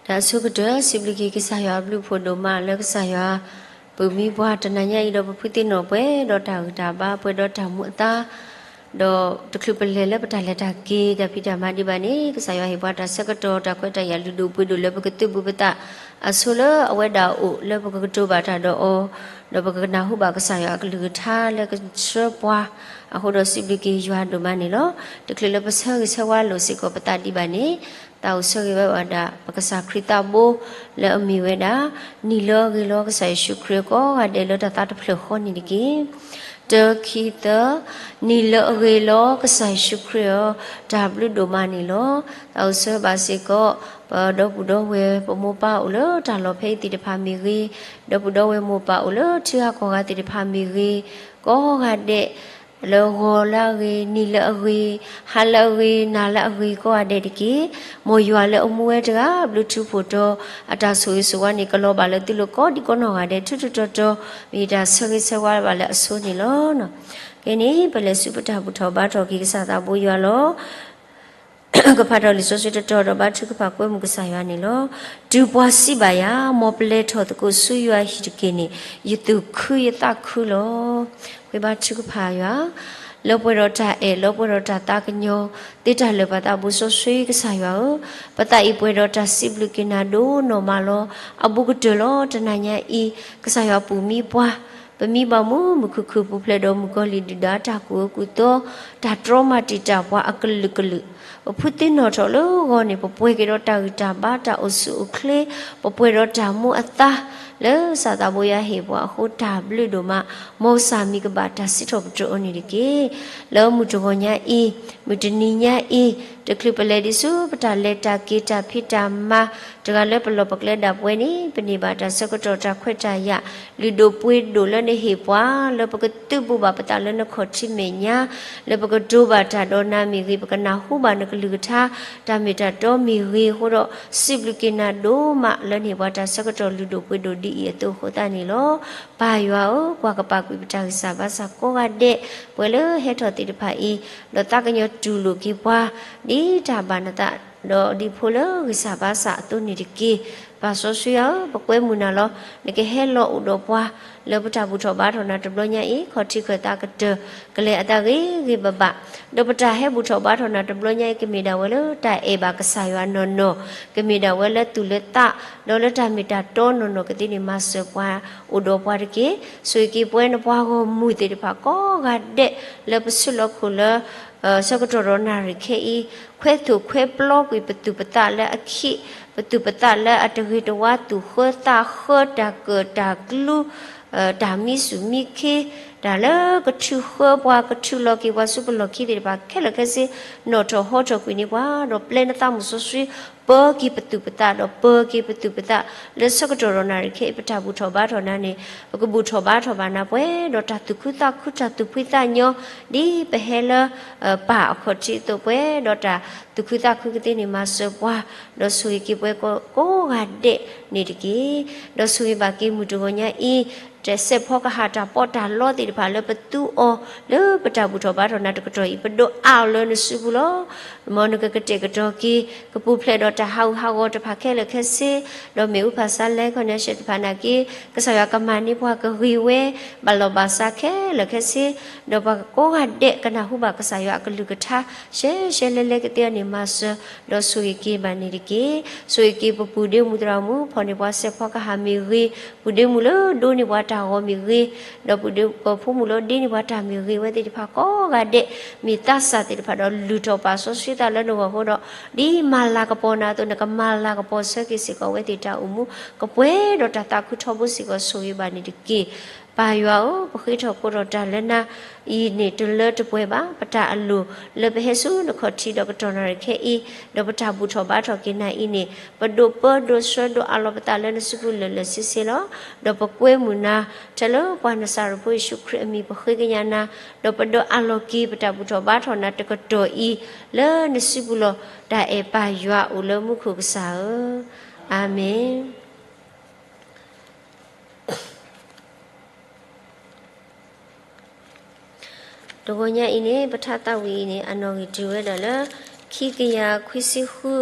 တၢ်အဆိကတၢၢ် စံးဘျုးက့ၤကစၢ်ယွၤအဘျုးအဖှိၣ်ဒိၣ်မးလၢကစၢ်ယွၤ ပၢၤမံပှၤတနၤညါအံၤဒီးပဖုသ့ၣ်နီၣ်ပှဲၤဒီးတၢ်ဂံၢ်တၢ်ဘါပှဲၤဒီးတၢ်မူအသါ ဒီးတချုးပလဲၤလၢပတၢ်လဲၤတၢ်က့ၤတၢ်ဖံးတၢ်မၤဒံးဘၣ်န့ၣ် ကစၢ်ယွၤဟ့ၣ်ပှၤတၢ်ဆၢကတီၢ်တၢ်ခွဲးတၢ်ယာ်လုၢ်ဒိၣ်ပှ့ၤဒိၣ်လၢပကသုးဘူးပသး အဆိလၢအဝဲဒၣ်အိၣ်လၢပကကတိၤဘၣ်တၢ်ဒီးအီၤ ဒီးပကကနၢ်ဟူဘၣ်ကစၢ်ယွၤအကလုၢ်ကထါလၢကဆှၢပှၤ အဃိဒီးစံးဘျုးက့ၤယွၤဒိၣ်မးန့ၣ်လီၤ. တချုးလၢပဆၢဂ့ၤဆၢဝါလိာ်စ့ၢ်ကီးပသးဒံးဘၣ်န့ၣ် သးအိၣ်ဆၢဂ့ၤဝဲဘၣ်ဝဲဒၣ် ပကစၢ်ခရံာ်သးဘိ လၢအမ့ၢ်ဝဲဒၣ် နံၣ်လၢအဂ့ၤလီၤ ကစၢ်ယ့ၣ်ၡူးခရံာ်ကိးဂၤဒဲးလၢတၢ်သးတဖျၢၣ်ဃီန့ၣ်တက့ၢ်. တၢ ခံ သၢ, နံၣ်လၢအဂ့ၤလီၤ ကစၢ်ယ့ၣ်ၡူးခရံာ်ဧၢ, တၢ်ဘျုးဒိၣ်မးန့ၣ်လီၤ. သးအိၣ်ဆၢဘၣ်စ့ၢ်ကီး ပဒီပုၢ်ဒီဝဲၢ် ပမိၢ်ပၢ်အိၣ်လၢတၢ်လီၢ်ဖဲအံၤသ့ၣ်တဖၣ်မ့ၢ်ဂ့ၤ, ဒီပုၢ်ဒီဝဲၢ်မိၢ်ပၢ်အိၣ်လၢထံဂၤကီၢ်ဂၤသ့ၣ်တဖၣ်မ့ၢ်ဂ့ၤ, ကိးဂၤဒဲး လၢဂီၤလၢအဂ့ၤ, နံၤလၢအဂ့ၤ, ဟါလၢအဂ့ၤ, နၤလၢအဂ့ၤ ကိးဂၤဒဲးတက့ၢ်. မ်ယွၤလၢအမူဝဲတဂၤ ဘျုးထူဖှိၣ်တီၤ အတၢ်ဆိၣ်ဂ့ၤဆိၣ်ဝါန့ၣ် ကလီၤဘၣ်လၢသုလိၤကိးဒံကိးနီၢ်ဂၤဒဲး ထူးထူးတီၤတီၤ မ့ၢ်တၢ်ဆၢဂ့ၤဆၢဝါဘၣ်လၢအဆိန့ၣ်လီၤ. ခဲအံၤန့ၣ် ပလဲၤဆူပတၢ်ဘူၣ်ထီၣ်ဘါထီၣ်က့ၤကစၢ်သးဘိယွၤလီၤ. ကဖးထီၣ်လံာ်စီဆှံတတီၤဒီးဘါထုကဖၣ်ကွဲမုာ်ကစၢ်ယွၤန့ၣ်လီၤ. တုၤပှၤစံးဘၣ်ယၤ, မ်ပလဲၤထီၣ်သကိးဆူယွၤဟံၣ်တက့ၢ်န့ၣ် ယသူၣ်ခုယသးခုလီၤ. ဃ့ဘါထုကဖၣ်ယွၤ, လၢပှဲၤဒီးတၢ်အဲၣ် လၢပှဲၤဒီးတၢ်သးကညီၤ သ့တၢ်လၢာ်ပသးဘူးစီဆှံကစၢ်ယွၤဧၢ, ပသးအံၤပှဲၤဒီးတၢ်စံးဘျုးက့ၤနၤဒိၣ်နီၢ်မးလီၤ. အဘူးကတၢၢ်လီၤ တနၤညါအံၤ ကစၢ်ယွၤပူၤမံပှၤ ပမံဘၣ်မူ မုၢ်ခုၣ်ခုၣ်ပူၤဖျဲးဒီးမုၣ်ကီၤလံၢ်ဒုၣ်ဒါတၢ်ကူၣ်အၢကူၣ်သီ တၢ်တြီမၤတံာ်တာ်ပှၤအကလုာ်ကလုာ်, ပဖုသ့ၣ်နီၣ်ထီၣ်လၢဂီၤန့ၣ် ပပှဲၤက့ၤဒီးတၢ်ဂံၢ်တၢ်ဘါ တၢ်အိၣ်ဆူၣ်အိၣ်ချ့, ပပှဲၤဒီးတၢ်မူအသါ လၢကစၢ်သးဘိယွၤဟ့ၣ်ပှၤအဃိ တၢ်ဘျုးဒိၣ်မး, မ်ကစၢ်မံၤကဘၣ်တၢ်စံးထီၣ်ပတြၢၤအီၤန့ၣ်တက့ၢ်. လၢမုၢ်တဂီၤညါအံၤ, မုၢ်တနံၤညါအံၤ, တချုးပလဲၤဒံးဆူပတၢ်လဲၤတၢ်က့ၤ တၢ်ဖံးတၢ်မၤ တဂၤလၢပလီၢ်ပကျဲဒၣ်ပဝဲန့ၣ် ပန့ၢ်ဘၣ်တၢ်ဆၢကတီၢ်တၢ်ခွဲးတၢ်ယာ် လုၢ်ဒိၣ်ပှ့ၤဒိၣ်လၢနဟ့ၣ်ပှၤ လၢပကသုးဘူးဘၣ်ပသးလၢနခီၣ်ထံးမဲာ်ညါ, လၢပကတိၤဘၣ်တၢ်ဒီးနၤမ့ၢ်ဂ့ၤ, ပကနၢ်ဟူဘၣ်နကလုၢ်ကထါ တၢ်မ့ၢ်တၢ်တီမ့ၢ်ဂ့ၤအဃိဒီး စံးဘျုးက့ၤနၤဒိၣ်မး လၢနဟ့ၣ်ပှၤတၢ်ဆၢကတီၢ်လုၢ်ဒိၣ်ပှ့ၤဒိၣ်ဒ်အံၤအသိးအဃိသတးန့ၣ်လီၤ. ပၢ်ယွၤဧၢ, ကွၢ်ကပာ်ကွံာ်ပတၢ်ဂံၢ်စၢ်ဘါစၢ်ကိးဂၤဒဲး ပှၤလၢဟဲထီၣ်သ့ၣ်တဖၣ်အံၤ, ဒီးသးကညီၤတူၢ်လိာ်က့ၤပှၤ ဒ်တၢ်ဘၣ်နသး ဒီးဒ်ဖိလၢဂံၢ်စၢ်ဘါစၢ်အသိးန့ၣ်တက့ၢ်. ပၢ်စီဆှံယွၤဧၢ, ပကွဲမုာ်နၤလီၤ. နကဟဲလီၤအိၣ်ဒီးပှၤ လၢပတၢ်ဘူၣ်ထီၣ်ဘါထီၣ်နၤတဘျီညါအံၤ ခီၣ်ထံးခၢၣ်သးကတၢၢ် ကလဲၤအသးဂ့ၤဂ့ၤဘၣ်ဘၣ်, ဒီးပတၢ်ဟဲဘူၣ်ထီၣ်ဘါထီၣ်နၤတဘျီညါအံၤ ကမ့ၢ်ဒၣ်ဝဲလၢတၢ်အဲၣ်ဘၣ်ကစၢ်ယွၤနီၢ်နီၢ်, ကမ့ၢ်ဒၣ်ဝဲလၢသူၣ်လၢသး ဒီးလၢတၢ်မ့ၢ်တၢ်တီနီၢ်နီၢ်ကသ့န့ၣ် မၤစၢၤပှၤ အိၣ်ဒီးပှၤတက့ၢ်. ဆိၣ်ဂ့ၤက့ၤပဝဲနပှၤဂီၢ်မုၢ်သ့ၣ်တဖၣ်ကိးဂၤဒဲး လၢပဆူးလီၤခိၣ်လၢ ဆၢကတီၢ်ဒီးနၣ်ရံၣ်ခဲအံၤ, ခွဲးသိၣ်ခွဲးပျီကွံာ်ပသူၣ်ပသးလၢအခံး, ပသူၣ်ပသးလၢအတဂ့ၤတဝါ သူၣ်ဃၢသးဃၢ တၢ်ကၢၣ်တၢ်ကျူ တၢ်မံဆူၣ်မံခ့, တၢ်လၢကထုးဃၢပှၤ ကထုးလီၤက့ၤပှၤဆူပလီၢ်ခံသ့ၣ်တဖၣ်ခဲလၢာ်ခဲဆ့ နီၣ်ထီၣ်ဟီထီၣ်ကွံာ်န့ၢ်ပှၤ ဒီးပျဲနသးမုၣ်စီဆှံ ပၢၤက့ၤပသူၣ်ပသး ဒီးပၢၤက့ၤပသူၣ်ပသး လၢဆၢကတီၢ်ဒီးနၣ်ရံၣ်ခဲအံၤ ပတၢ်ဘူၣ်ထီၣ်ဘါထီၣ်နၤန့ၣ် ပကဘူၣ်ထီၣ်ဘါထီၣ်ဘၣ်နၤပှဲၤဒီးတၢ်သူၣ်ခုသးခု တၢ်သူၣ်ဖှံသးညီ, ဒ်ပဟဲလၢ ပၢ်အခီၣ်ထံးအသိးပှဲၤဒီးတၢ်သူၣ်ခုသးခုကသ့န့ၣ် မၤစၢၤပှၤ, ဒီးဆိၣ်ဂ့ၤက့ၤပဝဲကိးဂၤဒဲးန့ၣ်တက့ၢ်. ဒီးဆိၣ်ဂ့ၤဘၣ်က့ၤမုၢ်တဂီၤညါအံၤ တၢ်စဲးဖီကဟၣ် တၢ်ပီးတၢ်လီသ့ၣ် တဖၣ်လၢပသူအီၤလၢပတၢ်ဘူၣ်ထီၣ်ဘါထီၣ်နၤတကတီၢ်အံၤ ပဒိးအးအီၤလၢနစုပူၤလီၤ. မ်နကကတဲာ်ကတီၤက့ၤ ကပူၤဖျဲးဒီးတၢ်ဟးဂူာ်ဟးဂီၤတဖၣ်ခဲလၢာ်ခဲဆ့, ဒီးမ့ၣ်အူဖးဆါလဲ connection တဖၣ်နာ်က့ ကစၢ်ယွၤကမၤန့ၢ်ပှၤကဂ့ၤဝဲ ဘၣ်လီၢ်ဘၣ်စးခဲလၢာ်ခဲဆ့, ဒီးပှၤကိးဂၤဒဲးကနၢ်ဟူဘၣ်ကစၢ်ယွၤအကလုၢ်ကထါ ရှဲရှဲလဲလဲကသ့အီၤန့ၣ် မၤစၢၤ ဒီးဆိၣ်ဂ့ၤက့ၤဘၣ်န့ၣ်တက့ၢ်. ဆိၣ်ဂ့ၤက့ၤပပုၢ်ဒ့မုၣ်သရၣ်မုၣ် ဖီၣ်န့ၢ်ပှၤစဲးဖီကဟၣ်မ့ၢ်ဂ့ၤ, ပုၢ်ဒ့မုၣ်လၢဒိးန့ၢ်ပှၤတၢ်ဂီၤမ့ၢ်ဂ့ၤ, ဒီးပုၢ်ဒ့မုၣ်ဖိမုၣ်လၢဒ့န့ၢ်ပှၤတၢ်မ့ၢ်ဂ့ၤဝဲသ့ၣ်တဖၣ်ကိးဂၤဒဲး မ့ၢ်သးစၢ်သ့ၣ်တဖၣ်ဒီး လုၢ်ထီၣ်ပာ်စီဆှံသးလၢနဂီၢ်အဃိဒီး ဒ်မၤလၤကပီၤနၤအသိး နကမၤလၤကပီၤဆၢက့ၤစ့ၢ်ကီးဝဲသ့ၣ်တၢ်အိၣ်မူ ကပှဲၤဒီးတၢ်သးခုထီဘိစ့ၢ်ကီး ဆိၣ်ဂ့ၤဘၣ်န့ၣ်တက့ၢ်. ပၢ်ယွၤဧၢ, ပဃ့ထီၣ်ဖိးထီၣ်တၢ်လၢနၤအံၤန့ၣ် တလၢတပှဲၤဘၣ်. ပတၢ်အလိၣ်လၢပဟဲဆူနခီၣ်ထံးဒီးကတီၢ်နၣ်ရံၣ်ခဲအံၤ, ဒီးပတၢ်ဘူၣ်ထီၣ်ဘါထီၣ်က့ၤနၤအံၤန့ၣ် ပဒိးပၢဒိးဆှၢဒိးအးလီၤပသးလၢနစုပူၤလၢာ်လၢာ်ဆ့ဆ့လီၤ. ဒီးပကွဲမုာ်နၤ ထဲလၢပှၤနစၤရ့းဖိယ့ၣ်ၡူးခရံာ်အမံၤ ပဃ့ကညးနၤ, ဒီးပဒိးအးလီၤက့ၤပတၢ်ဘူၣ်ထီၣ်ဘါထီၣ်နၤတကတီၢ်အံၤ လၢနစုပူၤလီၤ. တၢ်အဲၣ်ပၢ်ယွၤအိၣ်လၢမူခိၣ်ကစၢ်ဧၢ, အၤမ့ၣ်. တဂီၤညါအံၤန့ၣ် ပထါသးဝံၣ်အံၤန့ၣ် အနီၣ်ဂံၢ်တ့ၢ်ဝဲဒၣ်လၢ ခံကယၤခွံဆံဃု,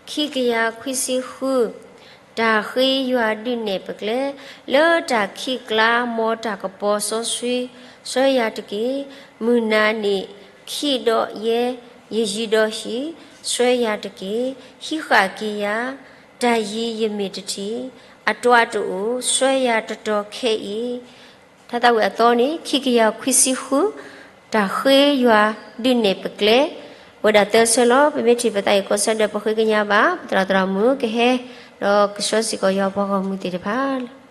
ခံကယၤခွံဆံဃု, တၢ်ဃ့ယွၤဒုးနဲၣ်ပကျဲ, လၢတၢ်ခံးကျါ မ်တၢ်ကပီၤစီဆှံ ဆှၢယၤတက့ၢ်. မုၢ်နၤန့ၣ် ခံးဒီးယဲ, ယယံၤဒီးဟံၣ်, ဆှၢယၤတက့ၢ်. ဟံးဃာ်က့ၤယၤ, တၢ်ယံၤယမ့ၢ်တထံၣ်, အတွးတအိၣ်, ဆှၢယၤတတီၤခဲအံၤ. ထါသးဝံၣ်အသီန့ၣ် ခံကယၤခွံဆံဃု, တၢ်ဃ့ယွၤဒုးနဲၣ်ပကျဲ, ဝဲဒၣ်သၢဆၢလီၤ. ပမ့ၢ်ထံၣ်ပသးအံၤကိးဆၢဒီး ပဃ့ကညးဘၣ် ပသရၣ်သရၣ်မုၣ်ကဟဲ ဒီးကဆှၢစ့ၢ်ကီးယွၤပှၤဂီၢ်မုၢ်သ့ၣ်တဖၣ်လီၤ.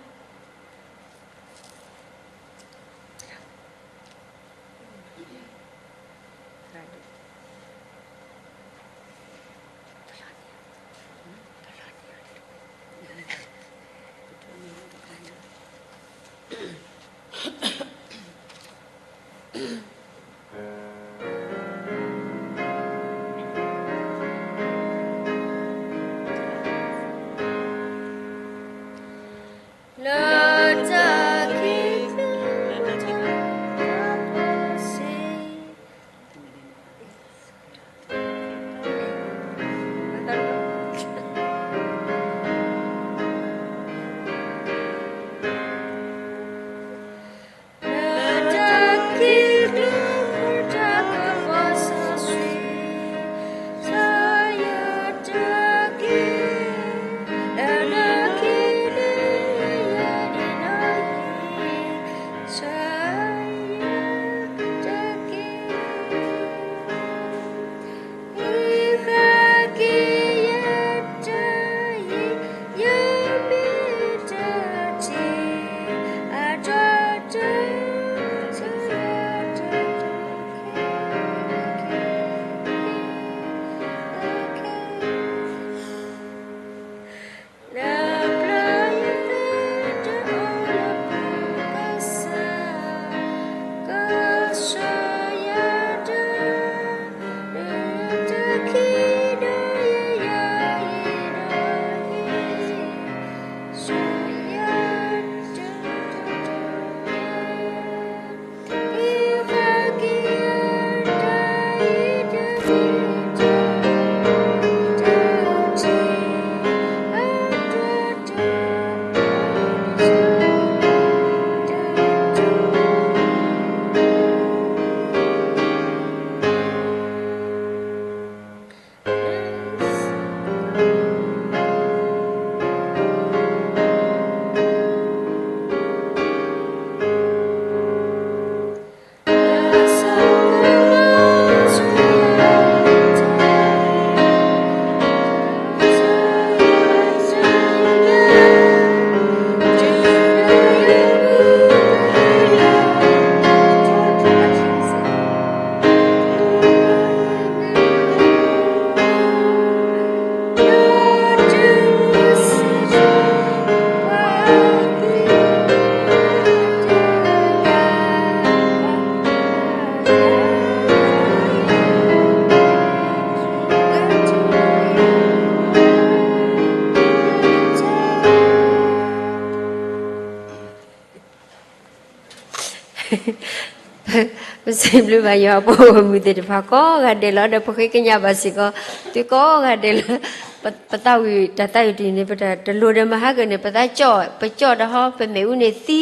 စံးဘျုးဘၣ်ယွၤအပှၤဂီၢ်မုၢ်သ့ၣ်တဖၣ်ကိးဂၤဒဲးလီၤ. ဒီးပဃ့ကညးဘၣ်စ့ၢ်ကီး သုကိးဂၤဒဲးလၢ ပသးဝံၣ်တၢ်သးဝံၣ်တယုၢ်န့ၣ် ပတၢ်တလိၤဒီးမၤဟါကၢၣ်န့ၣ် ပသးကၠီၣ် ပကၠီၣ်တၢ်ဟီ ပမ့ၣ်အူန့ၣ်သံ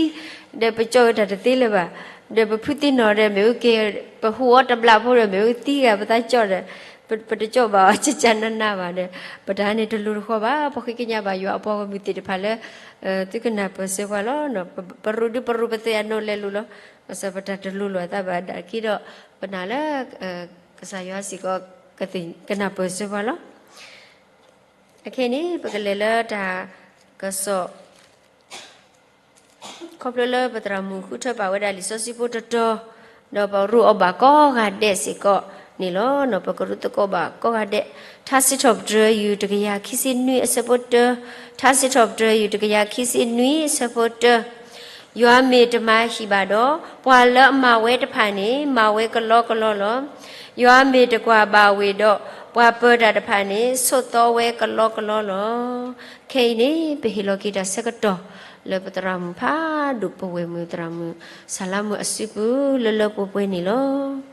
ဒီးပကၠီၣ်ဝဲတၢ်တသ့လၢၤဘၣ်. ဒီးပဖုသံနီၢ်ဒီးမ့ၣ်အူက့ၤ ပဟူးအီၤတဘျီဖိဒီးမ့ၣ်အူသံဂၤ ပသးကၠီၣ်ဒီး ပတကၠီၣ်ဘၣ်အီၤ ကကနနဘၣ်ဒီး ပတၢ်န့ၣ်တလိၤတဃီဘၣ်. ပဃ့ကညးဘၣ်ယွၤအပှၤဂီၢ်မုၢ်သ့ၣ်တဖၣ်လၢ သုကနၢ်ပၢၢ်စၢၤပှၤလီၤ. ပရူးဒုပရူးပသ့ၣ်အနီၢ်လဲၤလိၤလီၤ. ဘၣ်ဆၣ်ပတၢ်တလိၤလိာ်အသးဘၣ်ဒၣ်က့ဒီး ပနာ်လၢ ကစၢ်ယွၤစ့ၢ်ကီး ကနၢ်ပၢၢ်စၢၤပှၤလီၤ. အခဲအံၤန့ၣ် ပကလဲၤလၢတၢ်ကစီၣ် ခီဖျိလၢပသရၣ်မုၣ်ဃုထၢဘၣ်ဝဲဒၣ်လံာ်စီဆှံဖိတတီၤ, ဒီးပရူးအီၤဘၣ်ကိးဂၤဒဲးစ့ၢ်ကီးန့ၣ်လီၤ. ပကရူးသကိးဘၣ်ကိးဂၤဒဲး, ထါစံးထီၣ်ပတြၢၤ ယူၢ်တကယၤခံဆံနွံအဆၢဖိတၢ, ထါစံးထီၣ်ပတြၢၤ ယူၢ်တကယၤခံဆံနွံအဆၢဖိတၢ, ယွၤမ့ၢ်တမၤဟံၣ်ဘၣ်ဒီး, ပှၤလၢအမၤဝဲတဖၣ်န့ၣ် မၤဝဲကလီကလီလီၤ. ယွၤမ့ၢ်တကွၢ်ဘၣ်ဝ့ၢ်ဒီး, ပှၤပၢၤတၢ်တဖၣ်န့ၣ် ဆိးသီဝဲကလီကလီလီၤ. ခဲအံၤန့ၣ် ပဟ့ၣ်လီၤက့ၤတၢ်ဆၢကတီၢ် လၢပသရၣ်မုၣ်ဖးဒိၣ် ပဝဲၢ်မုၣ်သရၣ်မုၣ် စၤလါမုၣ်အစုပူၤ လၢလၢပှဲၤပှဲၤန့ၣ်လီၤ.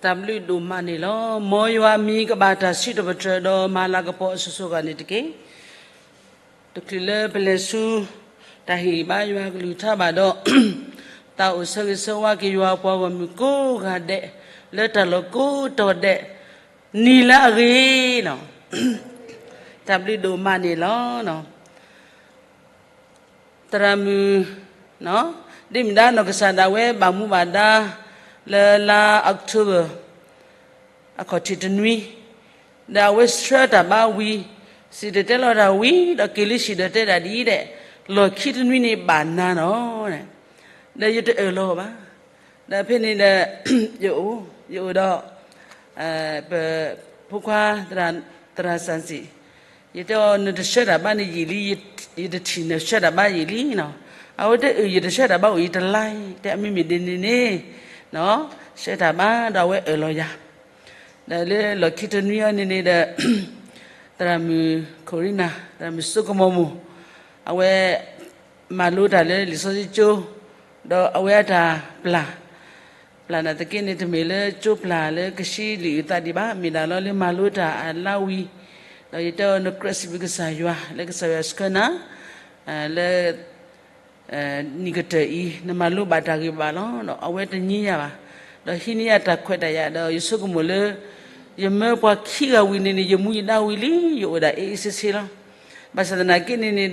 တၢ်ဘျုးဒိၣ်မးန့ၣ်လီၤ. မ်ယွၤမံၤကဘၣ်တၢ်စံးထီၣ်ပတြၢၤဒီးမၤလၤကပီၤအစိၤစိၤအဂီၢ်န့ၣ်တက့ၢ်. တချုးလၢပလဲၤဆူ တၢ်ဟ့ၣ်ဂံၢ်ဘါယွၤကလုၢ်ကထါဘၣ်ဒီး, သးအိၣ်ဆၢဂ့ၤဆၢဝါက့ၤယွၤအပှၤဂီၢ်မုၢ်ကိးဂၤဒဲး, လၢတၢ်လီၢ်ကိးတီၤဒဲး, နံၤလၢအဂ့ၤန့ၣ်, တၢ်ဘျုးဒိၣ်မးန့ၣ်လီၤ. သရၣ်မုၣ်, ဒ်မ့ၢ်ဒၣ်နီၢ်ကစၢ်ဒၣ်ဝဲဘၣ်မူဘၣ်ဒါ လၢလါ October အခီၣ်ထံးတနွံ, ဒီးအဝဲဆှၢတၢ်ဘါဝံၤ, စံၣ်တဲၤတဲလီၤတၢ်ဝံၤ ဒီးက့ၤလၢဟံၣ်ဒီးတဲဒၣ်ဒ်အံၤဒဲး, လီၢ်ခံတနွံန့ၣ်ဘၣ်နၤနီၤ, ဒီးယတအၢၣ်လီၤဘၣ်. ဒီးဖဲန့ၣ်ဒီး ယအိၣ်, ယအိၣ်ဒီး ပဖိခွါ သရၣ်စၣ်စံၣ်, ယတဲအီၤ နတဆှၢတၢ်ဘါန့ၣ်ယံာ်လံ, ယတထံၣ်နဆှၢတၢ်ဘါယံာ်လံနီၤ. အဝဲတဲအုၣ် ယတဆှၢတၢ်ဘါအိၣ်ယံာ်တလါ, တဲအမ့မ့ၢ်ဒ်န့ၣ်န့ၣ်, ဆှၢတၢ်ဘါဒီးအဝဲအၢၣ်လီၤယၤ. ဒီးလၢလီၢ်ခံတနွံအံၤန့ၣ်န့ၣ်ဒီး သရၣ်မုၣ် ခိၣ်ရံနၤ, သရၣ်မုၣ်စိကမီၤမိၢ်, အဝဲ မၤလိတၢ်လၢလံာ်စီဆှံကၠိ, ဒီးအဝဲအတၢ်ပျၢ်, ပျၢ်နာ်သက့န့ၣ် တမ့ၢ်လၢကၠိပျၢ်လၢကဆှံလံာ်အုၣ်သးဒံးဘၣ်, မ့ၢ်ဒၣ်လီၤလၢမၤလိတၢ်အလါဝံၤ, ဒီးယတဲအီၤ နကြၢးစံးဘျုးကစၢ်ယွၤ လၢကစၢ်ယွၤဆှၢနၤ လၢ နံၣ်ကတၢၢ်အံၤ နမၤလိဘၣ်တၢ်ဂ့ၢ်ဘၣ်လီၤ. ဒီးအဝဲတနံၤညါဘၣ်, ဒီးဟံးန့ၢ်ယၤတၢ်ခွဲးတၢ်ယာ်, ဒီးယဆိကမိၣ်လၢ ယမၢပှၤခံဂၤဝံၤန့ၣ်န့ၣ် ယမူယဒါဝံၤလံ, ယအိၣ်ဒၣ်အ့ၣ်အ့ၣ်ဆ့ဆ့လီၤ. ဘၣ်ဆၣ်သနာ်က့န့ၣ်န့ၣ်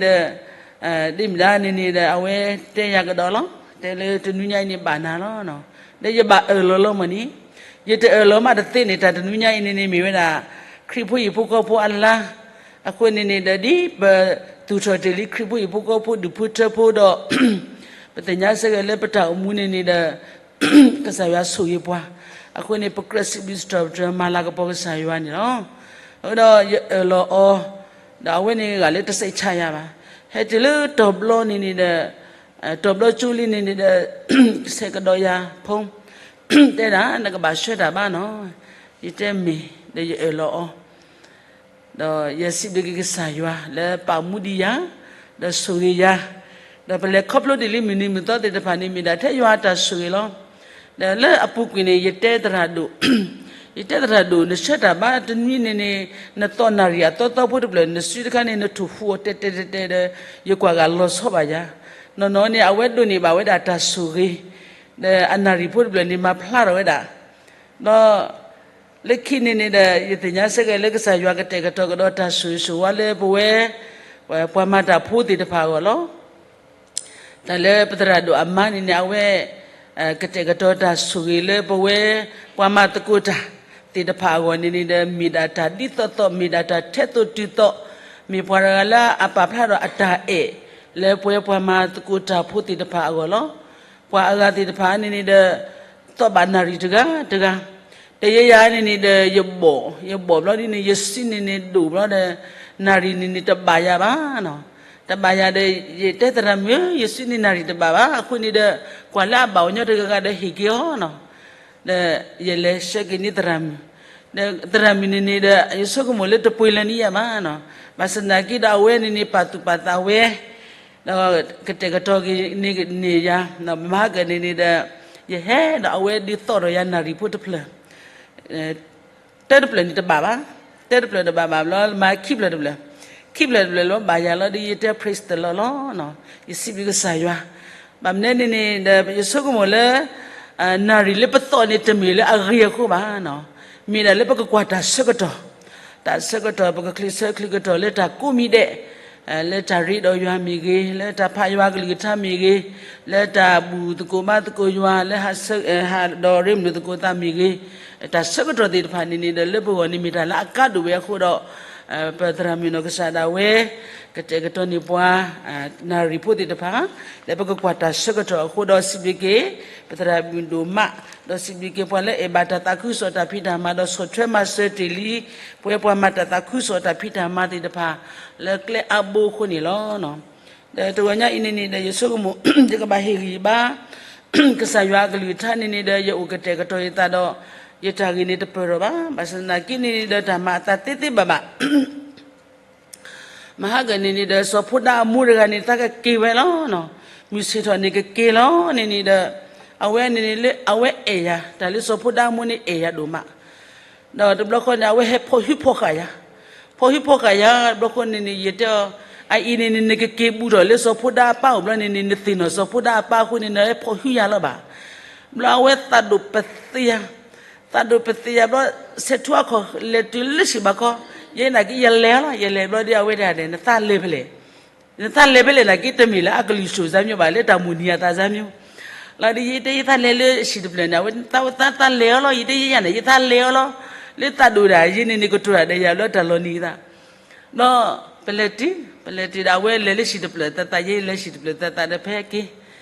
ဒီး ဒ်မ့ၢ်ဒၣ်န့ၣ်န့ၣ်ဒီး အဝဲတဲယၤကဒီးလီၤ, တဲလၢတနွံညါအံၤန့ၣ်ဘၣ်နၤလီၤ. ဒီးယဘၣ်အၢၣ်လီၤလီၤမၢ်န့ၣ်, ယတအၢၣ်လီၤမးတသ့န့ၣ် တၢ်တနွံညါအံၤန့ၣ်န့ၣ် မ့ၢ်ဝဲဒၣ် ခရံာ်ဖိဟံၣ်ဖိဃီဖိအလါ, အဃိန့ၣ်န့ၣ်ဒီး ဒ်ပသူၣ်ထီၣ်တ့ၢ်လံခရံာ်ဖိဟံၣ်ဖိဃီဖိဒူၣ်ဖိထၢဖိဒီး ပသ့ၣ်ညါစ့ၢ်ကီးလၢပတၢ်အိၣ်မူန့ၣ်န့ၣ်ဒီး ကစၢ်ယွၤဆိၣ်ဂ့ၤပှၤ, အဃိန့ၣ် ပကြၢးစံးဘျုးစံးထီၣ်ပတြၢၤမၤလၤကပီၤကစၢ်ယွၤန့ၣ်လီၤ. အဃိဒီးယအၢၣ်လီၤအီၤ, ဒီးအဝဲန့ၣ်ဂၤလၢတစဲးဆါယၤဘၣ်, ဟဲတုၤလၢတီၤဘျီန့ၣ်န့ၣ်ဒီး တီၤဘျီကၠိလံန့ၣ်န့ၣ်ဒီး ဆဲးကဒီးယၤဖိ တဲဒၣ် နကဘၣ်ဆှၢတၢ်ဘါနီၤ, ယတဲမ့ၢ် ဒီးယအၢၣ်လီၤအီၤ ဒီးယစံးဘျုးက့ၤကစၢ်ယွၤလၢပာ်မူဒံးယၤ, ဒီးဆိၣ်ဂ့ၤယၤ, ဒီးပလဲၤခီဖျိဒံးလံမုၢ်နံၤမုၢ်သီသ့ၣ်တဖၣ်န့ၣ် မ့ၢ်ဒၣ်ထဲယွၤအတၢ်ဆိၣ်ဂ့ၤလီၤ. ဒီးလၢအပူၤကွံာ်န့ၣ် ယတဲသရၣ်ဒိၣ်, ယတဲသရၣ်ဒိၣ် နဆှၢတၢ်ဘါတနွံန့ၣ်န့ၣ် နသီၣ်နၣ်ရံၣ်အသီသီဖိတဖျၢၣ် နစုတခါန့ၣ် နထိၣ်ဟူးအီၤတဲတဲတဲတဲဒီး ယကွၢ်ဂၤလီၤဆီဘၣ်ယၤ, နီၢ်နီၢ်န့ၣ် အဝဲဒိးန့ၢ်ဘၣ်ဝဲဒၣ်တၢ်ဆိၣ်ဂ့ၤ, ဒီးအနၣ်ရံၣ်ဖိတဖျၢၣ်န့ၣ် မၤဖျါထီၣ်ဝဲဒၣ်, ဒီး လၢခံန့ၣ်န့ၣ်ဒီး ယသ့ၣ်ညါစ့ၢ်ကီးလၢကစၢ်ယွၤကတဲာ်ကတီၤကဒီးတၢ်ဆိၣ်ဂ့ၤဆိၣ်ဝါလၢပဝဲ ပှၤမၤတၢ်ဖိသ့ၣ်တဖၣ်အဂီၢ်လီၤ. တၢ်လၢပသရၣ်ဒိၣ်အမါန့ၣ်န့ၣ် အဝဲ ကတဲာ်ကတီၤတၢ်ဆိၣ်ဂ့ၤလၢပဝဲ ပှၤမၤသကိးတၢ်သ့ၣ်တဖၣ်အဂီၢ်န့ၣ်န့ၣ်ဒီး မ့ၢ်ဒၣ်တၢ်ဒ်သိးသိး မ့ၢ်ဒၣ်တၢ်ထဲသိးတုၤသိး, မ့ၢ်ပှၤတဂၤလၢအပာ်ဖျါဒီးအတၢ်အဲၣ် လၢပဝဲပှၤမၤသကိးတၢ်ဖိသ့ၣ်တဖၣ်အဂီၢ်လီၤ. ပှၤအဂၤသ့ၣ်တဖၣ်န့ၣ်န့ၣ်ဒီး သီၣ်ဘၣ်နၣ်ရံၣ်တဂၤတဂၤ, ဒီးယဲယၤန့ၣ်န့ၣ်ဒီး ယဘီၣ်, ယဘီၣ်ဘျီဒ်န့ၣ် ယစုန့ၣ်န့ၣ်ဒိၣ်ဘျီဒီး နၣ်ရံၣ်န့ၣ်န့ၣ်တဘၣ်ယၤဘၣ်နီၤ, တဘၣ်ယၤဒီး ယတဲသရၣ်မုၣ်ဧၢ ယစုန့ၣ်နၣ်ရံၣ်တဘၣ်ဘၣ်, အဃိန့ၣ်ဒီး ကွၢ်လၢအဘၣ်အီၤညီတဂၤဂၤဒီးဟ့ၣ်က့ၤအီၤနီၤ, ဒီးယလဲၤဆှၢက့ၤန့ၢ်သရၣ်မုၣ် ဒီးသရၣ်မုၣ်န့ၣ်န့ၣ်ဒီး ယဆိကမိၣ်လၢတပှ့ၤလၢနံၣ်ယၤဘၣ်နီၤ, ဘၣ်ဆၣ်သနာ်က့ဒီးအဝဲန့ၣ်န့ၣ် ပာ်သူၣ်ပာ်သးဝဲ ဒီးကတဲာ်ကတီၤက့ၤန့ၢ်ယၤ, မဟါကၢန့ၣ်န့ၣ်ဒီး ယဟဲဒီးအဝဲဒုးသီၣ်ထီၣ်ယၤနၣ်ရံၣ်ဖိတဖျၢၣ်, တၢတဖျၢၣ်န့ၣ်တဘၣ်ဘၣ်, တၢတဖျၢၣ်တဘၣ်ဘၣ်ဘျီ မၤခံဖျၢၣ်တဖျၢၣ်, ခံဖျၢၣ်တဖျၢၣ်လၢဘၣ်ယၤလီၤဒီး ယတဲ praise the Lord လီၤ, ယစံးဘျုးကစၢ်ယွၤ, ဘၣ်မနုၤန့ၣ်န့ၣ်ဒီး ယဆိကမိၣ်လၢ နၣ်ရံၣ်လၢပသီၣ်န့ၣ် တမ့ၢ်လၢအဂ့ၤအဃိဘၣ်နီၤ, မ့ၢ်ဒၣ်လၢပကကွၢ်တၢ်ဆၢကတီၢ်, တၢ်ဆၢကတီၢ် ပကချံးဆၢချံးကတီၢ်လၢတၢ်ကိးမံၤဒဲး, လၢတၢ်ရ့ဒီးယွၤမ့ၢ်ဂ့ၤ, လၢတၢ်ဖးယွၤကလုၢ်ကထါမ့ၢ်ဂ့ၤ, လၢတၢ်ဘူၣ်သကိးဘါသကိးယွၤ, လၢဟးဆၢ ဟးဒီးရ့မုာ်သကိးသးမ့ၢ်ဂ့ၤ, တၢ်ဆၢကတီၢ်သ့ၣ်တဖၣ်န့ၣ်န့ၣ်ဒီး လၢပဂီၢ်န့ၣ်မ့ၢ်တၢ်လၢအကါဒိၣ်ဝဲအဃိဒီး ပသရၣ်မုၣ်နီၢ်ကစၢ်ဒၣ်ဝဲ ကတဲာ်ကတီၤန့ၢ်ပှၤ နၣ်ရံၣ်ဖိသ့ၣ်တဖၣ် လၢပကကွၢ်တၢ်ဆၢကတီၢ်အဃိဒီး စံးဘျုးက့ၤ ပသရၣ်မုၣ်ဒိၣ်မး, ဒီးစံးဘျုးက့ၤပှၤလၢအဲၣ်ဘၣ်တၢ်သးခုကစီၣ်တၢ်ဖံးတၢ်မၤ ဒီးဆီၣ်ထွဲမၤစၢၤတ့ၢ်လံ ပဝဲပှၤမၤတၢ်သးခုကစီၣ်တၢ်ဖံးတၢ်မၤသ့ၣ်တဖၣ် လၢကျဲအါဘိအဃိန့ၣ်လီၤ. ဒီးတဂီၤညါအံၤန့ၣ်န့ၣ်ဒီး ယဆိကမိၣ် ယကဘၣ်ဟ့ၣ်ဂံၢ်ဘါ ကစၢ်ယွၤအကလုၢ်ကထါန့ၣ်န့ၣ်ဒီး ယအိၣ်ကတဲာ်ကတီၤယသးဒီး ယတၢ်ဂ့ၢ်န့ၣ်တပၢၢ်ထီၣ်ဘၣ်. ဘၣ်ဆၣ်သနာ်က့န့ၣ်န့ၣ်ဒီး တၢ်မၤအသးသ့သ့ဘၣ်ဘၣ် မဟါကၢန့ၣ်န့ၣ်ဒီး စီၤဖိဒါအမိၢ်တဂၤန့ၣ် သးကက့ၤဝဲလီၤ. မုၢ်ဆ့ၣ်ထီၣ်န့ၣ်ကက့ၤလီၤန့ၣ်န့ၣ်ဒီး အဝဲန့ၣ်န့ၣ်လၢအဝဲအဲၣ်ယၤ တၢ်လၢစီၤဖိဒါအမိၢ်န့ၣ်အဲၣ်ယၤဒိၣ်မး ဒီးတဘျီဃီန့ၣ် အဝဲဟဲဖီၣ်ဟုဖီၣ်ဃာ်ယၤ, ဖီၣ်ဟုဖီၣ်ဃာ်ယၤ တဘျီဃီန့ၣ်န့ၣ် ယတဲအီၤ အအံၤန့ၣ်န့ၣ် နကက့ၤဘူးထီၣ်လၢစီၤဖိဒါအပၢ်အိၣ်ဘျီန့ၣ်န့ၣ် နသ့ၣ်နီၣ်စီၤဖိဒါအပၢ်အဃိန့ၣ် နဟဲဖီၣ်ဟုယၤလီၤဘၣ်. ဘျီအဝဲသးဒိၣ်ပသ့ယၤ, သးဒိၣ်ပသ့ယၤဘျီ ဆဲးထူအခီၣ်လဲၤတုၤလၢစံးဘၣ်ကီ, ယဲနာ်က့ ယလဲၤလီၤ ယလဲၤဘျီဒီး အဝဲဒၣ်န့ၣ် နသးလဲၤဖဲလဲၣ် နသးလဲၤဖဲလဲၣ်နာ်က့ တမ့ၢ်လၢအကလုၢ်စိၣ်စၢ်မ့ၢ်ဘၣ် လၢတၢ်မိၣ်နံၤအသးစၢ်မ့ၢ်, လီၤဒီးယတဲယသးလဲၤလၢဟံၣ်တဖျၢၣ်န့ၣ် အဝဲသးသးလဲၤအီၤလီၤ ယတဲယဲယၤန့ၣ် ယသးလဲၤအီၤလီၤ, လၢသးဒိၣ်ဒၣ်ယဲန့ၣ်န့ၣ် ကတိၤတၢ်ဒီးယၤလၢတၢ်လီၤနံၤအသး, ဒီးပလဲၤတုၤ ပလဲၤတုၤဒီး အဝဲလဲၤလၢဟံၣ်တဖျၢၣ်သးသး ယဲလဲၤဟံၣ်တဖျၢၣ်သးသးဒီး ဖဲဟဲက့ၤ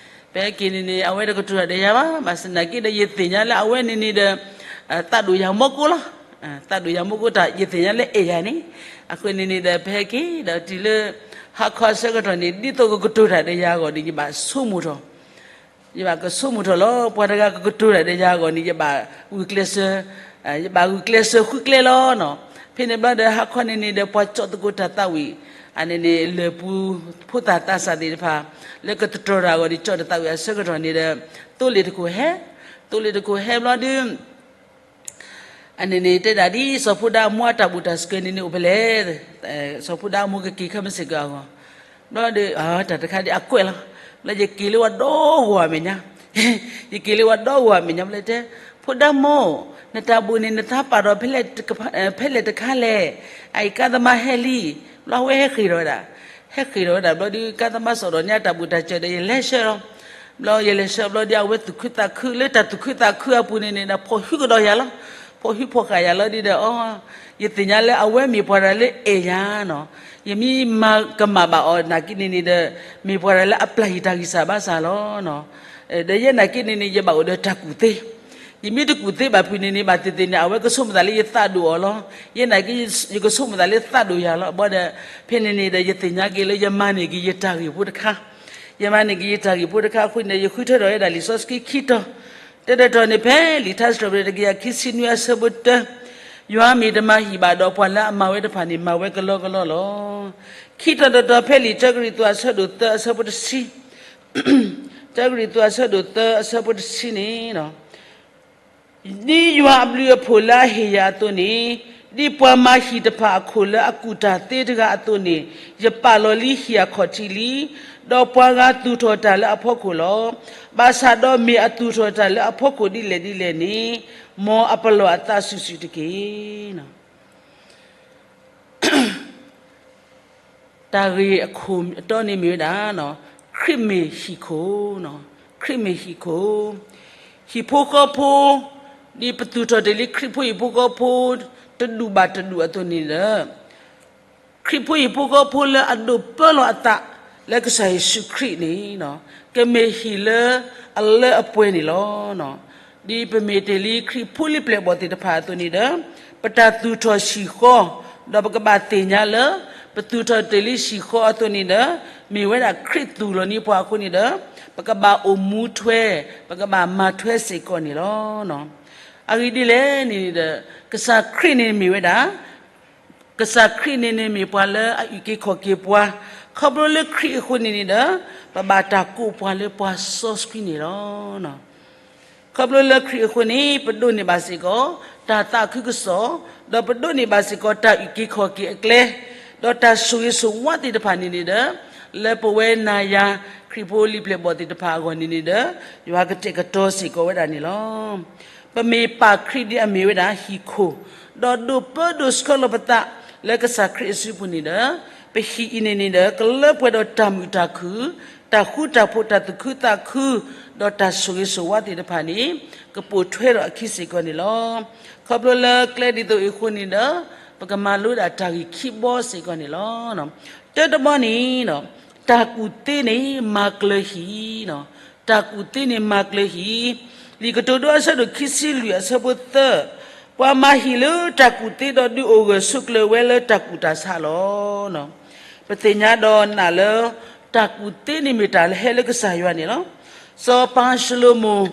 ဖဲဟဲက့ၤန့ၣ်န့ၣ် အဝဲတကတိၤတၢ်ဒီးယၤဘၣ်, ဘၣ်ဆၣ်သနာ်က့ဒီး ယသ့ၣ်ညါလၢအဝဲန့ၣ်န့ၣ်ဒီး သးဒိၣ်ယၤမီကိလီၤ, သးဒိၣ်ယၤမီကိတၢ် ယသ့ၣ်ညါလၢအဲၣ်ယၤန့ၣ်, အဃိန့ၣ်န့ၣ်ဒီး ဖဲဟဲက့ၤဒီးတုၤလၢ ဟါခီအဆၢကတီၢ်န့ၣ် ဒ်သိးကကတိၤတၢ်ဒီးယၤအဂီၢ်န့ၣ် ယဘၣ်ဆိကမိၣ်ထီၣ် ယဘၣ်ကဆိကမိၣ်ထီၣ်လီၤ. ပှၤတဂၤကကတိၤတၢ်ဒီးယၤအဂီၢ်န့ၣ် ယဘၣ်ဂုာ်ကျဲးစၢး, ယဘၣ်ဂုာ်ကျဲးစၢးဃုကျဲလီၤနီၤ. ဖဲန့ၣ်ဘျီဒီး ဟါခီန့ၣ်န့ၣ်ဒီး ပှၤကၠီၣ်သကိးတၢ်သးဝံၣ် အန့ၣ်န့ၣ် လၢၢ်ပူၤဖိသၣ်သးစၢ်သ့ၣ်တဖၣ် လၢကတတြီၤတၢ်အဂီၢ်န့ၣ် ကၠီၣ်တၢ်သးဝံၣ်အဆၢကတီၢ်န့ၣ်ဒီး သိလ့ၣ်တခိၣ်ဟဲ, သိလ့ၣ်တခိၣ်ဟဲဘျီဒီး အန့ၣ်န့ၣ် တဲဒၣ်ဒ်စီၤဖိဒါအမိၢ်အတၢ်ဘူၣ်တၢ်စၢၤန့ၣ်န့ၣ်အိၣ်ဖဲလဲၣ်, စီၤဖိဒါအမိၢ်ကက့ၤခဲမုၢ်ဆ့ၣ်ကီးအဂီၢ်, ဘျီဒီး တၢ်တခါဒ်အကွဲးလီၤ, ဘျီယက့ၤလၢဝဲဒီဂီၢ်အမဲာ်ညါ, ယက့ၤလၢဝဲဒီဂီၢ်အမဲာ်ညါ ဘျီတဲ, ဖိဒါမိၢ်, နတၢ်ဘူၣ်န့ၣ် နသးပာ်ဒီး ဖဲလဲၣ်တခါလဲၣ်, အအံၤကါသမါဟဲလံ, ဘျီဝဲဟဲဃ့ၢ်ထီၣ်ဝဲဒၣ် ဟဲဃ့ၢ်ထီၣ်ဝဲဒၣ်ဘျီဒီး ကါသမါစိာ်ဒီးန့ၢ်အတၢ်ဘူၣ်တၢ်စၢၤဒီး ယလဲၤဆှၢလီၤ, ဘျီယလဲၤဆှၢဘျီဒီး အဝဲသူၣ်ခုသးခုလၢတၢ်သူၣ်ခုသးခုအပူၤန့ၣ်န့ၣ်ဒီး ဖီၣ်ဟုကဒီးယၤလီၤ, ဖီၣ်ဟုဖီၣ်ဃာ်ယၤလီၤဒီး အီ, ယသ့ၣ်ညါလၢအဝဲမ့ၢ်ပှၤတဂၤလၢအဲၣ်ယၤနီၤ, ယမ့ၢ်မၤကမၣ်ဘၣ်အီၤနာ်က့န့ၣ်န့ၣ်ဒီး မ့ၢ်ပှၤတဂၤလၢအပျၢ်ယတၢ်ဂံၢ်စၢ်ဘါစၢ်လီၤ. ဒီးယဲနာ်က့န့ၣ်န့ၣ် ယဘၣ်အိၣ်ဒီးတၢ်ကူၣ်သ့ ယမ့ၢ်တကူၣ်သ့ဘၣ်ဖုးန့ၣ်န့ၣ် ဘၣ်သ့ၣ်သ့ၣ်န့ၣ် အဝဲကဆိကမိၣ်သးလၢယသးဒိၣ်အီၤလီၤ. ယဲနာ်က့ ယကဆိကမိၣ်သးလၢသးဒိၣ်ယၤလီၤ. ဘၣ်ဒီး ဖဲန့ၣ်န့ၣ်ဒီး ယသ့ၣ်ညါက့ၤလၢယမၤန့ၢ်က့ၤယတၢ်ဂ့ၢ်ဖိတခါ, ယမၤန့ၢ်က့ၤယတၢ်ဂ့ၢ်ဖိတခါအဃိန့ၣ် ယဃုထၢထီၣ်ဝဲဒၣ်လံာ်စီဆှံခံတီၤ, တတီၤန့ၣ် ဖဲလံာ်ထါစံးထီၣ်ပတြၢၤတကယၤခံဆံနွံအဆၢဖိတၢ, ယွၤမ့ၢ်တမၤဟံၣ်ဘၣ်ဒီး ပှၤလၢအမၤဝဲတဖၣ်န့ၣ် မၤဝဲကလီကလီလီၤ. ခံတီၤတတီၤ ဖဲလံာ်တၢကရံၣ်သူးအဆၢဒိၣ်သၢအဆၢဖိတဆံ တၢကရံၣ်သူးအဆၢဒိၣ်သၢအဆၢဖိတဆံန့ၣ်, ဒ်ယွၤအဘျုးအဖှိၣ်လၢအဟ့ၣ်ယၤအသိးန့ၣ်, ဒ်ပှၤမၤဟံၣ်တဖၣ်အခိၣ်လၢအကူၣ်တၢ်သ့တဂၤအသိးန့ၣ်, ယပာ်လီၤလံဟံၣ်အခီၣ်ထံးလံ, ဒီးပှၤဂၤသူၣ်ထီၣ်တၢ်လၢအဖီခိၣ်လီၤ. ဘၣ်ဆၣ်ဒီးမ့ၢ်အသူၣ်ထီၣ်တၢ်လၢအဖီခိၣ်ဒ်လဲၣ်ဒ်လဲၣ်န့ၣ်, မ်အပလီၢ်အသးစုာ်စုာ်တက့ၢ်. တၢ်ဂ့ၢ်အခိၣ်အတီန့ၣ်မ့ၢ်ဝဲဒၣ်, ခရံာ်မ့ၢ်ဟံၣ်ခိၣ်, ခရံာ်မ့ၢ်ဟံၣ်ခိၣ်, ဟံၣ်ဖိဃီဖိ, ဒ်ပသူၣ်ထီၣ်တ့ၢ်လံခရံာ်ဖိဟံၣ်ဖိဃီဖိ တဒူၣ်ဘၣ်တဒူၣ်အသိးန့ၣ်ဒီး ခရံာ်ဖိဟံၣ်ဖိဃီဖိလၢအဒိးပၢလီၤအသးလၢကစၢ်ယ့ၣ်ၡူးခရံာ်န့ၣ်, ကမ့ၢ်ဟံၣ်လၢအလၢအပှဲၤန့ၣ်လီၤ. ဒ်ပမ့ၢ်တ့ၢ်လံခရံာ်ဖိလံပျဲၢ်ဘီၣ်သ့ၣ်တဖၣ်အသိးန့ၣ်ဒီး, ပတၢ်သူၣ်ထီၣ်ဟံၣ်ဃီ, ဒီးပကဘၣ်သ့ၣ်ညါလၢ ပသူၣ်ထီၣ်တ့ၢ်လံဟံၣ်ဃီအသိးန့ၣ်ဒီး, မ့ၢ်ဝဲဒၣ်ခရံာ်သူၣ်လီၤန့ၢ်ပှၤအဃိန့ၣ်ဒီး, ပကဘၣ်အိၣ်မူထွဲ, ပကဘၣ်မၤထွဲစ့ၢ်ကီးန့ၣ်လီၤ. အဂ့ၢ်ဒ်လဲၣ်န့ၣ်န့ၣ်ဒီး ကစၢ်ခရံာ်န့ၣ်မ့ၢ်ဝဲဒၣ် ကစၢ်ခရံာ်န့ၣ်န့ၣ်မ့ၢ်ပှၤလၢအအုၣ်က့ၤခီၣ်က့ၤပှၤ, ခီဖျိလၢခရံာ်အဃိန့ၣ်န့ၣ်ဒီး ပဘၣ်တၢ်ကိးပှၤလၢပှၤစီဆှံန့ၣ်လီၤ. ခီဖျိလၢခရံာ်အဃိန့ၣ် ပဒိးန့ၢ်ဘၣ်စ့ၢ်ကီး တၢ်သးခုကစီၣ်, ဒီးပဒိးန့ၢ်ဘၣ်စ့ၢ်ကီးတၢ်အုၣ်က့ၤခီၣ်က့ၤအကျဲ, ဒီးတၢ်ဆိၣ်ဂ့ၤဆိၣ်ဝါသ့ၣ်တဖၣ်န့ၣ်န့ၣ်ဒီး လၢပဝဲနၤယၤ ခရံာ်ဖိလံာ်ဖျၢၣ်ဘီၣ်သ့ၣ်တဖၣ်အဂီၢ်န့ၣ်န့ၣ်ဒီး ယွၤကတဲာ်ကတီၤစ့ၢ်ကီးဝဲဒၣ်န့ၣ်လီၤ. ပမ့ၢ်ပာ်ခရံာ်ဒ်အမ့ၢ်ဝဲဒၣ်ဟံၣ်ခိၣ်, ဒီးဒိးပၢဒိးဆှၢလီၤပသး လၢကစၢ်ခရံာ်အစုပူၤန့ၣ်ဒီး ပဟံၣ်အံၤန့ၣ်န့ၣ်ဒီး ကလၢပှဲၤဒီးတၢ်မုာ်တၢ်ခုၣ်, တၢ်ဃူတၢ်ဖိး, တၢ်သူၣ်ခုသးခု, ဒီးတၢ်ဆိၣ်ဂ့ၤဆိၣ်ဝါသ့ၣ်တဖၣ်န့ၣ် ကပိာ်ထွဲဒီးအခံစ့ၢ်ကီးန့ၣ်လီၤ. ခီဖျိလၢကျဲဒ်သိးအံၤအဃိန့ၣ်ဒီး ပကမၤလိဒၣ်တၢ်ဂ့ၢ်ခံဘီစ့ၢ်ကီးန့ၣ်လီၤ. တၢတဘီန့ၣ် တၢ်ကူၣ်သ့န့ၣ်မၤကျၢၤဟံၣ်, တၢ်ကူၣ်သ့န့ၣ်မၤကျၢၤဟံၣ်, လံာ်ကတိၤဒိအဆၢဒိၣ်ခံဆံလွံၢ်အဆၢဖိသၢ, ပှၤမၤဟံၣ်လၢတၢ်ကူၣ်သ့ဒီးဒုးအိၣ်ဂၢၢ်ဆိးကျၢၤဝဲလၢတၢ်ကူၣ်တၢ်ဆးလီၤ. ပသ့ၣ်ညါဒီးနၢ်လၢ တၢ်ကူၣ်သ့န့ၣ်မ့ၢ်တၢ်လၢဟဲလၢကစၢ်ယွၤန့ၣ်လီၤ. စီၤပၤၡလိၤမိၣ်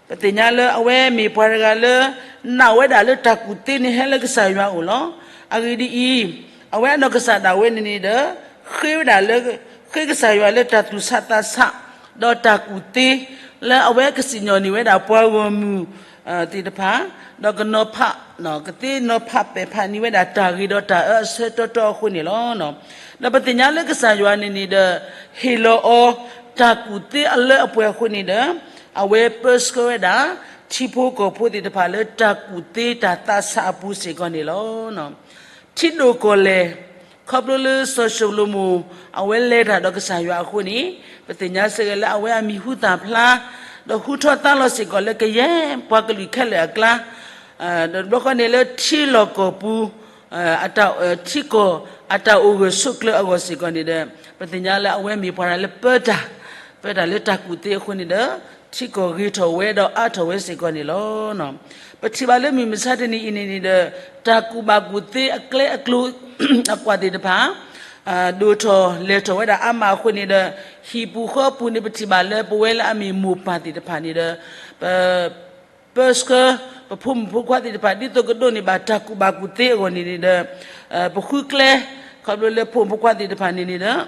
ပသ့ၣ်ညါလၢအဝဲမ့ၢ်ပှၤတဂၤလၢ နာ်ဝဲဒၣ်လၢတၢ်ကူၣ်သ့န့ၣ်ဟဲလၢကစၢ်ယွၤအအိၣ်လီၤ. အဂ့ၢ်ဒ်အံၤ, အဝဲအနီၢ်ကစၢ်ဒၣ်ဝဲန့ၣ်န့ၣ်ဒီး ဃ့ဝဲဒၣ်လၢ ဃ့ကစၢ်ယွၤလၢတၢ်သူၣ်ဆးသးဆး ဒီးတၢ်ကူၣ်သ့ လၢအဝဲကစံၣ်ညီၣ်န့ၢ်ဝဲဒၣ်ပှၤဂီၢ်မုၢ်သ့ၣ်တဖၣ်, ဒီးကနီၤဖး, ကသ့နီၤဖးပဲာ်ဖးန့ၢ်ဝဲဒၣ်တၢ်ဂ့ၤဒီးတၢ်အၢအဆၢတီတီအဃိန့ၣ်လီၤ. ဒီးပသ့ၣ်ညါလၢကစၢ်ယွၤန့ၣ်န့ၣ်ဒီး ဟ့ၣ်လီၤအီၤ တၢ်ကူၣ်သ့အလၢအပှဲၤအဃိန့ၣ်ဒီး အဝဲပၢဆှၢဝဲဒၣ် ထံဖိကီၢ်ဖိသ့ၣ်တဖၣ်လၢတၢ်ကူၣ်သ့တၢ်သးဆးအပူၤစ့ၢ်ကီးန့ၣ်လီၤ. ထံဒိၣ်ကီၢ်လဲၢ်, ခီဖျိလၢစီၤၡလိၤမိၣ် အဝဲလဲၤတၢ်ဒီးကစၢ်ယွၤအဃိန့ၣ် ပသ့ၣ်ညါစ့ၢ်ကီးလၢအဝဲအမံၤဟူသၣ်ဖျါ ဒီးဟူထီၣ်သါလီၤစ့ၢ်ကီးလၢကယဲၢ်ပှၤကလုာ်ခဲလၢာ်အကျါ, ဒီးတဘျီဃီန့ၣ်လၢထံလီၢ်ကီၢ်ပူၤ ထံကီၢ်အတၢ်အိၣ်ဂၢၢ်ဆိးကျၢၤအဂီၢ်စ့ၢ်ကီးန့ၣ်ဒီး ပသ့ၣ်ညါလၢအဝဲမ့ၢ်ပှၤတဂၤလၢပၢတၢ်, ပၢတၢ်လၢတၢ်ကူၣ်သ့အဃိန့ၣ်ဒီး ထံကီၢ်ဂ့ၤထီၣ်ဝဲဒီးအါထီၣ်ဝဲစ့ၢ်ကီးန့ၣ်လီၤ. ပထံၣ်ဘၣ်လၢမုၢ်မဆါတနံၤအံၤန့ၣ်န့ၣ်ဒီး တၢ်ကူၣ်ဘၣ်ကူၣ်သ့အကျဲအကျိၤအကွာ်သ့ၣ်တဖၣ် ဒိၣ်ထီၣ်လဲၤထီၣ်ဝဲဒၣ်အါမးအဃိန့ၣ်ဒီး ဟံၣ်ပူၤဃီပူၤန့ၣ် ပထံၣ်ဘၣ်လၢပဝဲလၢအမ့ၢ်မိၢ်ပၢ်သ့ၣ်တဖၣ်န့ၣ်ဒီး ပ ပၢဆှၢ ပဖိမုၣ်ဖိခွါသ့ၣ်တဖၣ် ဒ်သိးကဒိးန့ၢ်ဘၣ်တၢ်ကူၣ်ဘၣ်ကူၣ်သ့အဂီၢ်န့ၣ်န့ၣ်ဒီး ပဃုကျဲ ခီဖျိလၢဖိမုၣ်ဖိခွါသ့ၣ်တဖၣ်န့ၣ်န့ၣ်ဒီး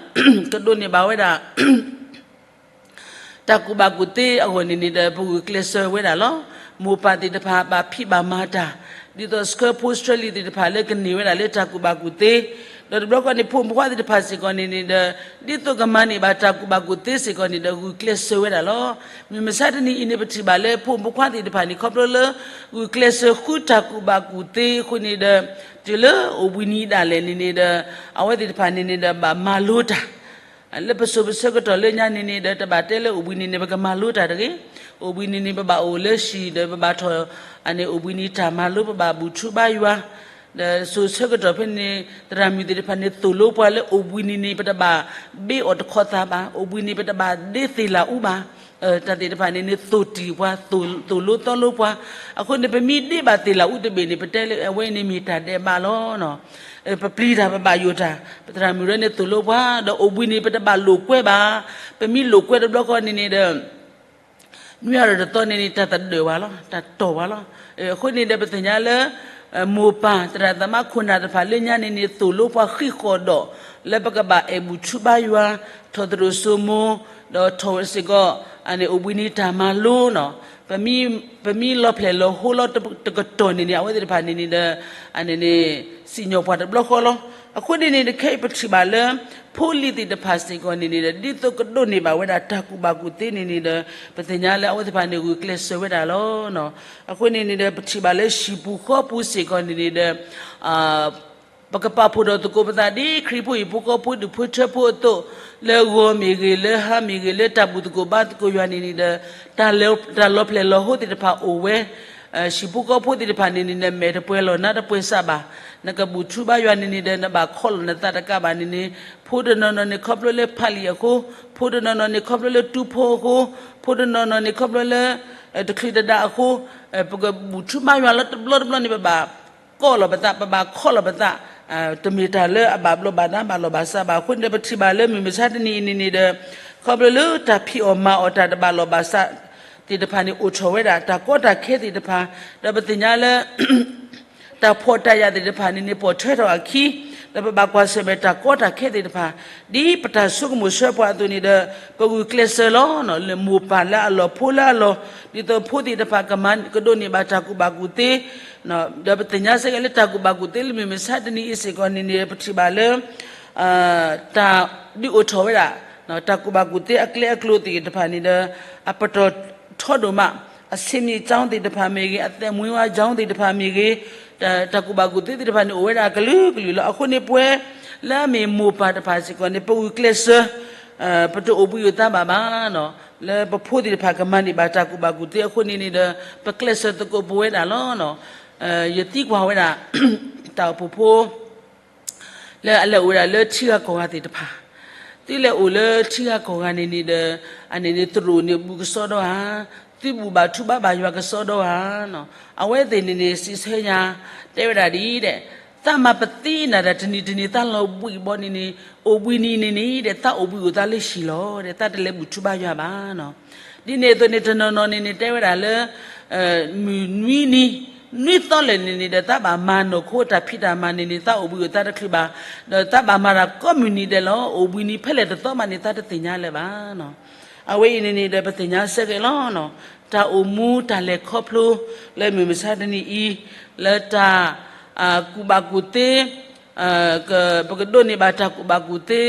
ကဒိးန့ၢ်ဘၣ်ဝဲဒၣ် တၢ်ကူၣ်ဘၣ်ကူၣ်သ့အဂီၢ်န့ၣ်န့ၣ်ဒီး ပဂုာ်ကျဲးစၢးဝဲဒၣ်လီၤ. မိၢ်ပၢ်သ့ၣ်တဖၣ်ဘၣ်ဖံးဘၣ်မၤတၢ် ဒ်သိးဆှၢဖိဆှၢလံၤသ့ၣ်တဖၣ်လၢကန့ၢ်ဝဲဒၣ်လၢတၢ်ကူၣ်ဘၣ်ကူၣ်သ့, ဒီးတဘျီဃီန့ၣ် ဖိမုၣ်ဖိခွါသ့ၣ်တဖၣ်စ့ၢ်ကီးန့ၣ်န့ၣ်ဒီး ဒ်သိးကမၤန့ၢ်ဘၣ်တၢ်ကူၣ်ဘၣ်ကူၣ်သ့စ့ၢ်ကီးန့ၣ်ဒီး ဂုာ်ကျဲးစၢးဝဲဒၣ်လီၤ. မုၢ်မဆါတနံၤအံၤန့ၣ် ပထံၣ်ဘၣ်လၢဖိမုၣ်ဖိခွါသ့ၣ်တဖၣ်န့ၣ် ခီဖျိလၢ ဂုာ်ကျဲးစၢးဃုတၢ်ကူၣ်ဘၣ်ကူၣ်သ့အဃိန့ၣ်ဒီး တုၤလၢအိၣ်ဘှံးနံၤဒၣ်လဲာ်န့ၣ်န့ၣ်ဒီး အဝဲသ့ၣ်တဖၣ်န့ၣ်န့ၣ်ဒီး ဘၣ်မၤလိတၢ် လၢပစိၤပဆၢကတီၢ်လၢညါန့ၣ်န့ၣ်ဒီး တဘၣ်တဲလၢအိၣ်ဘှံးနံၤန့ၣ် ပကမၤလိတၢ်တဂ့ၤ. အိၣ်ဘှံးနံၤန့ၣ် ပဘၣ်အိၣ်လၢဟံၣ်ဒီး ပဘၣ်ထီၣ် အန့ၣ်အိၣ်ဘှံးနံၤတၢ်မၤလိ ပဘၣ်ဘူၣ်ထူဘါယွၤ, ဒီးစိၤဆၢကတီၢ်ဖဲန့ၣ် သရၣ်မုၣ်သ့ၣ်တဖၣ်န့ၣ် သိၣ်လိပှၤလၢအိၣ်ဘှံးနံၤန့ၣ် ပတဘၣ်ဘ့အီၣ်တခီသးဘၣ်, အိၣ်ဘှံးနံၤ ပတဘၣ်ဒ့သ့ၣ်လၣ်အူဘၣ်, တၢ်သ့ၣ်တဖၣ်န့ၣ်န့ၣ် သိၣ်တံၢ်ပှၤ သိၣ်လိသီလိပှၤ, အဃိန့ၣ် ပမ့ၢ်ဒ့ဘၣ်သ့ၣ်လၣ်အူတဘ့ၣ်န့ၣ် ပတဲလၢအဝဲန့ၣ်မ့ၢ်တၢ်ဒဲးဘးလီၤ. ပပျံၤတၢ် ပဘၣ်ယိၣ်တၢ် ပသရၣ်မုၣ်ရဲန့ၣ်သိၣ်လိပှၤ ဒီးအိၣ်ဘှံးနံၤ ပတဘၣ်လိာ်ကွဲဘၣ်, ပမ့ၢ်လိာ်ကွဲတဘျီဃီန့ၣ်န့ၣ်ဒီး နွံအါရၢ်တသီန့ၣ်န့ၣ် တၢ်သဒၢၣ်ဝဲလီၤ, တၢ်တီၢ်ဝဲလီၤ. အဃိန့ၣ်ဒီး ပသ့ၣ်ညါလၢ မိၢ်ပၢ်သရၣ်သမါခိၣ်နၢ်တဖၣ်လၢညါန့ၣ်န့ၣ် သိၣ်လိပှၤဃံးဃီၣ်ဒီး လၢပကဘၣ်အဲၣ်ဘူၣ်ထူဘါယွၤ, ထီၣ်သရိာ်စိမိၤ, ဒီးထီၣ်ဝဲစ့ၢ်ကီး အန့ၣ်အိၣ်ဘှံးနံၤတၢ်မၤလိနီၤ, ပမ့ၢ်လီၤဖျဲၣ်လီၤဟိလီၤတကတီၢ်န့ၣ်န့ၣ် အဝဲသ့ၣ်တဖၣ်န့ၣ်န့ၣ်ဒီး အန့ၣ်န့ၣ် စံၣ်ညီၣ်ပှၤတဘျီဃီလီၤ. အဃိန့ၣ်န့ၣ် တခဲအံၤပထံၣ်ဘၣ်လၢ ဖိလံၤသ့ၣ်တဖၣ်စ့ၢ်ကီးန့ၣ်န့ၣ်ဒီး ဒ်သိးကဒိးန့ၢ်ဘၣ်ဝဲဒၣ်တၢ်ကူၣ်ဘၣ်ကူၣ်သ့န့ၣ်န့ၣ်ဒီး ပသ့ၣ်ညါလၢအဝဲသ့ၣ်တဖၣ်န့ၣ် ဂုာ်ကျဲးစၢးဝဲဒၣ်လီၤ. အဃိန့ၣ်န့ၣ်ဒီး ပထံၣ်ဘၣ်လၢဟံၣ်ပူၤဃီပူၤစ့ၢ်ကီးန့ၣ်န့ၣ်ဒီး ပကပာ်ဖှိၣ်ဒီးသကိးပသးဒ်ခရံာ်ဖိဟံၣ်ဖိဃီဖိဒူၣ်ဖိထၢဖိအသိး, လၢဂီၤမ့ၢ်ဂ့ၤ, လၢဟါမ့ၢ်ဂ့ၤ, လၢတၢ်ဘူၣ်သကိးဘါသကိးယွၤန့ၣ်န့ၣ်ဒီး တၢ်လီၤဖျဲၣ်လီၤဟိသ့ၣ်တဖၣ်အိၣ်ဝဲ, ဟံၣ်ဖိဃီဖိသ့ၣ်တဖၣ်န့ၣ်န့ၣ်ဒီး မဲာ်တပှဲၤလီၤနါတပှဲၤစးဘၣ်, နကဘူၣ်ထူဘါယွၤန့ၣ်န့ၣ်ဒီး နဘၣ်ခီလီၤနသးတကးဘၣ်န့ၣ်န့ၣ်, ဖိတနီၤနီၤန့ၣ် ခီဖျိလၢဖးလံာ်အဃိ, ဖိတနီၤနီၤန့ၣ် ခီဖျိလၢတူဖိအဃိ, ဖိတနီၤနီၤန့ၣ် ခီဖျိလၢ တချုးတဒါအဃိ, ပကဘူၣ်ထူဘါယွၤလၢတဘျီတဘျီန့ၣ် ပဘၣ် ကိးလီၤပသး, ပဘၣ်ခီလီၤပသး, တမ့ၢ်တၢ်လၢအဘၣ်ဘျီးဘၣ်ဒါဘၣ်လီၢ်ဘၣ်စးဘၣ်. အဃိန့ၣ်ဒီး ပထံၣ်ဘၣ်လၢမုၢ်မဆါတနံၤအံၤန့ၣ်န့ၣ်ဒီး ခီဖျိလၢတၢ်ဖံးအီၣ်မၤအီၣ်တၢ်တဘၣ်လီၢ်ဘၣ်စး သ့ၣ်တဖၣ်န့ၣ် အိၣ်ထီၣ်ဝဲဒၣ်တၢ်ကီတၢ်ခဲသ့ၣ်တဖၣ်, ဒီးပသ့ၣ်ညါလၢ တၢ်ဖှီၣ်တၢ်ယာ်သ့ၣ်တဖၣ်န့ၣ်န့ၣ် ပိာ်ထွဲထီၣ်အခံ, ဒီးပဘၣ်ကွၢ်ဆၢၣ်မဲာ်တၢ်ကီတၢ်ခဲသ့ၣ်တဖၣ်, ဒ်ပတၢ်ဆိကမိၣ်ဆၢပှၤအသိးန့ၣ်ဒီး ပဂုာ်ကျဲးစၢးလီၤ. လၢမိၢ်ပၢ်လၢအလီၢ်ဖိလၢအလီၢ်, ဒ်သိးဖိသ့ၣ်တဖၣ်ကမၤကဒိးန့ၢ်ဘၣ်တၢ်ကူၣ်ဘၣ်ကူၣ်သ့, ဒီးပသ့ၣ်ညါစ့ၢ်ကီးလၢတၢ်ကူၣ်ဘၣ်ကူၣ်သ့လၢမုၢ်မဆါတနံၤအံၤစ့ၢ်ကီးန့ၣ်န့ၣ် ပထံၣ်ဘၣ်လၢ တၢ်ဒုးအိၣ်ထီၣ်ဝဲဒၣ် တၢ်ကူၣ်ဘၣ်ကူၣ်သ့အကျဲအကျိၤသ့ၣ်တဖၣ်န့ၣ်ဒီး အပတီၢ်ထီဒိၣ်မး, အဆံးမံၣ်ကၠီသ့ၣ်တဖၣ်မ့ၢ်ဂ့ၤ, အသက်မွေးဝမ်းကျောင်းသ့ၣ်တဖၣ်မ့ၢ်ဂ့ၤ, တၢ်ကူၣ်ဘၣ်ကူၣ်သ့သ့ၣ်တဖၣ်န့ၣ် အိၣ်ဝဲဒၣ်အကလုာ်ကလုာ်လီၤ. အဃိန့ၣ် ပဝဲလၢအမ့ၢ်မိၢ်ပၢ်တဖၣ်စ့ၢ်ကီးန့ၣ် ပဂုာ်ကျဲးစၢး, ပတအိၣ်ဘှံးအိၣ်သါဘၣ်ဘၣ်, လၢပဖိသ့ၣ်တဖၣ်ကမၤန့ၢ်ဘၣ်တၢ်ကူၣ်ဘၣ်ကူၣ်သ့အဃိန့ၣ်န့ၣ်ဒီး ပကျဲးစၢးသကိးပဝဲဒၣ်လီၤ. ယသံကွၢ်ဝဲဒၣ် တၢ်အိၣ်ဖှိၣ်ဖိ လၢအလဲၤအိၣ်ဝဲဒၣ်လၢထံဂၤကီၢ်ဂၤသ့ၣ်တဖၣ်, သုလဲၤအိၣ်လၢထံဂၤကီၢ်ဂၤန့ၣ်န့ၣ်ဒီး အန့ၣ်န့ၣ် သရိာ်န့ၣ်ဘူးကစီဒီဧါ, သုဘူးဘၣ်ထူဘၣ်ဘၣ်ယွၤကစီဒီဧါ, အဝဲသ့ၣ်န့ၣ်န့ၣ် စံးဆၢညါ တဲဝဲဒၣ်ဒ်အံၤဒဲး, သးမၤပသံနၤဒီးတနံၤတနံၤ သးလီၤဘှံးဘီန့ၣ်န့ၣ် အိၣ်ဘှံးနံၤန့ၣ်န့ၣ်ဒီး သးအိၣ်ဘှံးအိၣ်သါလၢဟံၣ်လီၤဒီး သးတလဲၤဘူးထူဘၣ်ယွၤဘၣ်. ဒ်န့ၣ်အသိးန့ၣ် တနီၤနီၤန့ၣ်န့ၣ် တဲဝဲဒၣ်လၢ မုၢ်နွံနံၤ နွံသီလၢာ်န့ၣ်န့ၣ်ဒီး သးဘၣ်မၤနီၢ်ခိတၢ်ဖံးတၢ်မၤန့ၣ်န့ၣ် သးအိၣ်ဘှံးအိၣ်သါတချုးဘၣ်, ဒီးသးဘၣ်မၤတၢ်ကိးမုၢ်နံၤဒဲးလီၤ. အိၣ်ဘှံးနံၤဖဲလဲၣ်တသီမးန့ၣ် သးတသ့ၣ်ညါလၢၤဘၣ်. အဝဲအံၤန့ၣ်န့ၣ်ဒီး ပသ့ၣ်ညါဆၢက့ၤလီၤ. တၢ်အိၣ်မူတၢ်လဲၤခီဖျိ လၢမုၢ်မဆါတနံၤအံၤ လၢတၢ် ကူၣ်ဘၣ်ကူၣ်သ့ ပကဒိးန့ၢ်ဘၣ်တၢ်ကူၣ်ဘၣ်ကူၣ်သ့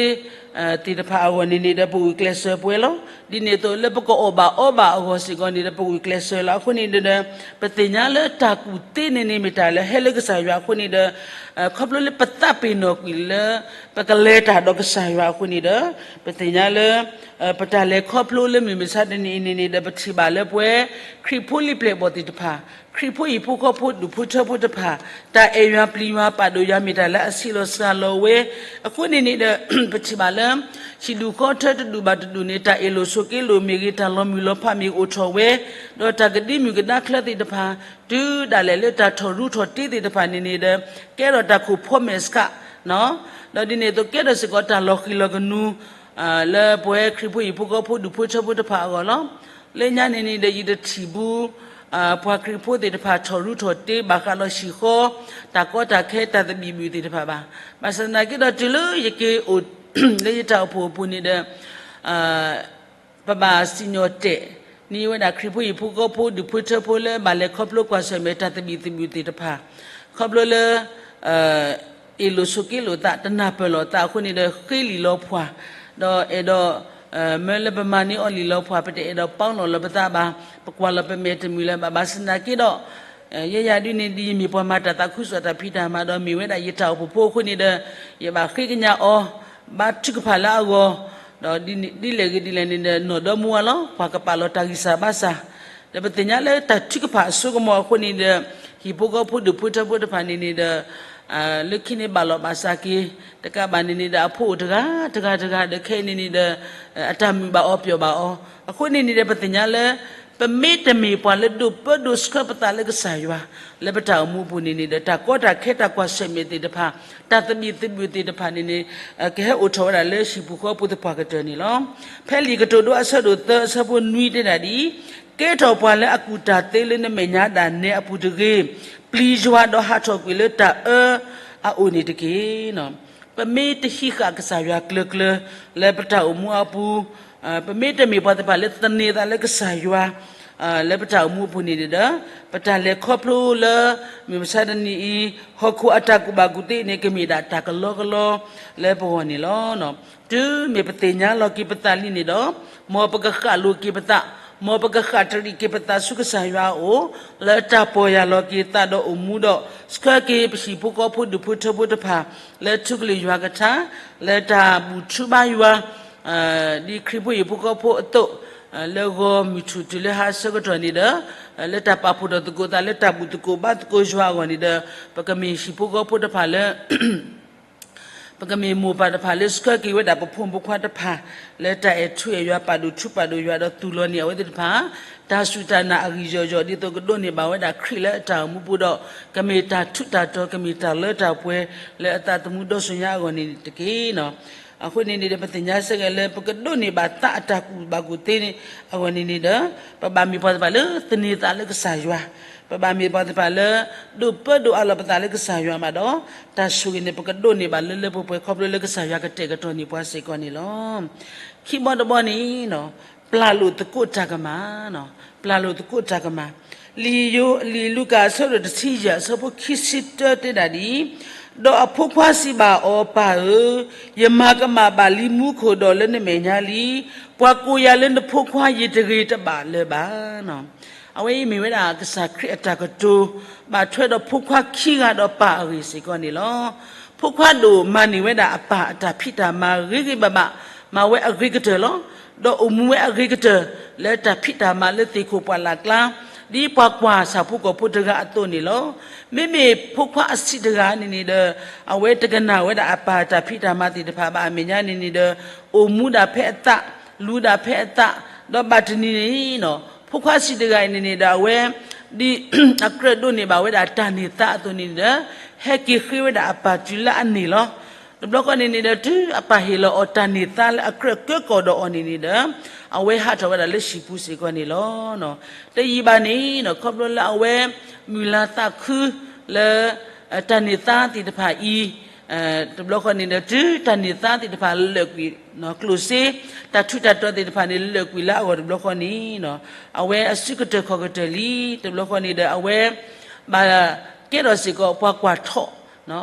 သ့ၣ်တဖၣ်အဂီၢ်န့ၣ်န့ၣ်ဒီး ပဂုာ်ကျဲးစၢးပဝဲလီၤ. ဒ်န့ၣ်အသိးလၢပကအီၣ်ဘၣ်အီဘၣ်အဂီၢ်စ့ၢ်ကီးန့ၣ်ဒီး ပဂုာ်ကျဲးစၢးလီၤ. အဃိန့ၣ်ဒီး ပသ့ၣ်ညါလၢတၢ်ကူၣ်သ့န့ၣ်န့ၣ် မ့ၢ်တၢ်လၢဟဲလၢကစၢ်ယွၤအဃိန့ၣ်ဒီး ခီဖျိလၢပသးပ့ၤနီၣ်ကွံာ်လၢ ပကလဲၤတၢ်ဒီးကစၢ်ယွၤအဃိန့ၣ်ဒီး ပသ့ၣ်ညါလၢ ပတၢ်လဲၤခီဖျိလၢမုၢ်မဆါတနံၤအံၤန့ၣ်န့ၣ်ဒီး ပထံၣ်ဘၣ်လၢပဝဲ ခရံာ်ဖိလံၤပျဲၢ်အဘီၣ်သ့ၣ်တဖၣ် ခရံာ်ဖိဟံၣ်ဖိဃီဖိဒူၣ်ဖိထၢဖိတဖၣ် တၢ်အဲၣ်ယွၤပျံၤယွၤပာ်ဒိၣ်ယွၤမ့ၢ်တၢ်လၢအဆံးလီၤစှၤလီၤဝဲ အဃိန့ၣ်န့ၣ်ဒီး ပထံၣ်ဘၣ်လၢ ဟံၣ်ဒူၣ်ဃီထၢတဒူၣ်ဘၣ်တဒူၣ်န့ၣ် တၢ်အ့ၣ်လိာ်ဆိးက့လိာ်မ့ၢ်ဂ့ၤ တၢ်လီၤမုၢ်လီၤဖးမ့ၢ်ဂ့ၤအိၣ်ထီၣ်ဝဲ ဒီးတၢ်ကဒံမုၢ်ကဒါချၢသ့ၣ်တဖၣ် တုၤဒၣ်လဲာ်လၢတၢ်ထီၣ်ရူးထီၣ်တ့သ့ၣ်တဖၣ်န့ၣ်န့ၣ်ဒီး ကဲထီၣ်တၢ်ခိၣ်ဖီမဲာ်ဆှး ဒီးဒ်န့ၣ်အသိးကဲထီၣ်စ့ၢ်ကီးတၢ်လီၤဃံၤလီၤကနူၤ လၢပဝဲခရံာ်ဖိဟံၣ်ဖိဃီဖိဒူၣ်ဖိထၢဖိတဖၣ်အဂီၢ်လီၤ. လၢညါန့ၣ်န့ၣ်ဒီး ယတထံၣ်ဘူး ပှၤခရံာ်ဖိသ့ၣ်တဖၣ်ထီၣ်ရူးထီၣ်တ့ဘၣ်ဃးဒီးဟံၣ်ဃီ တၢ်ကီတၢ်ခဲတၢ်သဘံၣ်ဘုၣ်သ့ၣ်တဖၣ်ဘၣ်. ဘၣ်ဆၣ်သနာ်က့ဒီးတုၤလၢယက့ၤအိၣ် လၢယတၢ်အိၣ်ဖှိၣ်အပူၤန့ၣ်ဒီး ပဘၣ်စံၣ်ညီၣ်တဲာ်န့ၢ်ဝဲဒၣ်ခရံာ်ဖိဟံၣ်ဖိဃီဖိဒူၣ်ဖိထၢဖိလၢဘၣ်လဲၤခီဖျိကွၢ်ဆၢၣ်မဲာ်တၢ်သဘံၣ်သဘုၣ်သ့ၣ်တဖၣ် ခီဖျိလၢ အ့ၣ်လိာ်ဆိးက့လိာ်သး တနၢ်ပၢၢ်လိာ်သးအဃိန့ၣ်ဒီး ဃ့လံာ်လီၤဖှၣ် ဒီးအဲၣ်ဒိး မၢလၢပမၤန့ၢ်အီၤလံာ်လီၤဖှၣ် ပတအဲၣ်ဒိးပီလီၤလၢပသးဘၣ် ပကွၢ်လီၤပမဲာ်တမုာ်လၢၤဘၣ် ဘၣ်ဆၣ်သနာ်က့ဒီး ယဲယၤဒ်န့ၣ်ဒီး ယမ့ၢ်ပှၤမၤတၢ်သးခုကစီၣ်တၢ်ဖံးတၢ်မၤဒီးမ့ၢ်ဝဲဒၣ်ယတၢ်အိၣ်ဖှိၣ်ဖိအဃိန့ၣ်ဒီး ယဘၣ်ဃ့ကညးအီၤ ဘါထုကဖၣ်လၢအဂီၢ် ဒီးဒ်လဲၣ်ဂ့ၤဒ်လဲၣ်န့ၣ်ဒီး နီၢ်ဒီမါဝၤလီၤ ပှၤကပာ်လီၤတၢ်ဂံၢ်စၢ်ဘါစၢ် ဒီးပသ့ၣ်ညါလၢတၢ်ထုကဖၣ်အစိကမီၤအဃိန့ၣ်ဒီး ဟံၣ်ဖိဃီဖိဒူၣ်ဖိထၢဖိတဖၣ်န့ၣ်န့ၣ်ဒီး လၢခံန့ၣ်ဘၣ်လီၤဘၣ်စးက့ၤ တကးဘၣ်န့ၣ်န့ၣ်ဒီး အဖိအိၣ်တဂၤတဂၤတဂၤဒီး ခဲအံၤန့ၣ်န့ၣ်ဒီး အတၢ်မုာ်ဘၣ်အီၤပျီၣ်ဘၣ်အီၤ အဃိန့ၣ်န့ၣ်ဒီး ပသ့ၣ်ညါလၢ ပမ့တမ့ၢ်ပှၤလၢဒိးပၢဒိးဆှၢပသးလၢကစၢ်ယွၤ လၢပတၢ်အိၣ်မူအပူၤန့ၣ်န့ၣ်ဒီး တၢ်ကီတၢ်ခဲတၢ်ကွၢ်ဆၢၣ်မဲာ်သ့ၣ်တဖၣ် တၢ်သဘံၣ်သဘုၣ်သ့ၣ်တဖၣ်န့ၣ်န့ၣ် ကဟဲအိၣ်ထီၣ်ဝဲဒၣ်လၢဟံၣ်ဖိဃီဖိသပှၢ်ကတၢၢ်န့ၣ်လီၤ. ဖဲလံာ်ကတိၤဒိအဆၢဒိၣ်သၢအဆၢဖိနွံတဲဒၣ်ဒ်အံၤ, ကဲထီၣ်ပှၤလၢအကူၣ်တၢ်သ့လၢနမဲာ်ညါဒၣ်နဲအပူၤတဂ့ၤ, ပျံၤယွၤဒီးဟးထီၣ်ကွံာ်လၢတၢ်အၢအအိၣ်န့ၣ်တက့ၢ်. ပမ့ၢ်တဟံးဃာ်ကစၢ်ယွၤကျၢၤကျၢၤ လၢပတၢ်အိၣ်မူအပူၤ, ပမ့ၢ်တမ့ၢ်ပှၤသ့ၣ်တဖၣ်လၢသန့ၤသးလၢကစၢ်ယွၤ လၢပတၢ်အိၣ်မူအပူၤန့ၣ်ဒီး ပတၢ်လဲၤခီဖျိလၢ မုၢ်မဆါတနံၤအံၤ ဟီၣ်ခိၣ်အတၢ်ကူၣ်ဘၣ်ကူၣ်သ့န့ၣ် ကမ့ၢ်ဒၣ်တၢ်ကလီကလီလၢပဂီၢ်န့ၣ်လီၤ. တုၤမ့ၢ်ပသ့ၣ်ညါလီၤက့ၤပသးလံန့ၣ်ဒီး မ်ပကဃၣ်လိၤက့ၤပသး, မ်ပကဃၣ်တရံးက့ၤပသးဆူကစၢ်ယွၤအအိၣ်, လၢတၢ်ပီၢ်ယၢ်လီၤက့ၤသးဒီးအိၣ်မူဒီး ဆှၢက့ၤပဟံၣ်ဖိဃီဖိဒူၣ်ဖိထၢဖိတဖၣ် လၢထူကလုၢ်ယွၤကထါ, လၢတၢ်ဘူၣ်ထူဘါယွၤ ဒ်ခရံာ်ဖိဟံၣ်ဖိဃီဖိအသိး, လၢဂီၤမုၢ်ထူၣ်တုၤလၢဟါဆၢကတီၢ်န့ၣ်ဒီး, လၢတၢ်ပာ်ဖှိၣ်ထီၣ်သကိးသးလၢတၢ်ဘူၣ်သကိးဘါသကိးယွၤအဂီၢ်န့ၣ်ဒီး, ပကမ့ၢ်ဟံၣ်ဖိဃီဖိတဖၣ်လၢ ပကမ့ၢ်မိၢ်ပၢ်တဖၣ်လၢဆှၢက့ၤဝဲဒၣ်ပဖိမုၣ်ဖိခွါတဖၣ် လၢတၢ်အဲၣ်ထူအဲၣ်ယွၤပာ်ဒိၣ်ထူပာ်ဒိၣ်ယွၤဒီးသူၣ်လီၤန့ၢ်အဝဲသ့ၣ်တဖၣ် တၢ်စူၢ်တၢ်နာ်အဂံၢ်ယီၢ်ယီၢ် ဒ်သိးကဒိးန့ၢ်ဘၣ်ဝဲဒၣ်ခရံာ်လၢအတၢ်အိၣ်မူပူၤဒီး ကမ့ၢ်တၢ်ထူးတၢ်တီၤ ကမ့ၢ်တၢ်လၢတၢ်ပှဲၤလၢအသးသမူဒီစိၤညါအဂီၢ်န့ၣ်တက့ၢ်. အဃိန့ၣ်န့ၣ်ဒီး ပသ့ၣ်ညါစ့ၢ်ကီးလၢ ပကဒိးန့ၢ်ဘၣ်သးအတၢ်ကူၣ်ဘၣ်ကူၣ်သ့န့ၣ် အဂီၢ်န့ၣ်န့ၣ်ဒီး ပဘၣ်မ့ၢ်ပှၤသ့ၣ်တဖၣ်လၢသန့ၤသးလၢကစၢ်ယွၤ, ပဘၣ်မ့ၢ်ပှၤသ့ၣ်တဖၣ်လၢ ဒိးပၢဒိးအးလီၤပသးလၢကစၢ်ယွၤမးဒီး တၢ်ဆိၣ်ဂ့ၤန့ၣ် ပကဒိးန့ၢ်ဘၣ်လၢလၢပှဲၤပှဲၤ ခီဖျိလၢကစၢ်ယွၤကတဲာ်ကတီၤန့ၢ်ပှၤစ့ၢ်ကီးန့ၣ်လီၤ. ခံဘီတဘီန့ၣ် ပျၢ်လိာ်သကိးတၢ်ကမၣ်, ပျၢ်လိာ်သကိးတၢ်ကမၣ်. လံာ်ယိၤ, လံာ်လူၤကၣ်အဆၢဒိၣ်တဆံယဲၢ် အဆၢဖိခံဆံတၢတဲဒၣ်ဒ်အံၤ, ဒီးအဖိခွါစံးဘၣ်အီၤ, ပၢ်ဧၢ, ယမၤကမၣ်ဘၣ်လံမူခိၣ်ဒီးလၢနမဲာ်ညါလံ, ပှၤကိးယၤလၢနဖိခွါ ယတဂ့ၤတဘၣ်လၢၤဘၣ်. အဝဲအံၤမ့ၢ်ဝဲဒၣ်ကစၢ်ခရံာ်အတၢ်ကတိၤ ဘၣ်ထွဲဒီးဖိခွါခံဂၤဒီးပၢ်အဂ့ၢ်စ့ၢ်ကီးန့ၣ်လီၤ. ဖိခွါဒိၣ်မၤန့ၢ်ဝဲဒၣ်အပၢ်အတၢ်ဖံးတၢ်မၤဂ့ၤဂ့ၤဘၣ်ဘၣ်, မၤဝဲအဂ့ၤကတၢၢ်လီၤ. ဒီးအိၣ်မူဝဲအဂ့ၤကတၢၢ် လၢတၢ်ဖံးတၢ်မၤလၢသ့ၣ်ခိၣ်ပှၢ်လၢ်ကျါ, ဒ်ပှၤကွၢ်ဆၣ်ဖိကီၢ်ဖိတဂၤအသိးန့ၣ်လီၤ. မ့မ့ၢ်ဖိခွါအဆံးတဂၤန့ၣ်န့ၣ်ဒီး အဝဲတကနၣ်ဝဲဒၣ်အပၢ်အတၢ်ဖံးတၢ်မၤသ့ၣ်တဖၣ်ဘၣ်အမဲာ်ညါန့ၣ်န့ၣ်ဒီး အိၣ်မူဒၣ်ဖဲအသး, လူၤဒၣ်ဖဲအသး, ဒီးဘၣ်တနံၤန့ၣ် ဖိခွါဆံးတဂၤအံၤန့ၣ်န့ၣ်ဒီး အဝဲ ဒ်အကြၢးဒိးန့ၢ်ဘၣ်ဝဲဒၣ်တၢ်န့ၢ်သါအသိးန့ၣ်ဒီး ဟဲက့ၤဃ့ဝဲဒၣ်အပၢ်တုၤလၢအန့ၢ်လီၤ. တဘျီဃီန့ၣ်န့ၣ်ဒီး တုၤအပၢ်ဟ့ၣ်လီၤအီၤတၢ်န့ၢ်သါလၢအကြၢးကၢကီၢ်ဒီးအီၤန့ၣ်န့ၣ်ဒီး အဝဲဟးထီၣ်ဝဲဒၣ်လၢဟံၣ်ပူၤစ့ၢ်ကီးန့ၣ်လီၤ. တယံာ်ဘၣ်န့ၣ် ခီဖျိလၢအဝဲ မုၢ်လၢ်သးခုလၢ တၢ်န့ၢ်သါသ့ၣ်တဖၣ်အံၤ တဘျီဃီန့ၣ်ဒီး တုၤတၢ်န့ၢ်သါသ့ၣ်တဖၣ်လၢာ်ကွံာ် ကျိၣ်စ့ တၢ်ထူးတၢ်တီၤသ့ၣ်တဖၣ်န့ၣ် လၢာ်ကွံာ်လၢအဂီၢ်တဘျီဃီန့ၣ် အဝဲအစုကတၢၢ်ခီၣ်ကတၢၢ်လံ. တဘျီဃီန့ၣ်ဒီး အဝဲ ဘၣ်ကဲထီၣ်စ့ၢ်ကီးပှၤကွၢ်ထီၣ်,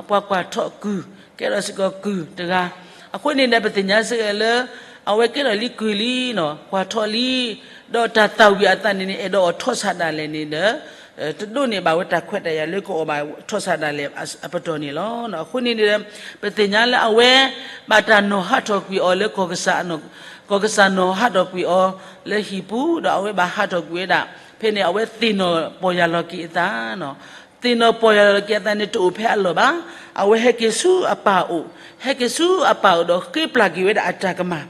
ပှၤကွၢ်ထီၣ်ကုၢ်, ကဲထီၣ်စ့ၢ်ကီးကုၢ်တဂၤ. အဃိန့ၣ်ဒီး ပသ့ၣ်ညါစ့ၢ်ကီးလၢ အဝဲကဲထီၣ်လံကုၢ်လံ, ကွၢ်ထီၣ်လံ, ဒီးတၢ်သၣ်ဝံၤအသးန့ၣ်န့ၣ် အဲၣ်ဒိးအီၣ်ထီၣ်ဆးဒၣ်လဲာ်န့ၣ်ဒီး တဒိးန့ၢ်ဘၣ်ဝဲတၢ်ခွဲးတၢ်ယာ်လၢကအီၣ်ဘၣ်ထီၣ်ဆးဒၣ်လဲာ်အပတီၢ်န့ၣ်လီၤ. အဃိန့ၣ်ဒီး ပသ့ၣ်ညါလၢအဝဲ ဘၣ်တၢ်နီၣ်ဟးထီၣ်ကွံာ်အီၤလၢ ကီၢ်ကစၢ်နီၣ်ဟးထီၣ်ကွံာ်အီၤလၢဟံၣ်ပူၤ ဒီးအဝဲဘၣ်ဟးထီၣ်ကွံာ်ဝဲဒၣ် ဖဲန့ၣ် အဝဲသ့ၣ်နီၣ်ပီၢ်ယၢ်လီၤက့ၤအသး သ့ၣ်နီၣ်ပီၢ်ယၢ်လီၤက့ၤအသးန့ၣ် တအိၣ်ဖဲအလီၢ်ဘၣ်. အဝဲဟဲက့ၤဆူအပၢ်အိၣ်, ဟဲက့ၤဆူအပၢ်အိၣ်ဒီးဃ့ပျၢ်က့ၤဝဲဒၣ်အတၢ်ကမၣ်,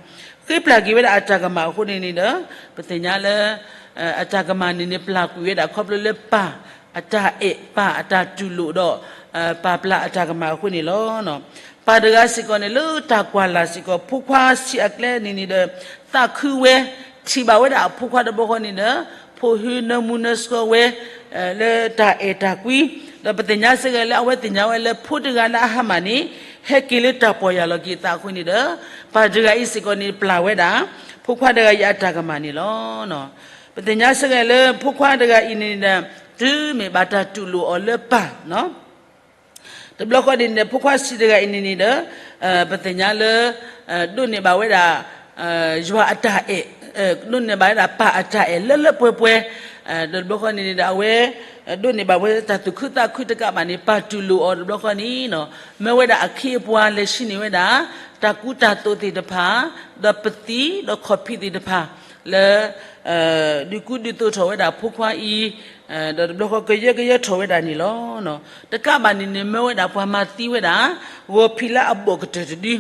ဃ့ပျၢ်က့ၤဝဲဒၣ်အတၢ်ကမၣ်အဃိန့ၣ်န့ၣ်ဒီး ပသ့ၣ်ညါလၢ အတၢ်ကမၣ်န့ၣ်န့ၣ် ပျၢ်ကွံာ်ဝဲဒၣ်ခီဖျိလၢပၢ်အတၢ်အဲၣ် ပၢ်အတၢ်တူၢ်လိာ်ဒီး ပၢ်ပျၢ်အတၢ်ကမၣ်အဃိန့ၣ်လီၤ. ပၢ်တဂၤစ့ၢ်ကီးန့ၣ် လၢတၢ်ကွၢ်လၢ်စ့ၢ်ကီး ဖိခွါဆံးအကျဲန့ၣ်န့ၣ်ဒီး သးခုဝဲ, ထံၣ်ဘၣ်ဝဲဒၣ်အဖိခွါတဘျီဃီန့ၣ်ဒီး ဖိဟၢနၢမူနၢဆှီဝဲ လၢတၢ်အဲၣ်တၢ်ကွံ, ဒီးပသ့ၣ်ညါစ့ၢ်ကီးလၢအဝဲသ့ၣ်ညါဝဲလၢဖိတဂၤလၢအဟါမၢ်န့ၣ် ဟဲက့ၤလၢတၢ်ပီၢ်ယၢ်လီၤက့ၤအသးအဃိန့ၣ်ဒီး ပၢ်တဂၤအံၤစ့ၢ်ကီးန့ၣ် ပျၢ်ဝဲဒၣ် ဖိခွါတဂၤအံၤအတၢ်ကမၣ်န့ၣ်လီၤ. ပသ့ၣ်ညါစ့ၢ်ကီးလၢဖိခွါတဂၤအံၤန့ၣ်ဒီး တုၤမ့ၢ်ဘၣ်တၢ်တူၢ်လိာ်အီၤလၢပၢ် တဘျီဃီန့ၣ်ဒီး ဖိခွါဆံးတဂၤအံၤန့ၣ်န့ၣ်ဒီး ပသ့ၣ်ညါလၢ ဒိးန့ၢ်ဘၣ်ဝဲဒၣ် ယွၤအတၢ်အဲၣ်, ဒိးန့ၢ်ဘၣ်ဝဲဒၣ်ပၢ်အတၢ်အဲၣ်လၢလၢပှဲၤပှဲၤ, ဒီးတဘျီဃီန့ၣ်န့ၣ်ဒီး အဝဲ ဒိးန့ၢ်ဘၣ်ဝဲတၢ်သူၣ်ခုသးခုတကးဘၣ်န့ၣ် ပၢ်တူၢ်လိာ်အီၤတဘျီဃီန့ၣ် မၢဝဲဒၣ်အခ့အပှၤလဲၤဆံန့ၢ်ဝဲဒၣ် တၢ်ကူတၢ်သိးသ့ၣ်တဖၣ်, ဒီးပသံၣ်ဒီးခီၣ်ဖံးသ့ၣ်တဖၣ် လၢ ဒုးကူဒုးသိးထီၣ်ဝဲဒၣ်ဖိခွါအံၤ, ဒီးတဘျီဃီကယၢကယၢထီၣ်ဝဲဒၣ်န့ၣ်လီၤ. တကးဘၣ်န့ၣ်န့ၣ် မၢဝဲဒၣ်ပှၤမၤသံဝဲဒၣ် ဂီၤဖံးလၢအဘီၣ်ကတၢၢ်တဒု, ဒီး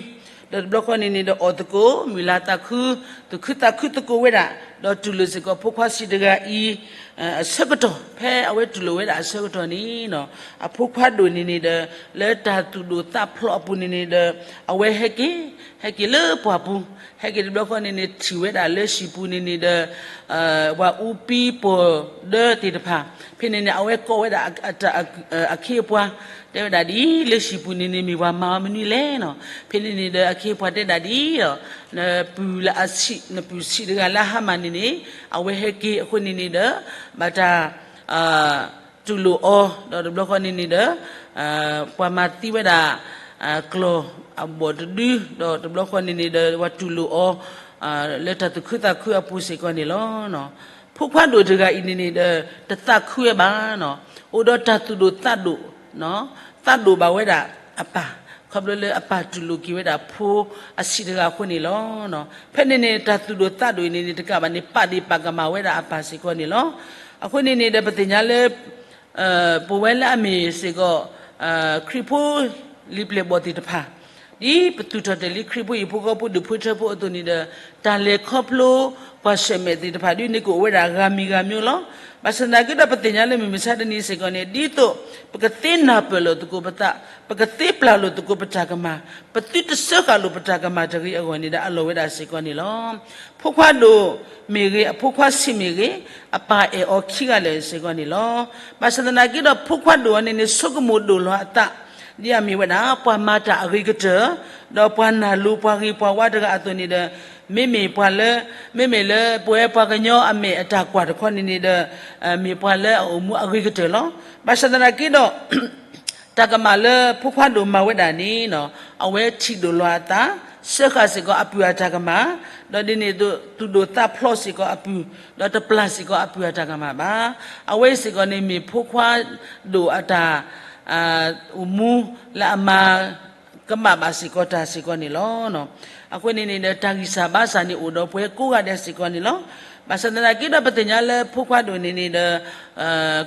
တဘျီဃီန့ၣ်န့ၣ်ဒီးအီၣ်သကိး မုၢ်လၢ်သးခု, သူၣ်ခုသးခုသကိးဝဲဒၣ်, ဒီးတူၢ်လိာ်စ့ၢ်ကီးဖိခွါဆံးတဂၤအံၤ အဆၢကတီၢ် ဖဲအဝဲတူၢ်လိာ်ဝဲဒၣ်အဆၢကတီၢ်န့ၣ် အဖိခွါဒိၣ်န့ၣ်န့ၣ်ဒီး လၢတၢ်သူၣ်ဒိၣ်သးဖျိးအပူၤန့ၣ်န့ၣ်ဒီး အဝဲဟဲက့ၤ, ဟဲက့ၤလၢပှၢ်ပူၤ, ဟဲက့ၤတဘျီဃီန့ၣ်န့ၣ် ထံၣ်ဝဲဒၣ်လၢဟံၣ်ပူၤန့ၣ်န့ၣ်ဒီး ပှၤအူပံပီၢ်ဒၢသ့ၣ်တဖၣ်, ဖဲန့ၣ်န့ၣ် အဝဲကိးဝဲဒၣ် အခ့အပှၤ, တဲဝဲဒၣ်ဒ်အံၤ လၢဟံၣ်ပူၤန့ၣ်န့ၣ် မ့ၢ်ပှၤမၤအီၤမနုၤလဲၣ်နီၤ. ဖဲန့ၣ်န့ၣ်ဒီး အခ့အပှၤတဲဒၣ်ဒ်အံၤဒီး နပုၢ်လၢအဆံး, နပုၢ်ဆံးတဂၤလၢအဟါမၢ်န့ၣ်န့ၣ် အဝဲဟဲက့ၤအဃိန့ၣ်န့ၣ်ဒီး ဘၣ်တၢ် တူၢ်လိာ်အီၤ, ဒီးတဘျီဃီန့ၣ်န့ၣ်ဒီး ပှၤမၤသံဝဲဒၣ် ကျီၢ်အဘီၣ်တဒု, ဒီးတဘျီဃီန့ၣ်န့ၣ်ဒီး ပှၤတူၢ်လိာ်အီၤ လၢတၢ်သူၣ်ခုသးခုအပူၤစ့ၢ်ကီးန့ၣ်လီၤ. ဖိခွါဒိၣ်တဂၤအံၤန့ၣ်န့ၣ်ဒီး တသးခုဝဲဘၣ်နီၤ, အိၣ်ဒီးတၢ်သူၣ်ဒိၣ်သးဒိၣ်, သးဒိၣ်ဘၣ်ဝဲဒၣ်အပၢ်, ခီဖျိလၢအပၢ်တူၢ်လိာ်က့ၤဝဲဒၣ်ဖိအဆံးတဂၤအဃိန့ၣ်လီၤ. ဖဲန့ၣ်န့ၣ် တၢ်သူၣ်ဒိၣ်သးဒိၣ်အံၤန့ၣ်န့ၣ် တကးဘၣ်န့ၣ် ပာ်ဒ့ၣ်ပာ်ကမၣ်ဝဲဒၣ်အပၢ်စ့ၢ်ကီးန့ၣ်လီၤ. အဃိန့ၣ်န့ၣ်ဒီး ပသ့ၣ်ညါလၢ ပဝဲလၢအမ့ၢ်စ့ၢ်ကီး ခရံာ်ဖိလံာ်ပျဲၢ်ဘီၣ်သ့ၣ်တဖၣ်, ဒ်ပသူၣ်ထီၣ်တဲာ်လံခရံာ်ဖိဟံၣ်ဖိဃီဖိဒူၣ်ဖိထၢဖိအသိးန့ၣ်ဒီး, တၢ်လဲၤခီဖျိ ပှၤဆၢၣ်မဲာ်သ့ၣ်တဖၣ်ဒ်န့ၣ်ကအိၣ်ဝဲဒၣ်ဂၤမံၤဂၤမံၤလီၤ. ဘၣ်ဆၣ်သနာ်က့ဒီး ပသ့ၣ်ညါလၢမုၢ်မဆါတနံၤစ့ၢ်ကီးန့ၣ် ဒ်သိး ပကသ့နၢ်ပၢၢ်လိာ်သကိးပသး, ပကသ့ပျၢ်လိာ်သကိးပတၢ်ကမၣ်, ပသုတစၢဃာ်လိာ်ပတၢ်ကမၣ်တဂ့ၤအဂီၢ်န့ၣ်ဒီး အလီၢ်ဝဲဒၣ်စ့ၢ်ကီးန့ၣ်လီၤ. ဖိခွါဒိၣ်မ့ၢ်ဂ့ၤ, အဖိခွါဆံးမ့ၢ်ဂ့ၤ, အပၢ်အဲၣ်အီၤခံဂၤလၢာ်စ့ၢ်ကီးန့ၣ်လီၤ. ဘၣ်ဆၣ်သနာ်က့ဒီး ဖိခွါဒိၣ်အီၤန့ၣ်န့ၣ် ဆိကမိၣ်ဒိၣ်လီၤအသး ဒ်အမ့ၢ်ဝဲဒၣ် ပှၤမၤတၢ်အဂ့ၤကတၢၢ်, ဒီးပှၤနၢ်လိပှၤဂ့ၤပှၤဝါတဂၤအသိးန့ၣ်ဒီး, မ့မ့ၢ်ပှၤလၢ, မ့မ့ၢ်လၢပဝဲပှၤကညီအမဲာ်အတၢ်ကွၢ်တခီန့ၣ်န့ၣ်ဒီး, မ့ၢ်ပှၤလၢအအိၣ်မူအဂ့ၤကတၢၢ်လီၤ. ဘၣ်ဆၣ်သနာ်က့ဒီး တၢ်ကမၣ်လၢဖိခွါဒိၣ်မၤဝဲဒၣ်န့ၣ်, အဝဲထံၣ်ဒိၣ်လီၤအသး, စၢဃာ်စ့ၢ်ကီးအပုၢ်အတၢ်ကမၣ်, ဒီးဒ်န့ၣ် သူၣ်ဒိၣ်သးဖျိးစ့ၢ်ကီးအပုၢ်, ဒီးတပျၢ်စ့ၢ်ကီးအပုၢ်အတၢ်ကမၣ်ဘၣ်. အဝဲအံၤစ့ၢ်ကီးန့ၣ်မ့ၢ်ဖိခွါဒိၣ်အတၢ် အိၣ်မူလၢအမၤကမၣ်ဘၣ်စ့ၢ်ကီးတၢ်စ့ၢ်ကီးန့ၣ်လီၤ. အဃိန့ၣ်န့ၣ်ဒီး တၢ်ဂံၢ်စၢ်ဘါစၢ်န့ၣ်အိၣ်ဒီးပှၤကိးဂၤဒဲးစ့ၢ်ကီးန့ၣ်လီၤ. ဘၣ်ဆၣ်သနာ်က့ဒီး ပသ့ၣ်ညါလၢဖိခွါဒိၣ်န့ၣ်န့ၣ်ဒီး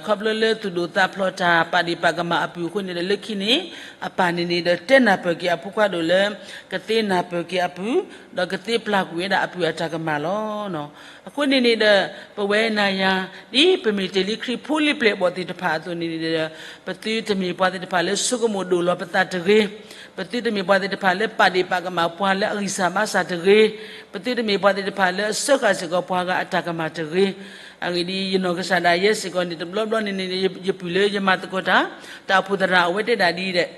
ခီဖျိလၢသူၣ်ဒိၣ်သးဖျိးတၢ် ပာ်ဒ့ၣ်ပာ်ကမၣ်အပုၢ်အဃိန့ၣ်ဒီး လၢခံန့ၣ် အပၢ်န့ၣ်န့ၣ်ဒီး တဲနၢ်ပၢၢ်က့ၤအဖိခွါဒိၣ်လၢ ကသ့နၢ်ပၢၢ်က့ၤအပုၢ်, ဒီးကသ့ပျၢ်ကွံာ်ဝဲဒၣ်အပုၢ်အတၢ်ကမၣ်လီၤ. အဃိန့ၣ်န့ၣ်ဒီး ပဝဲနၤယၤ ဒ်ပမ့ၢ်တဲာ်လံခရံာ်ဖိလံပျဲၢ်ဘီၣ်သ့ၣ်တဖၣ်အသိးန့ၣ်န့ၣ်ဒီး ပသုတမ့ၢ်ပှၤသ့ၣ်တဖၣ်လၢဆိကမိၣ်ဒိၣ်လီၤပသးတဂ့ၤ, ပသုတမ့ၢ်ပှၤသ့ၣ်တဖၣ်လၢပာ်ဒ့ၣ်ပာ်ကမၣ်ပှၤလၢအဂံၢ်စၢ်ဘါစၢ်တဂ့ၤ, ပသုတမ့ၢ်ပှၤသ့ၣ်တဖၣ်လၢအစၢဃာ်စ့ၢ်ကီးပှၤဂၤအတၢ်ကမၣ်တဂ့ၤ. အဂ့ၢ်ဒ်အံၤ, ယနီၢ်ကစၢ်ဒၣ်ယဲစ့ၢ်ကီးန့ၣ် တဘျီဘျီန့ၣ်န့ၣ် ယပုၢ်လၢယမၤသကိးတၢ်, တၢ်အိၣ်ဖှိၣ်သရၣ်အဝဲတဲဒၣ်ဒ်အံၤဒီး သး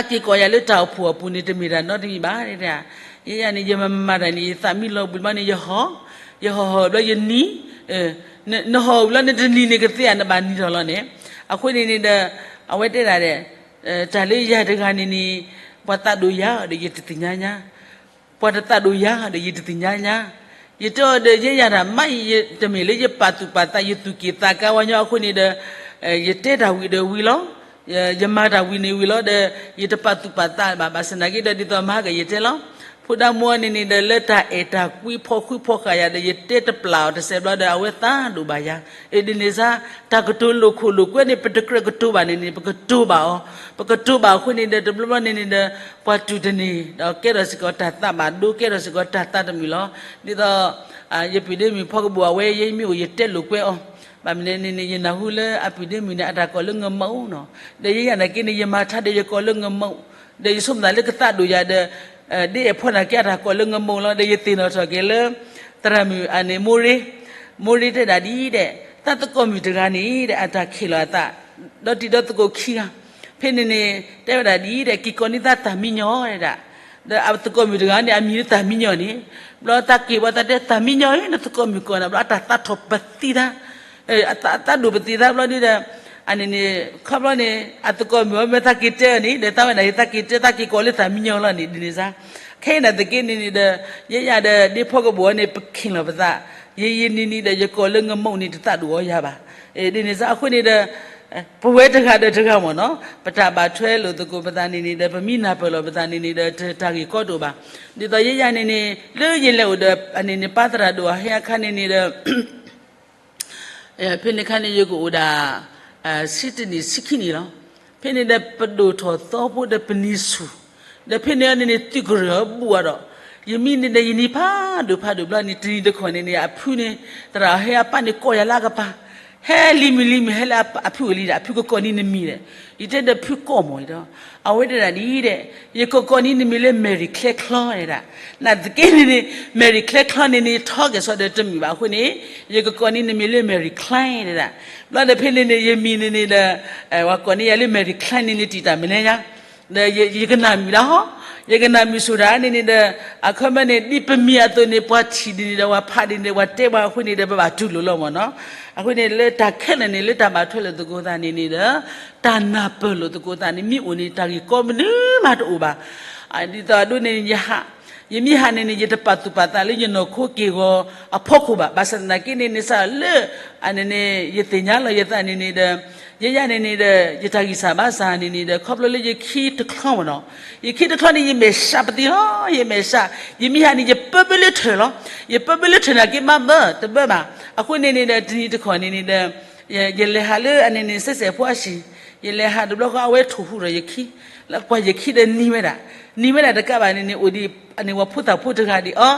က့ၤကိးယၤလၢတၢ်အိၣ်ဖှိၣ်အပူၤန့ၣ် တမ့ၢ်တၢ်နီတမံၤဘၣ်. ယဲယၤန့ၣ် ယမၤမၤတၢ်န့ၣ် ယသးမံလီၤဘှံးဘျီန့ၣ် ယဟီၣ်, ယဟီၣ်ဟီၣ်ဘျီယနံၤ, နဟီၣ်ဘျီန့ၣ် တနံၤန့ၣ်ကသ့ဧါ နဘၣ်နံၤထီၣ်လီၤန့ၣ်. အဃိန့ၣ်န့ၣ်ဒီး အဝဲတဲဒၣ်ဒီး တၢ်လၢယၤတဂၤန့ၣ်န့ၣ် ပှၤသးဒိၣ်ယၤဒီး ယတသ့ၣ်ညါညါ ပှၤတသးဒိၣ်ယၤဒီး ယတသ့ၣ်ညါညါ. ယတဲအီၤဒီး ယဲယၤတၢ်မး တမ့ၢ်လၢယပာ်သူၣ်ပာ်သး ယသူၣ်က့ၣ်သးကါဝဲညီအဃိန့ၣ်ဒီး ယတဲတၢ်ဝံၤဒီးဝံၤလီၤ. ယမၤတၢ်ဝံၤန့ၣ်ဝံၤလီၤဒီး ယတပာ်သူၣ်ပာ်သးဘၣ်. ဘၣ်ဆၣ်သနာ်က့ဒီး ဒ်သိးမၤက့ၤယတဲလီၤ. ဖိဒါမိၢ်န့ၣ်န့ၣ်ဒီး လၢတၢ်အဲၣ်တၢ်ကွံဖီၣ်ဃံဖီၣ်ဃာ်ယၤဒီး ယတဲတပျၢ်အီၤတစဲးဘျီဒီး အဝဲသးဒိၣ်ဘၣ်ယၤ. ဒ်န့ၣ်စါ တၢ်ကတိၤလိာ်ခိၣ်လိာ်ကွဲန့ၣ် ပတကြၢးကတိၤဘၣ်န့ၣ်န့ၣ် ပကတိၤဘၣ်အီၤ. ပကတိၤဘၣ်အဃိန့ၣ်ဒီး တဘျီဘျီန့ၣ်န့ၣ်ဒီး ပှၤတူၢ်တန့ၢ်ဒီး ကဲထီၣ်စ့ၢ်ကီးတၢ်သးဘၣ်ဒိ ကဲထီၣ်စ့ၢ်ကီးတၢ်သးတမုာ်လီၤ. ဒ်သိး ယပုၢ်ဒ့မုၣ်ဖီကဘိၣ်အဝဲ ယမ့ၢ်အိၣ်ယတဲလိာ်ကွဲအီၤ. ဘၣ်မနုၤန့ၣ်န့ၣ် ယနၢ်ဟူလၢအပုၢ်ဒ့မုၣ်န့ၣ် အတၢ်ကိးလၢငမိၢ်နီၤ. ဒီးယဲယၤနာ်က့န့ၣ် ယမၤထါဒီးယကိးလၢငမိၢ်, ဒီးယဆိကမိၣ်သးလၢကသးဒိၣ်ယၤဒီး ဒ်အဲၣ်ဖီနာ်က့ အတၢ်ကိးလၢငမိၢ်လီၤ. ဒီးယသ့ၣ်နီၣ်ထီၣ်က့ၤလၢ သရၣ်မုၣ်အန့ၣ် မိၢ်ရ့, မိၢ်ရ့တဲဒၣ်ဒ်အံၤဒီး သးသကိးမုၣ်တဂၤန့ၣ်ဒီး အတၢ်ခံးလီၤအသး ဒီတံၤဒီသကိးခံဂၤ, ဖဲန့ၣ်န့ၣ် တဲဝဲဒၣ်ဒ်အံၤဒီး က့ၤကိးန့ၢ်သးသၣ်မံညီၤဒၣ်. ဒီးအသကိးမုၣ်တဂၤန့ၣ် အမံၤလၢသၣ်မံညီၤန့ၣ်, ဘျီသးက့ၤဘၣ်သးတဲ သၣ်မံညီၤဧၢ နသကိးမုၣ်ကိးနၤ ဘျီအတၢ်သးထီၣ်ပသံသး အသးဒိၣ်ပသံသးဘျီဒ်ဒီး အန့ၣ်န့ၣ် ခီဘျီန့ၣ် အသကိးမုၣ်အီၤမ့ၢ်သးက့ၤတဲအီၤန့ၣ် ဒီးသးဝဲဒၣ် ယသးက့ၤတဲ သးက့ၤကိးလၢသၣ်မံညီၤလီၤန့ၣ် ဒ်န့ၣ်စါ. ခဲအံၤနာ်သက့န့ၣ်န့ၣ်ဒီး ယဲယၤဒီး ဒ့ဖီကဘိၣ်အီၤန့ၣ် ပခံးလီၤပသး, ယဲယနံၤနံၤဒီး ယကိးလၢငမိၢ်န့ၣ် တသးဒိၣ်အီၤယၤဘၣ်. ဒ်န့ၣ်စါ အဃိန့ၣ်ဒီး ပဝဲတဂၤဒီးတဂၤမ့ၢ်နီၤ ပတၢ်ဘၣ်ထွဲလိာ်သကိးပသးန့ၣ်န့ၣ်ဒီး ပမ့ၢ်နၢ်ပၢၢ်လိာ်ပသးန့ၣ်န့ၣ်ဒီး တၢ်ဂ့ၢ်ကီတအိၣ်ဘၣ်. ဒ်သိးယဲယၤန့ၣ်န့ၣ် လၢယလဲၤအိၣ်ဒီး အန့ၣ်န့ၣ် ပၢ်သရၣ်ဒိၣ်အဟဲအခါန့ၣ်န့ၣ်ဒီး ဖဲန့ၣ်အခါန့ၣ် ယကအိၣ်ဒၣ် ဆံတနံၣ်ဆံခံနံၣ်လီၤ. ဖဲန့ၣ်ဒီး ပဒိၣ်ထီၣ်သီဖိဒီးပနံၤဆူၣ်, ဒီးဖဲန့ၣ်န့ၣ်န့ၣ် သုးကရၢၢ်အဘူးအဒီး ယမံန့ၣ်ဒီး ယနံၤဖးဒိၣ်ဖးဒိၣ်ဘျီန့ၣ် တနံၤတခီန့ၣ်န့ၣ် အဖုန့ၣ် သရၣ်ဟဲအပၢ်န့ၣ် ကိးယၤလၢအကပၤ, ဟဲလံမုၢ်လံမုၢ် ဟဲလၢအဖုအိၣ်လံဒီး အဖုကကိးန့ၢ်နမံၤဒီး ယတဲဒီးဖုကိးမ့ၢ်ဒီး အဝဲတဲဒၣ်ဒ်အံၤဒီး ယကကိးန့ၢ်နမံၤလၢ Mary Claire ချီဒၣ်. နာ်သက့န့ၣ်န့ၣ် Mary Claire ချီန့ၣ်န့ၣ် ထီက့ၤစီဒီးတမုာ်ဘၣ်အဃိန့ၣ် ယကကိးန့ၢ်နမံၤလၢ Mary Claire ဒၣ်. ဘျီဒီးဖဲန့ၣ်န့ၣ် ယမံၤန့ၣ်န့ၣ်ဒီး ပှၤကိးန့ၢ်ယၤလၢ Mary Claire န့ၣ်န့ၣ် တံာ်တာ်မနုၤညါ ဒီးယကနၣ်မုာ်ဒၣ်ဟီ, ယကနၣ်မုာ်ဆိဒၣ်န့ၣ်န့ၣ်ဒီး အခီပညီန့ၣ် ဒ်ပမံၤအသိးန့ၣ် ပှၤထံၣ်ဒ်န့ၣ်ဒီး ပှၤဖးဒ်န့ၣ် ပှၤတဲပှၤအဃိန့ၣ်ဒီး ပဘၣ်တူၢ်လိာ်လီၤမ့ၢ်နီၤ. အဃိန့ၣ် လၢတၢ်ခဲလၢာ်န့ၣ် လၢတၢ်ဘၣ်ထွဲလိာ်သကိးသးန့ၣ်န့ၣ်ဒီး တၢ်နၢ်ပၢၢ်လိာ်သကိးသးန့ၣ် မ့ၢ်အိၣ်န့ၣ် တၢ်ဂ့ၢ်ကီမနုၤမးတအိၣ်ဘၣ်. ဒ်သိးအဒိန့ၣ် ယဟး, ယမ့ၢ်ဟးန့ၣ်န့ၣ် ယတပာ်သူၣ်ပာ်သးလၢယနီၢ်ခိက့ၢ်ဂီၤအဖီခိၣ်ဘၣ်. ဘၣ်ဆၣ်သနာ်က့န့ၣ် န့ၣ်စးလၢ အန့ၣ်န့ၣ် ယသ့ၣ်ညါလီၤယသးန့ၣ်န့ၣ်ဒီး ယဲယၤန့ၣ်န့ၣ်ဒီး ယတၢ်ဂံၢ်စၢ်ဘါစၢ်န့ၣ်န့ၣ်ဒီး ခီဖျိလၢယခံတချီမ့ၢ်နီၤ, ယခံတချီန့ၣ် ယမဲာ်ဆှးပသံလီၤ, ယမဲာ်ဆှး, ယမ့ၢ်ဟးန့ၣ် ယပၢဘၢလၢထၢၣ်လီၤ, ယပၢဘၢလၢထၢၣ်နာ်က့ မ့ၢ်ဘၢတဘၢဘၣ်. အဃိန့ၣ်န့ၣ်ဒီး တနံၤတခီန့ၣ်န့ၣ်ဒီး ယလဲၤဟးလၢအန့ၣ်န့ၣ် စဲးစဲးဖိအဟံၣ်, ယလဲၤဟးတဘျီဃီ အဝဲထိၣ်ဟူးဒီးယခံ လၢကွၢ်ယခံဒီးနံၤဝဲဒၣ်, နံၤဝဲဒၣ်တကးဘၣ်န့ၣ်န့ၣ် အိၣ်ဒံး အန့ၣ်ဝဲဖိသၣ်ဖိတဂၤဒံးအီၤ,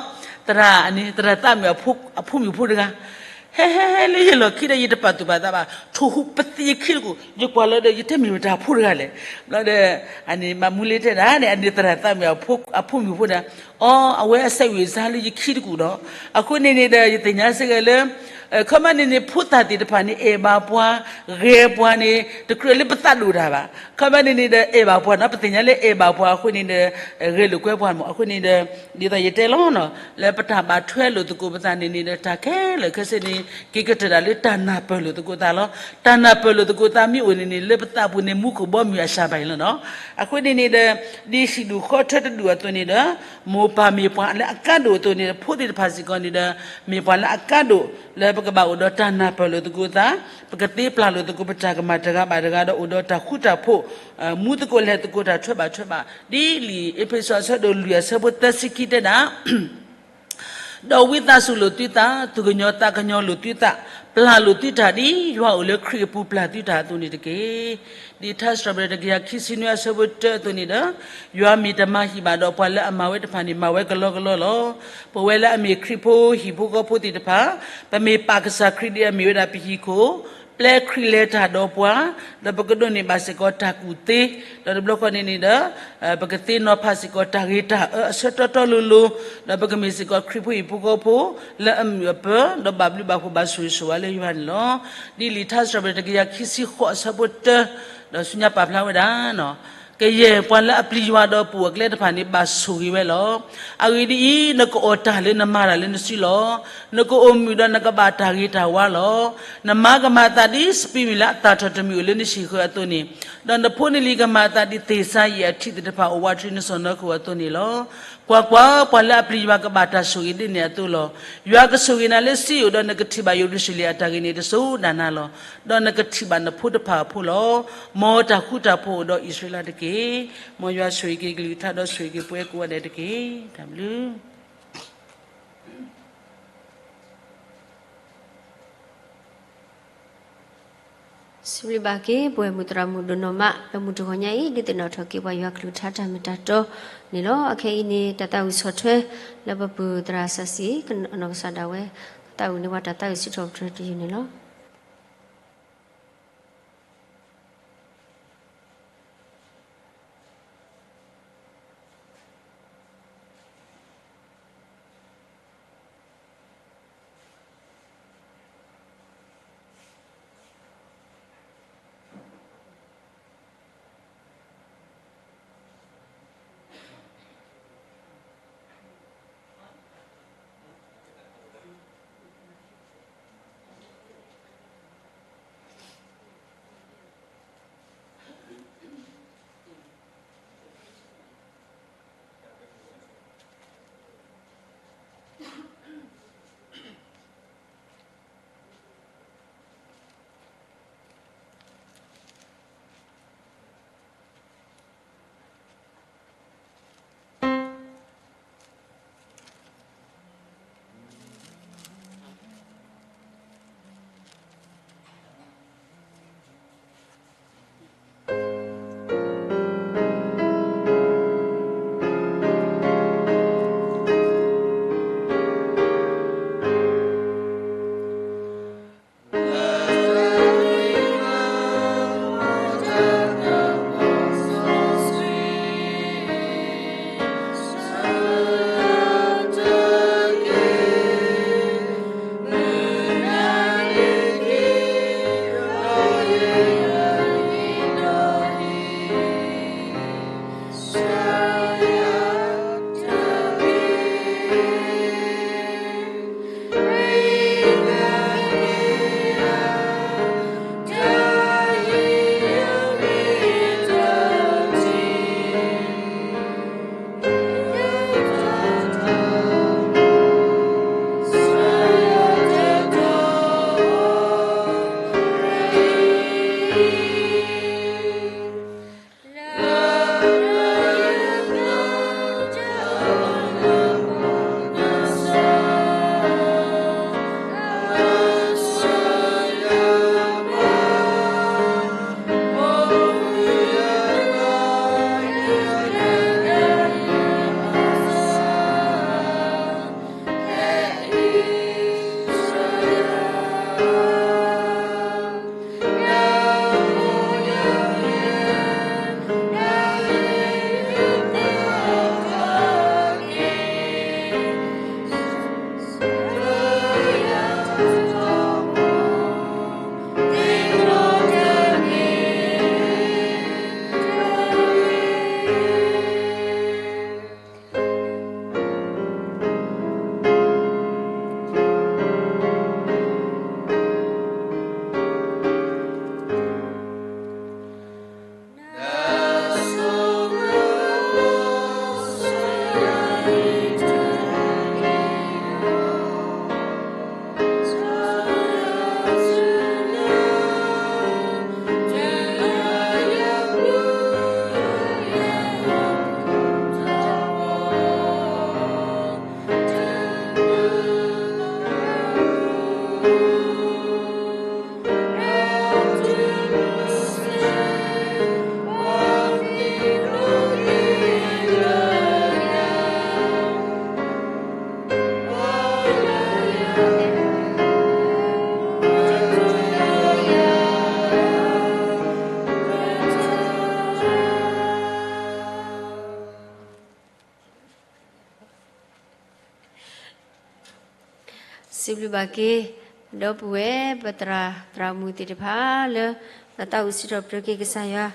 သရၣ်န့ၣ် သရၣ်သးမုာ်အဖိမုၣ်ဖိတဂၤ, ဟဲဟဲဟဲလၢယလီၢ်ခံဒီး ယတပာ်သူၣ်ပာ်သးဘၣ်, ထိၣ်ဟူးပသံးယခံတကူၣ်, ယကွၢ်လီၤဒီး ယတဲမ့ၢ်မတၤဖိတဂၤလဲၣ်. ဘျီဒီး အန့ၣ်မၤမူလ့တဲဒၣ်န့ၣ် အန့ၣ်သရၣ်သးမုာ်အဖိမုၣ်ဖိန့ၣ်, အီ အဝဲအစဲးဝံၣ်စါလၢယခံတကူၣ်ဒီး, အဃိန့ၣ်န့ၣ်ဒီး ယသ့ၣ်ညါစ့ၢ်ကီးလၢ ခီမ့ၢ်န့ၣ်န့ၣ် ဖိသၣ်သ့ၣ်တဖၣ်န့ၣ် အဲၣ်ဘၣ်ပှၤ, ဂဲၤပှၤန့ၣ် တကြၢးလၢပသးဒိၣ်တၢ်ဘၣ်. ခီမ့ၢ်န့ၣ်န့ၣ်ဒီး အဲၣ်ဘၣ်ပှၤနီၤ, ပသ့ၣ်ညါလၢအဲၣ်ဘၣ်ပှၤအဃိန့ၣ်ဒီး ဂဲၤလိာ်ကွဲပှၤမး. အဃိန့ၣ်ဒီး ဒ်သိးယတဲလီၤနီၤ, လၢပတၢ်ဘၣ်ထွဲလိာ်သကိးပသးန့ၣ်န့ၣ်ဒီး တၢ်ခဲလၢာ်ခဲဆ့န့ၣ် က့ၤကတၢၢ်တၢ်လၢတၢ်နၢ်ပၢၢ်လိာ်သကိးသးလီၤ. တၢ်နၢ်ပၢၢ်လိာ်သကိးသးမ့ၢ်အိၣ်န့ၣ်န့ၣ် လၢပသးပူၤန့ၣ် မူခိၣ်ဘီမုၢ်အစှၤဘၣ်အံၤလီၤနီၤ. အဃိန့ၣ်န့ၣ်ဒီး ဒ်စံးဒူၣ်ဃီထၢတဒူၣ်အသိးန့ၣ်ဒီး မိၢ်ပၢ်မ့ၢ်ပှၤလၢအကါဒိၣ်အသိးန့ၣ်ဒီး ဖိသ့ၣ်တဖၣ်စ့ၢ်ကီးန့ၣ်ဒီး မ့ၢ်ပှၤလၢအကါဒိၣ် လၢပကဘၣ်အိၣ်ဒီးတၢ်နၢ်ပၢၢ်လိာ်သကိးသး, ပကသ့ပျၢ်လိာ်သကိးပတၢ်ကမၣ်တဂၤဘၣ်တဂၤဒီး အိၣ်ဒီးတၢ်ဃူတၢ်ဖိး, မူသကိးလဲၤသကိး တၢ်ထွဲဘၣ်ထွဲဘၣ်, ဒ်လံာ်အ့းဖ့းစူးအဆၢဒိၣ်လွံၢ်အဆၢဖိသၢဆံခံတဲဒၣ် ဒီးဝံသးစူၤလိာ်သုသး, သူၣ်ကညီၤသးကညီၤလိာ်သုသး, ပျၢ်လိာ်သုတၢ်ဒ်ယွၤအိၣ်လၢခရံာ်အပူၤပျၢ်သုတၢ်အသိးန့ၣ်တက့ၢ်. ဒ်ထါစံးထီၣ်ပတြၢၤတကယၤခံဆံနွံအဆၢဖိတၢအသိးန့ၣ်ဒီး, ယွၤမ့ၢ်တမၤဟံၣ်ဘၣ်ဒီးပှၤလၢအမၤဝဲတဖၣ်န့ၣ် မၤဝဲကလီကလီလီၤ. ပဝဲလၢအမ့ၢ်ခရံာ်ဖိဟံၣ်ဖိဃီဖိသ့ၣ်တဖၣ်, ပမ့ၢ်ပာ်ကစၢ်ခရံာ်ဒ်အမ့ၢ်ဝဲဒၣ်ပဟံၣ်ခိၣ်, ပျဲခရံာ်လဲၤတၢ်ဒီးပှၤ, ဒီးပကဒိးန့ၢ်ဘၣ်စ့ၢ်ကီးတၢ်ကူၣ်သ့, ဒီးတဘျီဃီန့ၣ်န့ၣ်ဒီး ပကသ့နီၤဖးစ့ၢ်ကီးတၢ်ဂ့ၤတၢ်အၢအဆၢတီတီလိၤလိၤ, ဒီးပကမ့ၢ်စ့ၢ်ကီးခရံာ်ဖိဟံၣ်ဖိဃီဖိ လၢအမုာ်အပၢၤ, ဒီးဘၣ်ဘျုးဘၣ်ဖှိၣ်ဘၣ်ဆိၣ်ဂ့ၤဆိၣ်ဝါလၢယွၤန့ၣ်လီၤ. ဒ်လံာ်ထါစံးထီၣ်ပတြၢၤတကယၤခံဆံဃိးအဆၢဖိတၢ, ဒီးဆူညါပာ်ဖျါဝဲဒၣ် ကယဲၢ်ပှၤလၢအပျံၤယွၤဒီးပူၤအကျဲတဖၣ်န့ၣ် ဘၣ်ဆိၣ်ဂ့ၤဝဲလီၤ. အဂ့ၢ်ဒ်အံၤ, နကအီၣ်တၢ်လၢနမၤတၢ်လၢနစုလီၤ. နကအိၣ်မုာ်ဒီးနကဘၣ်တၢ်ဂ့ၤတၢ်ဝါလီၤ. နမါကမၤအသးဒ်စပံးမံၤလၢအသၣ်ထီၣ်တမံၤအိၣ်လၢနဟံၣ်ဃၢၤအသိးန့ၣ်, ဒီးနဖိနလံၤကမၤအသးဒ်သ့ၣ်စါယံာ်အထံးသ့ၣ်တဖၣ်အိၣ်ဝးတရံးနစီၢ်နီၤခိၣ်အသိးန့ၣ်လီၤ. ကွၢ်ကွၢ်, ပှၤလၢအပျံၤယွၤကဘၣ်တၢ်ဆိၣ်ဂ့ၤဒ်န့ၣ်အသိးလီၤ. ယွၤကဆိၣ်ဂ့ၤနၤလၢစံယိၣ်, ဒီးနကထံၣ်ဘၣ်ယရူၤၡလ့ၣ်အတၢ်ဂ့ၤန့ၣ်တစိၤဒၣ်နၤလီၤ. ဒီးနကထံၣ်ဘၣ်နဖိတဖၣ်အဖိလီၤ. မ်တၢ်ဃူတၢ်ဖိးအိၣ်ဒီးအံၣ်စရ့လးတက့ၢ်. မ်ယွၤဆိၣ်ဂ့ၤက့ၤကလုၢ်ကထါဒီးဆိၣ်ဂ့ၤက့ၤပဝဲကိးဂၤဒဲးတက့ၢ်. တၢ်ဘျုး စံးဘျုးဘၣ်က့ၤ ပဝဲမုၢ်သရၣ်မုၣ်ဒိၣ်နီၢ်မး လၢမုၢ်တဂီၤညါအံၤ ဒုးသ့ၣ်နီၣ်ထီၣ်က့ၤပှၤယွၤကလုၢ်ကထါတၢ်မ့ၢ်တၢ်တီန့ၣ်လီၤ. အခဲအံၤန့ၣ် တၢ်သးဝံၣ်ဆီၣ်ထွဲ လၢပပုၢ်သရၣ်စီဆှံ ကနီၢ်ကစၢ်ဒၣ်ဝဲ သးဝံၣ်န့ၢ်ပှၤတၢ်သးဝံၣ်စံးထီၣ်ပတြၢၤတယုၢ်န့ၣ်လီၤ. ဘၣ်က့ၤ ဒီပုၢ်ဝဲၢ် ပသရၣ်သရၣ်မုၣ်သ့ၣ်တဖၣ်လၢ ဘၣ်သးဝံၣ်စံးထီၣ်ပတြၢၤက့ၤကစၢ်ယွၤ,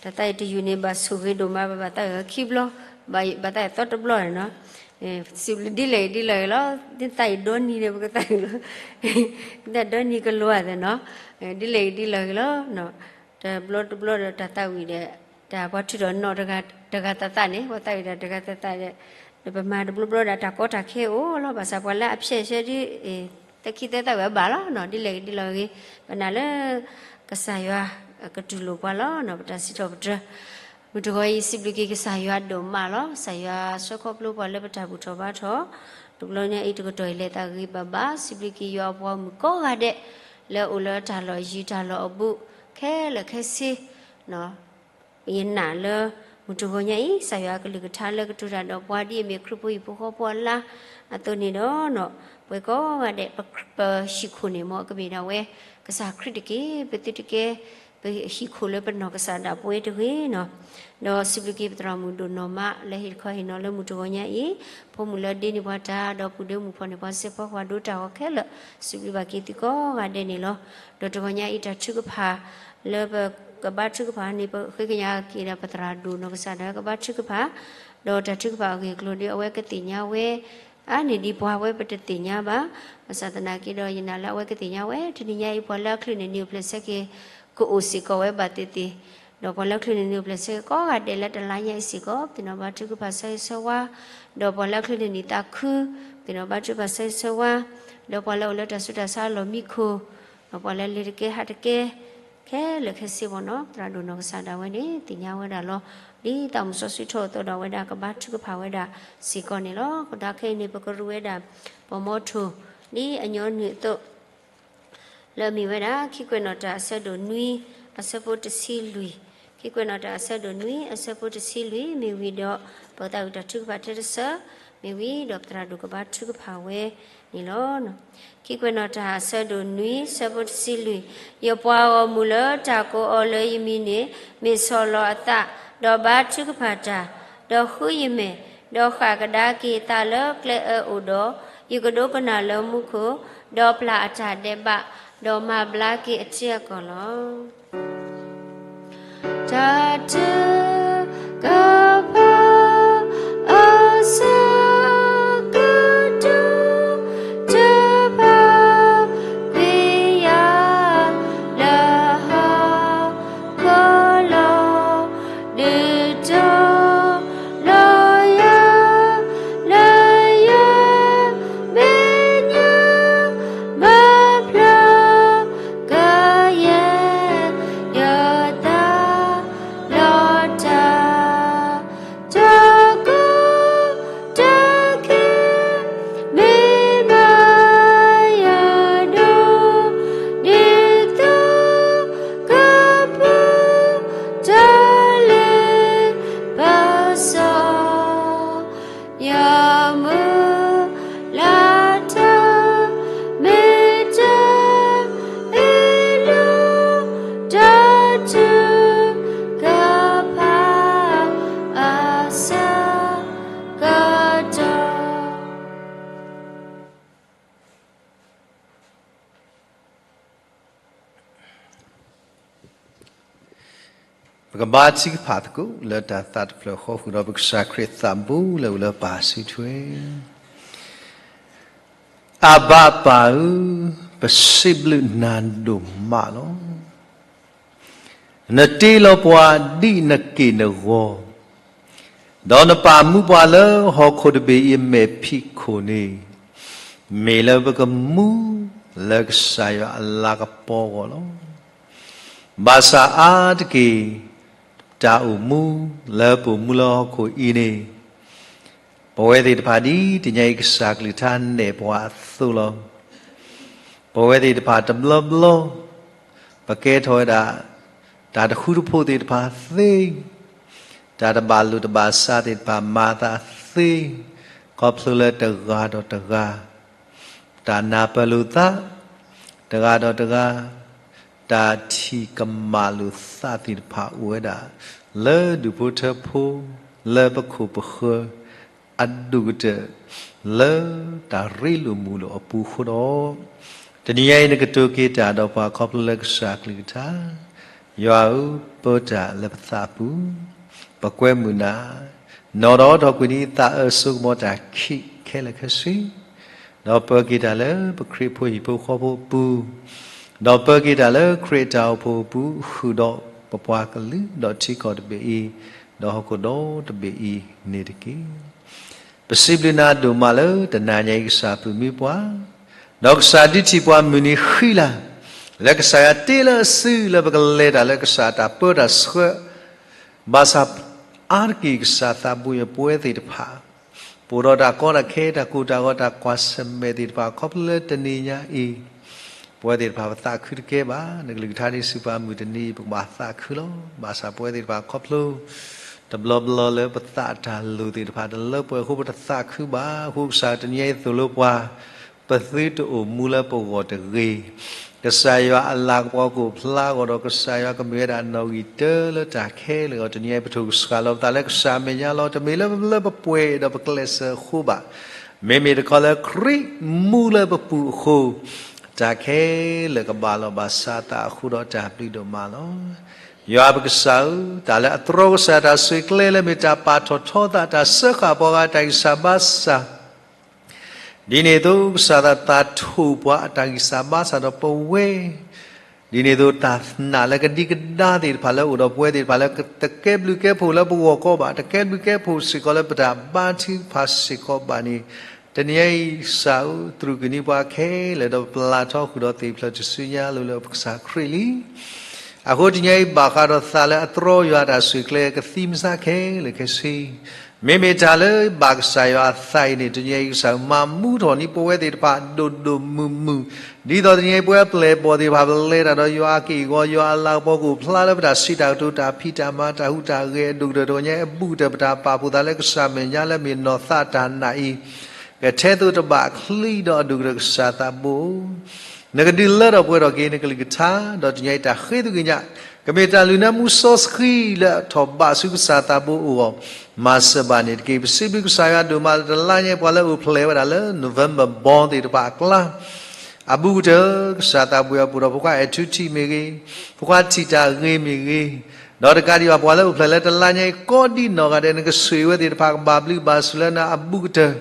တၢ်သးအံၤတယုၢ်န့ၣ် ဘၣ်ဆိၣ်ဂ့ၤဒိၣ်မး ဘၣ်ဘၣ်သးအၢခံဘျီ, ဘၣ်ဘၣ်သးအၢသီတဘျီန့ၣ်နီၤ, စံးဘျုးဒ်လဲၣ်ဂ့ၤဒ်လဲၣ်ဂ့ၤလီၤ, သးအံၤဒီနံၤန့ၣ် ပကသးအံၤလီၤ, သးဒီနံၤကလီၤအသးနီၤ, ဒ်လဲၣ်ဂ့ၤဒ်လဲၣ်ဂ့ၤလီၤ, တဘျီတဘျီဒီးတၢ်သးဝံၣ်ဒီး တၢ်ပှၤထုးထီၣ်နီၣ်တဂၤတဂၤသးသးန့ၣ် ပှၤသးဝံၣ်တၢ်တဂၤသးသးဒီး ပမၤတဘျီဘျီဒီးတၢ်ကီတၢ်ခဲအိၣ်လီၤ, ဘၣ်ဆၣ်ပှၤလၢအဖျဲးဆၢဒ် သဲခံသဲသးဝံၣ်အဘၣ်လီၤနီၤ, ဒ်လဲၣ်ဂ့ၤဒ်လဲၣ်ဂ့ၤ, ပနာ်လၢ ကစၢ်ယွၤကတူၢ်လိာ်ပှၤလီၤနီၤ, ပတၢ်စံးထီၣ်ပတြၢၤ မုၢ်တဂီၤအံၤ စံးဘျုးက့ၤကစၢ်ယွၤဒိၣ်မးလီၤ, ကစၢ်ယွၤဆှၢခီဖျိပှၤလၢပတၢ်ဘူၣ်ထီၣ်ဘါထီၣ်, တဘျီညါအံၤတကတီၢ်အံၤလဲၤသးဂ့ၤဘၣ်ဘၣ်, စံးဘျုးက့ၤယွၤအပှၤဂီၢ်မုၢ်ကိးဂၤဒဲး လၢအအိၣ်လၢတၢ်လီၢ်ယံၤတၢ်လီၢ်အဘူး ခဲလၢာ်ခဲဆ့ ယနာ်လၢ မုၢ်တဂီၤညါအံၤ ကစၢ်ယွၤအကလုၢ်ကထါလၢကတိၤတၢ်ဒီးပှၤဒ်အမ့ၢ်ခရံာ်ဖိဟံၣ်ဖိဃီဖိအလါအသိးန့ၣ်ဒီးနီၤ, ပှၤကိးဂၤဒဲး ပဟံၣ်ခိၣ်န့ၣ် မ်အကမ့ၢ်ဒၣ်ဝဲ ကစၢ်ခရံာ်တက့ၢ်, ပသုတကဲ ပဟံၣ်ခိၣ်လၢပနီၢ်ကစၢ်ဒၣ်ပဝဲတဂ့ၤနီၤ, ဒီးစံးဘျုးက့ၤပသရၣ်မုၣ်ဒိၣ်နီၢ်မး လၢဟ့ၣ်တခီဟ့ၣ်နီၤလၢမုၢ်တဂီၤညါအံၤ, ဖိမုၣ်လၢဒ့န့ၢ်ပှၤတၢ် ဒီးပုၢ်ဒ့မုၣ်ဖီၣ်န့ၢ်ပှၤစ့ၢ်ကီး ပှၤဒိတၢ်ဂီၤခဲလၢာ်, စံးဘျုးဘၣ်က့ၤသုကိးဂၤဒဲးန့ၣ်လီၤ. ဒီးတဂီၤညါအံၤတၢ်ထုကဖၣ် လၢပကဘါထုကဖၣ်န့ၣ် ပဃ့ကညးက့ၤဒီးပသရၣ်ဒိၣ်နီၢ်ကစၢ်ဒၣ်ဝဲကဘါထုကဖၣ်, ဒီးတၢ်ထုကဖၣ်အဂ့ၢ်အကျိၤဒီး အဝဲကသ့ၣ်ညါဝဲ အါန့ၢ်ဒံးပှၤဝဲပတသ့ၣ်ညါဘၣ်, ဘၣ်ဆၣ်သနာ်က့ဒီး ယနာ်လၢအဝဲကသ့ၣ်ညါဝဲ တနံၤညါအံၤ ပှၤလၢအချုးန့ၢ်နံၣ်အိၣ်ဖျဲၣ်ဆၢက့ၤ ကအိၣ်စ့ၢ်ကီးဝဲဘၣ်သ့ၣ်သ့ၣ်, ဒီးပှၤလၢချုးန့ၢ်နံၣ်အိၣ်ဖျဲၣ်ဆၢက့ၤကိးဂၤဒဲးလၢတလါညါအံၤစ့ၢ်ကီး ပသ့ၣ်နီၣ်ဘါထုကဖၣ်ဆၢဂ့ၤဆၢဝါ, ဒီးပှၤလၢအချုးန့ၢ်နံၣ်သးခု ပသ့ၣ်နီၣ်ဘါထုကဖၣ်ဆၢဂ့ၤဆၢဝါ, ဒီးပှၤလၢအအိၣ်လၢတၢ်ဆူးတၢ်ဆါအလီၢ်မံခိၣ်, ဒီးပှၤလၢလဲၤတကဲဟးတကဲ ခဲလၢာ်ခဲဆ့ဘၣ်နီၤ, သရၣ်ဒိၣ်နီၢ်ကစၢ်ဒၣ်ဝဲန့ၣ် သ့ၣ်ညါဝဲဒၣ်လီၤ. ဒ်သးမုၢ်စီဆှံထီၣ်အသိးဒီး အဝဲဒၣ်ကဘါထုကဖၣ်ဝဲဒၣ်စ့ၢ်ကီးန့ၣ်လီၤ. အဃိသတးခဲအံၤန့ၣ် ပကရူးဝဲဒၣ် ပှၤမီထိၣ် ဒ်အညီနုၢ်အသိး လၢအမ့ၢ်ဝဲဒၣ် ခံကွဲးနီၣ်တၢ်အဆၢဒိၣ်နွံ အဆၢဖိတဆံလွံၢ်, ခံကွဲးနီၣ်တၢ်အဆၢဒိၣ်နွံ အဆၢဖိတဆံလွံၢ် မ့ၢ်ဝံၤဒီး ပကသးဝံၣ်တၢ်ထုကဖၣ်ထဲတစၢၤ, မ့ၢ်ဝံၤဒီးပသရၣ်ဒိၣ်ကဘါထုကဖၣ်ဝဲန့ၣ်လီၤ. ခံကွဲးနီၣ်တၢ်အဆၢဒိၣ်နွံ ဆၢဖိတဆံလွံၢ်, ယပှၤဂီၢ်မုၢ်လၢတၢ်ကိးအီၤလၢယမံၤန့ၣ် မ့ၢ်ဆီၣ်လီၤအသး, ဒီးဘါထုကဖၣ်တၢ်, ဒီးဃုယမဲာ်, ဒီးဃၣ်ကဒါက့ၤသးလၢကျဲအၢအအိၣ်ဒီး, ယကဒိကနၣ်လၢမူခိၣ်, ဒီးပျၢ်အတၢ်ဒဲးဘး, ဒီးမၤဘျါက့ၤအထံအကီၢ်လီၤ. တၢ်ထုကဖၣ် အဆၢကတီၢ် တဖၣ် ပျံၤယၤလၢဟီၣ်ခိၣ်လီၤ, ဒုးတီၤလီၤယၤ လၢယမဲာ်ညါ မၤဖျါကယဲၢ် ယသးလီၤတၢ် တၢ်ကီတၢ်ခဲ မ့ၢ်မၤယၤဒိၣ် ဒ်သိးကပၢၤတၢ်လဲၤပစီ ယမုၢ်လၢ်တၢ် မ့ၢ်တၢ်အ့ၣ်လိာ် တၢ်ထုကဖၣ် အဆၢကတီၢ် ပကဘါထုကဖၣ်သကိး လၢတၢ်သးတဖျၢၣ်ဃီဃုာ်ဒီး ပကစၢ်ခရံာ်သးဘိလၢအိၣ်လၢပၢ်စုထွဲ. အဘၤပၢ်ဧၢ, ပစံးဘျုးနၤဒိၣ်မးလီၤ. နတ့လီၤပှၤဒ်နက့ၢ်နဂီၤ, ဒီးနပာ်မူပှၤလၢဟီၣ်ခိၣ်တဘ့ၣ်အံၤအမဲာ်ဖံးခိၣ်န့ၣ်, မ့ၢ်လၢပကမူလၢကစၢ်ယွၤအလၤကပီၤအဂီၢ်လီၤ. ဘၣ်ဆၣ်အါတက့ၢ် တၢ်အိၣ်မူလၢပအိၣ်မူလၢဟီၣ်ခိၣ်အံၤန့ၣ်, ပဝဲသ့ၣ်တဖၣ်ဒ်တနံၤအံၤ ကစၢ်ကလုၢ်ကထါနဲၣ်ပှၤအသိးလီၤ. ပဝဲသ့ၣ်တဖၣ်တဘျီဘျီ ပကဲထီၣ်ဝဲဒၣ် တၢ်တဃူတဖိးသ့ၣ်တဖၣ်သ့, တၢ်တဘၣ်လိာ်တဘၣ်စးသ့ၣ်တဖၣ်မၤသးသ့, ခီဖျိလၢတဂၤဒီးတဂၤ တၢ်နၢ်ပၢၢ်လိာ်သး, တဂၤဒီးတဂၤ တၢ်ထံၣ်ကမၣ်လိာ်သးသ့ၣ်တဖၣ်အိၣ်ဝဲဒၣ် လၢဒူၣ်ဖိထၢဖိ လၢပခိၣ်ပဃၢၤ အဒိၣ်ကတၢၢ်လၢတၢ်ရ့လိာ်မုာ်လိာ်အပူၤအဃိဒီး, တနံၤညါအံၤနကတိၤက့ၤတၢ်ဒီးပှၤခီဖျိလၢကစၢ်ကလုၢ်ကထါ, ယွၤဧၢ, ပၢတၢ်လၢပသးပူၤ, ပကွဲမုာ်နၤ, နီၢ်ဒီးထီၣ်ကွံာ်နံၤသးအၢစိကမီၤတၢ်ခံးခဲလၢာ်ခဲဆ့ ဒီးပၢက့ၤတၢ်လၢပခရံာ်ဖိဟံၣ်ဖိဃီဖိအပူၤ, ဒီးပၢက့ၤတၢ်လၢခရံာ်အတၢ်အိၣ်ဖှိၣ်အပူၤ ဃုာ်ဒီးပပှၤကလုာ် ဒီးထံကီၢ်တဘ့ၣ်အံၤ, ဒီးဟီၣ်ခိၣ်ဒီတဘ့ၣ်အံၤန့ၣ်တက့ၢ်. ပစံးဘျုးနၤဒိၣ်မးလၢတနၤညါအံၤကစၢ်ပာ်မူပှၤ, ဒီးကစၢ်ဒုးထံၣ်ပှၤမုၢ်နံၤဃံလၤ, လၢကစၢ်ယွၤတ့လၢအစုလၢပကလဲၤတၢ်လၢကစၢ်တၢ်ပၢတၢ်ဆှၢ ဘၣ်ဆၣ်အါတက့ၢ်ကစၢ်သးဘိယပဝဲသ့ၣ်တဖၣ်, ပအိၣ်ဒီးတၢ်ကီတၢ်ခဲ တၢ်ကိၢ်တၢ်ဂီၤ တၢ်ကွၢ်ဆၢၣ်မဲာ်သ့ၣ်တဖၣ် ခီဖျိလၢတနံၤညါအံၤ, ပဝဲသ့ၣ်တဖၣ်ပသးခုတကဲဘၣ်. နကလုၢ်ကထါန့ၣ်စံးပှၤမုၢ်တနံၤ ပကဘၣ်သးခုလီၤ. ဘၣ်ဆၣ်ပဝဲသ့ၣ်တဖၣ်ခီဖျိ တဘျီဘျီလၢပသးတၢ်လိၤသ့ၣ်တဖၣ် တလၢပှဲၤအဃိ ပတသးခုဘၣ်. အဃိကစၢ်တနံၤညါအံၤသိၣ်လိပှၤ ပသုတအိၣ်မူလၢပဂီၢ်တဂ့ၤ. ကစၢ်ယွၤအလၤကပီၤကအိၣ်ဖျါအဂီၢ်ဒီး ကစၢ်ယွၤကမ့ၢ်ဝဲဒၣ်နီၣ်ဂံၢ်တၢလၢတၢ်ခဲလၢာ်အဂီၢ် တနံၤညါအံၤ ပထိၣ်ကစှၤလီၤပသးလၢကစၢ်အမဲာ်ညါလီၤ. တမ့ၢ်လၢပပှဲၤဒီးပကျဲးစၢးအဃိဘၣ်. မ့မ့ၢ်တခီလၢခရံာ်မူလၢပပူၤအဃိ တၢ်ခဲလၢာ်ကဘၣ်လီၤဘၣ်စးသးအဃိဒီးတၢ်ဘျုးဒိၣ်မးလီၤ. ယွၤပကစၢ်ဧၢ, တၢ်လၢအတြီကစၢ်တၢ်ဆိၣ်ဂ့ၤကျဲလၢမ့ၢ်တၢ်ပာ်ထီၣ်ထီသး တၢ်စၢဃာ်ပှၤဂၤတၢ်ဂံၢ်စၢ်ဘါစၢ် ဒ်န့ၣ်အသိး ကစၢ်သးသးထိၣ်ပှၤအတၢ်ဂံၢ်စၢ်ဘါစၢ်ဒီးပဝဲ, ဒ်န့ၣ်အသိး တၢ်နာ်လၢကဒံကဒါသ့ၣ်တဖၣ်လၢအိၣ်ဒီးပဝဲသ့ၣ်တဖၣ်လၢ တကဲဘျုးကဲဖှိၣ်လၢပဂီၢ်ကီဘၣ်, တကဲဘျုးကဲဖှိၣ်စ့ၢ်ကီးလၢပတၢ်ဘါထုကဖၣ်စ့ၢ်ကီးဘၣ်န့ၣ်, တနံၤညါအံၤကစၢ်ဧၢ, တြူာ်ကနံၤပှၤခဲလၢာ်ဒီးပပျၢ်ထီဃုာ်ဒီးသ့ၣ်ဖျၢၣ်တစုညါလိၤလၢပကစၢ်ခရံာ်လံ အဃိတနံၤညါအံၤ ဘၣ်ဃးဒီးသးလၢအတြီယွၤတၢ်ဆိၣ်ဂ့ၤကျဲကသံမစါခဲလၢာ်ခဲဆ့, မ့မ့ၢ်တၢ်လၢဘၣ်ကစၢ်ယွၤအသးအံၤန့ၣ် တနံၤညါအံၤကစၢ်မၤမူထီၣ်န့ၢ်ပဝဲသ့ၣ်တဖၣ်ဒိၣ်ဒိၣ်မုၢ်မုၢ်, ဒ်သိးတနံၤညါအံၤပဝဲအပျဲၢ်အဘီၣ်သ့ၣ်တဖၣ် ပလဲၤတၢ်ဒီးယွၤအက့ၢ်အဂီၤ ယွၤအလၤကပီၤကအိၣ်ဖျါလၢပတၢ်စံးတၢ်ကတိၤတၢ်ဖံးတၢ်မၤတၢ်ဟူးတၢ်ဂဲၤအဒိၣ်ကတၢၢ်တနံၤညါအံၤ အဘူးကတၢၢ်ပတၢ်ပာ်ဖှိၣ်သးလၢကစၢ်မဲာ်ညါလၢမ့ၢ်နီၢ်သးတၢ်နာ်အံၤ ကထဲသိးတဘၣ်ချံဒီးအဒိၣ်ကတၢၢ်ကစၢ်သးဘိဧၢ နကဒုးလၢထီၣ်ပှဲၤထီၣ်က့ၤနကလုၢ်ကထါ, ဒီးတနံၤညါအံၤတၢ်ဃ့သုးကညး ကမ့ၢ်တၢ်လုၢ်နၢမူစီဆှံလၢအထီၣ်ဘးဆူကစၢ်သးဘိအဂီၢ်, မၤစၢၤဘၣ်န့ၣ်တက့ၢ်. ပစံးဘျုးကစၢ်ယွၤဒိၣ်မးလၢတလါညါအံၤ ပှၤလၢအအိၣ်ဖျဲၣ်ဝဲဒၣ်လၢ November born သ့ၣ်တဖၣ်အကျါ အဘူးကတၢၢ် ကစၢ်သးဘိယွၤပူၤဒီး ဖိခွါအဲၣ်ထူထံးမ့ၢ်ဂ့ၤ, ဖိခွါထံၣ်တၢ်ဂ့ၤမ့ၢ်ဂ့ၤ, ဒီးတကးဒံးဘၣ် ပှၤလၢအအိၣ်ဖျဲၣ်လၢတလါညါအံၤ ကိးဒံးနီၢ်ဂၤဒဲး နကဆိၣ်ဂ့ၤဝဲသ့ၣ်တဖၣ် ကဘၣ်ဘျုးဘၣ်ဆိၣ်လၢနၤအဘူးကတၢၢ်,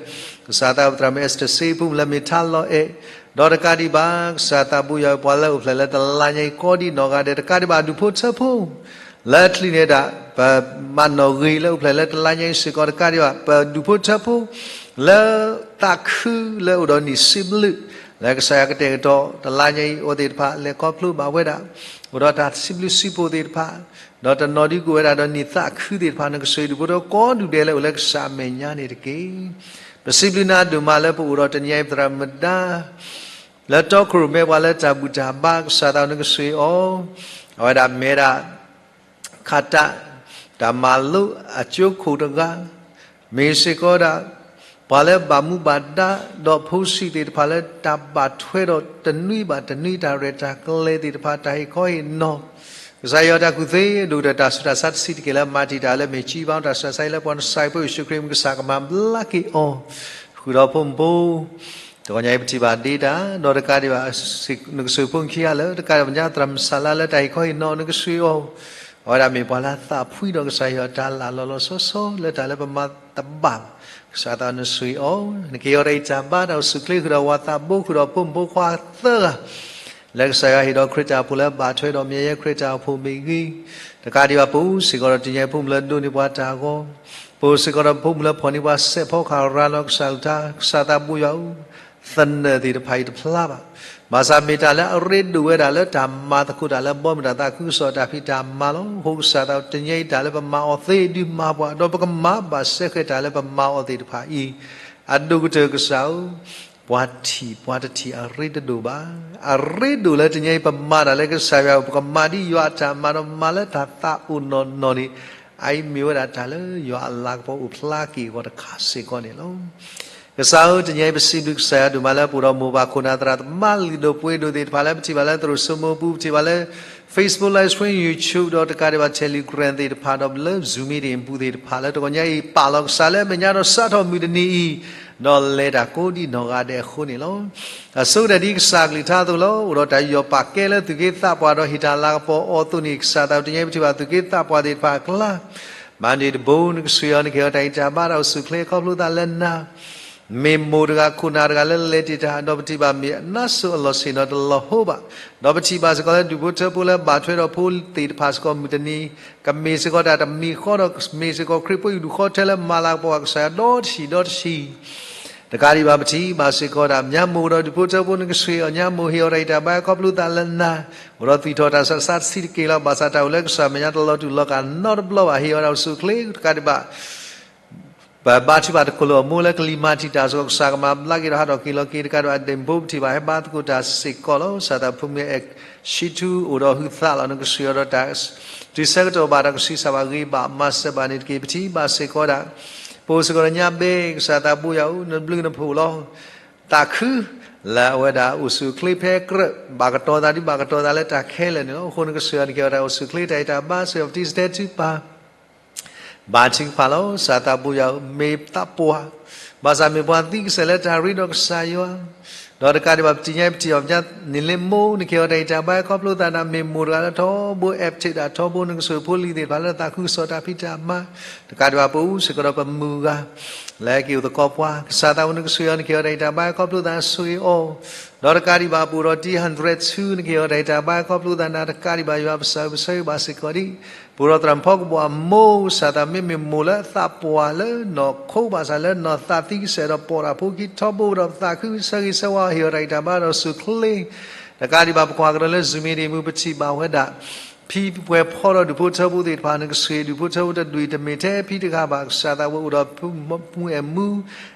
ကစၢ်သးပသရၣ်မုၣ် Esther စ့ဖုမုၣ်လၢမ့ၢ်ထါလီၤအဲၣ်, ဒီးတကးဒံးဘၣ် ကစၢ်သးဘိယွၤ ပှၤလၢအအိၣ်ဖျဲၣ်လၢတလါညါအံၤ ကိးဒံးနီၢ်ဂၤဒဲး တကးဒံးဘၣ် ဒူၣ်ဖိထၢဖိ လၢချံးန့ၢ်ဒၣ် ပမၤနီၣ်ဂံၢ်လၢအိၣ်ဖျဲၣ်လၢတလါညါအံၤစ့ၢ်ကီး တကးဒံးဘၣ် ပဒူၣ်ဖိထၢဖိ လၢသးခုလၢအိၣ်ဒီးနံၣ်စံးဘျုး လၢကစၢ်ယွၤကတဲာ်ကတီၤ တလါညါအံၤ အဝဲသ့ၣ်တဖၣ်လဲၤခီဖျိဘၣ်ဝဲဒၣ် အိၣ်ဒီးတၢ်စံးဘျုးစံးဖှိၣ်သ့ၣ်တဖၣ်, ဒီးတနီၤဒုးကအိၣ်ဝဲဒၣ်ဒီးနံၣ်သးခုသ့ၣ်တဖၣ် နကဆိၣ်ဂ့ၤဒူၣ်ဖိထၢကိးဒူၣ်ဒဲးလၢအိၣ်လၢကစၢ်အမဲာ်ညါန့ၣ်တက့ၢ်. ပစံးဘျုးနၤဒိၣ်မးလၢပအိၣ်ဒီးတနံၤညါအံၤ ပသရၣ်မုၣ်ဒါ လၢတီခိၣ်ရိၣ်မဲပှၤလၢတၢ်ဘူၣ်တၢ်ဘါ ကစၢ်သးနကဆိၣ်ဂ့ၤအီၤ, အဝဲဒၣ်မ့ၢ်ဒၣ် ခးတၢ် တၢ်မၤလိအကၠိခိၣ်တဂၤ, မ့ၢ်စ့ၢ်ကီးဒၣ် ပှၤလၢဘၣ်မူဘၣ်ဒါ ဒီးဖိဆံးသ့ၣ်တဖၣ်လၢတၢ်ဘၣ်ထွဲဒီးတနွံဘၣ်တနွံ တၢ်ရဲၣ်တၢ်ကျဲၤသ့ၣ်တဖၣ် တၢ်ဟ့ၣ်ခီဟ့ၣ်နီၤ, ကစၢ်ယွၤတၢ်ကူၣ်သ့ ဒိၣ်ကတၢၢ်တၢ်ဆူးတၢ်ဆါတဆံးတက့ၢ်လၢမၤတံာ်တာ်လၢမ့ၢ်ကံဘါတၢ်ဆူးတၢ်ဆါအံၤလၢပှၤနစၢ်ဖိယ့ၣ်ၡူးခရံာ်မံၤ ကစၢ်ကမၤဘျါက့ၤအီၤ, ဃုာ်ဒီးဖိမုၣ်ဖိ တဂီၤညါအံၤပထံၣ်ဘၣ်ဒ့တၢ် ဒီးတကးဒံးဘၣ် နကဆိၣ်ဂ့ၤဖိခံဂၤလၢ တကးဒံးဘၣ် ပသရၣ်မုၣ်စၤလါလၢတၢ်ဟ့ၣ်ခီဟ့ၣ်နီၤ နကဆိၣ်ဂ့ၤအီၤ, အဝဲဒၣ်မ့ၢ်ပှၤလၢသးဖှံဒီးကစၢ်ယွၤတၢ်လၢလီၤလီၤဆီဆီ လၢတၢ်လၢပမၤတဘၣ်ဘၣ်, ကစၢ်သးနဆိၣ်ဂ့ၤအီၤ, နက့ၤအီၤဒီးအံၤတၢ်ဘါတၢ်အိၣ်ဆူၣ်ချ့ဃုာ်ဒီးဝၤသးဘိဃုာ်ဒီးဖိမုၣ်ဖိခွါသၢဂၤ လၢကစၢ်ယွၤဟ့ၣ်ဒီးခရံာ်တၢ်အိၣ်ဖှိၣ်လၢဘၣ်ထွဲဒီးမ့ၢ်ယဲခရံာ်တၢ်အိၣ်ဖှိၣ်မ့ၢ်ဂ့ၤ, တကးဒံးဘၣ်ပအိၣ်စ့ၢ်ကီးဒီးတနံၤညါအံၤ ဖိမုၣ်လၢဒိးန့ၢ်ပှၤတၢ်ဂီၤ, ပအိၣ်စ့ၢ်ကီးဒီးဖိမုၣ်လၢဖီၣ်န့ၢ်ပှၤစဲးဖီကဟၣ်ရၤလီၤကစၢ်အကလုၢ်ကထါ, ကစၢ်သးဘိယွၤဧၢ, သနၢၣ်သ့ၣ်တဖၣ်အံၤတဖျါဘၣ်, ဘၣ်ဆၣ်မ့ၢ်တၢ်လၢအရ့ဒိၣ်ဝဲဒၣ်လၢတၢ်မၤသကိးတၢ်လၢဘီမုၢ်တၢ်သးခုကစီၣ်တၢ်ဖံးတၢ်မၤလီၤ. အဃိကစၢ်သးတနံၤညါအံၤ တၢ်လၢပမၤအီၤသ့ဒုးမၤပှၤ ဒီးပကမၤဘၣ်စဲဃဲၤတၢ်လၢပမၤအီၤသ့ၣ်တဖၣ်အံၤ, အဒိၣ်ကတၢၢ်ကစၢ်ဧၢ, ပှၤထံၣ်ပှၤတထံၣ်အရ့တဒိၣ်ဘၣ်. အရ့ဒိၣ်လၢတနံၤညါအံၤ ပမၤတၢ်လၢကစၢ်ယွၤ ပကမၤဒ်ယွၤအတၢ်မၤဒီးမၤလၢတၢ်သးအိၣ်နီၢ်နီၢ်န့ၣ်, အအံၤမ့ၢ်ဝဲဒၣ်တၢ်လၢယွၤအလၤကပီၤအိၣ်ဖျါက့ၤအဂီၢ်တခါစ့ၢ်ကီးန့ၣ်လီၤ. ကစၢ်ဧၢ, တနံၤအံၤပစံးဘျုးကစၢ်ယွၤဒိၣ်မးလၢပအိၣ်ဒီးမိၢ်ပၢ်ခိၣ်နၢ်သရၣ်သမါလုၢ်ဒိၣ်ပှ့ၤဒိၣ်သ့ၣ်တဖၣ်လၢပထံၣ်ဘၣ်လၢသရိာ်စိမိပူၤ, ပထံၣ်ဘၣ်လၢ Facebook Live Stream, YouTube ဒီးတကးဒံးဘၣ် Telegram သ့ၣ်တဖၣ်ဒီးလၢ Zoom meeting ပူၤသ့ၣ်တဖၣ်လၢတဂီၤညါအံၤ ပာ်လီၤကစၢ်လၢအမဲာ်ညါဒီးစးထီၣ်မုၢ်တနံၤအံၤ ဒီးလဲၤတၢ်ကိးဒံနီၢ်ဂၤဒဲးအဃိန့ၣ်လီၤ. အဆိကတၢၢ်ဒ်ကစၢ်ကလုၢ်ကထါအသိးလီၤ. အိၣ်ဒီးတၢ်ယူးယီၣ်ပာ်ကဲလၢသူၣ်က့သးပှၢ်ဒီးဟ့ၣ်တၢ်လၤကပီၤအီၤအသိးန့ၣ် ကစၢ်သးဝဲတနံၤအံၤပထံၣ်ဘၣ်သူၣ်က့သးပှၢ်သ့ၣ်တဖၣ်အကျါ မၤန့ၢ်တဘိ နကဆိၣ်ဂ့ၤအီၤ နကဟ့ၣ်အီၤတၢ်ဂံၢ်တၢ်ဘါဒီးအိၣ်ဆူၣ်အိၣ်ချ့ ခီဖျိသးလၢနၤ မ့ၢ်မိၢ်တဂၤခိၣ်နၢ်တဂၤလၢလဲၤတ့ၢ်တၢ် ဒီးပထံၣ်ဘၣ်မ့ၢ်အနါစိၤအလီၢ်ဆ့ၣ်နီၤတလီၤဟိဘၣ်, ဒီးပထံၣ်ဘၣ်စ့ၢ်ကီးလၢဒူၣ်ဖိထၢဖိလၢဘၣ်ထွဲဒီးဖိသ့ၣ်တဖၣ်စ့ၢ်ကီးမုၢ်တနံၤ ကမ့ၢ်စ့ၢ်ကီးတၢ်တမံၤဃီဒီး မ့ၢ်စ့ၢ်ကီးခရံာ်ဖိအံၤဒူၣ်ဃီထဲလၢမၤလၤကပီၤဘၣ်ကစၢ်ယွၤဒီတဆံးဒီတဆံး တကးဒံးဘၣ်ပထံၣ်ဘၣ်စ့ၢ်ကီးဒၣ် မၠါမိၢ်ဒီးဒူၣ်ဖိထၢဖိနကဆိၣ်ဂ့ၤအီၤ မၠါမိၢ်ဟ့ၣ်အီၤတၢ်ဂံၢ်တၢ်ဘါခီဖျိသးလၢနၤ, အိၣ်ဒီးသွံၣ်ထီၣ်တၢ်ဆးဆါတဆံးတက့ၢ်လီၤ. ဘၣ်ဆၣ်တၢ်အိၣ်လၢကစၢ်မဲာ်ညါတလီၤတူာ်လီၤကာ်နီတဘျီဘၣ် ဟ့ၣ်အီၤတၢ်အိၣ်ဆူၣ်အိၣ်ချ့တကးဒံးဘၣ် ပဘါထုကဖၣ်တကလီၢ်အမိၢ်လၢကလံၤမၤတံာ်တာ်စ့ၢ်ကီး ကစၢ်ကမၤဘျါက့ၤဒီးဟးထီၣ်က့ၤလီၤက့ၤတကးဒံးဘၣ် ဒ့ၣ်ဖိပထံၣ်ဘၣ်ဟဲဘါသကိးတၢ်စ့ၢ်ကီးလီၤ. ကစၢ်သးဖိမုၣ်အဲၣ်ဆံထူအိၣ်ဒီးဟုသးလီၤ နကဆိၣ်ဂ့ၤအီၤဒီးတၢ် တုၤဆၢကတီၢ်ဘၣ်ဒီး ကဆံးစၢ်ဘၣ်ဂ့ၤဘၣ်မၤစၢၤဘၣ်န့ၣ်တက့ၢ်. ပထံၣ်ဘၣ်စ့ၢ်ကီးဒၣ် ပအိၣ်စ့ၢ်ကီးဒီးညါဘ့ၣ် ကစၢ်သးဘိယွၤဧၢ နဘျုးနဖှိၣ်လီၤ. သးခု လၢအဝဲဒၣ်အိၣ်ဆူၣ်အိၣ်ချ့ဖဲကြၢး ဘၣ်ကတီၤသးဒ်ဘၣ်ကတီၤသးလၢတၢ်ခဲလၢာ်န့ၣ်လီၤ. အဃိနကဆိၣ်ဂ့ၤအီၤ နကဟ့ၣ်အီၤတၢ်အိၣ်ဆူၣ်အိၣ်ချ့ တၢ်ဂံၢ်တၢ်ဘါ ဆိၣ်ဂ့ၤအီၤပတံၤစတဲတုၤပၤ ဘါထုကဖၣ်လီၤ. ကစၢ်သးဘိယွၤဧၢ မ့ၢ်သးပှၢ် ဘၣ်ဆၣ်မ့ၢ်ပှၤသံကစဲာ်လၢတၢ်ရ့ဒီးကစၢ်ယွၤ ဒီးတကးဒံးဘၣ်ပတံၤညါပထံၣ်အီၤပညါန့ၣ်လၢမိၢ် နကဟ့ၣ်အီၤတၢ်ဂံၢ်တၢ်ဘါခီဖျိသးနၤ မ့ၢ်မိၢ်တဂၤလၢထီဘိ active ဒၣ်ထီဘိ နကဆိၣ်ဂ့ၤဖိလံၤသ့ၣ်တဖၣ်လၢသးခုကစီၣ်တၢ်ဖံးတၢ်မၤ တကးဒံးဘၣ်ပအိၣ်စ့ၢ်ကီးဒီးပမုၢ်ဂၤ လၢက့ၤအိၣ်သကိးပှၤ ကစၢ်သးဘိနကဆိၣ်ဂ့ၤအီၤ နကဟ့ၣ်အီၤတၢ်ဂံၢ်တၢ်ဘါခီဖျိသးဆိၣ်ဂ့ၤအီၤ ဒီးတကးဒံးဘၣ်ပအိၣ်ဒီးတံၤ hundred two နကဟ့ၣ်အီၤတၢ်ဂံၢ်တၢ်ဘါခီဖျိသးနၤ တကးဒံးဘၣ်ယွၤပစၢ်ဧၢ ပဆၢဂ့ၤဘၣ်စ့ၢ်ကီးဒံး ပအိၣ်ဒီးသရၣ်မုၣ်ဖီကဘီၣ်အမိၢ် ကစၢ်သးမ့မ့ၢ်မိၢ်လၢသးပှၢ်လၢနီၢ်ခိ ဘၣ်ဆၣ်လၢနီၢ်သးသံကစဲာ်ဒီးပိာ်တၢ်ဖိခံထီဘိဒီးပသးခုဆၢဂ့ၤဆၢဝါအီၤ ဟ့ၣ်အီၤတၢ်ဂံၢ်တၢ်ဘါဒီးဆိၣ်အိၣ်ချ့ တကးဒံးဘၣ်ပကွၢ်ကဒီးလၢ Zoom meeting မူပထံၣ်ဘၣ်ဝဲဒၣ် ဖံပှဲၤဖီဒီးဒူၣ်ဖိထၢဖိသ့ၣ်တဖၣ် နကဆိၣ်ဂ့ၤဒူၣ်ဖိထၢဖိတဒူၣ်အံၤ တမ့ၢ်ထဲအဖံတဂၤဘၣ် ကစၢ်သးဝဲအိၣ်ဒီးဖုမူအဲၣ်မူ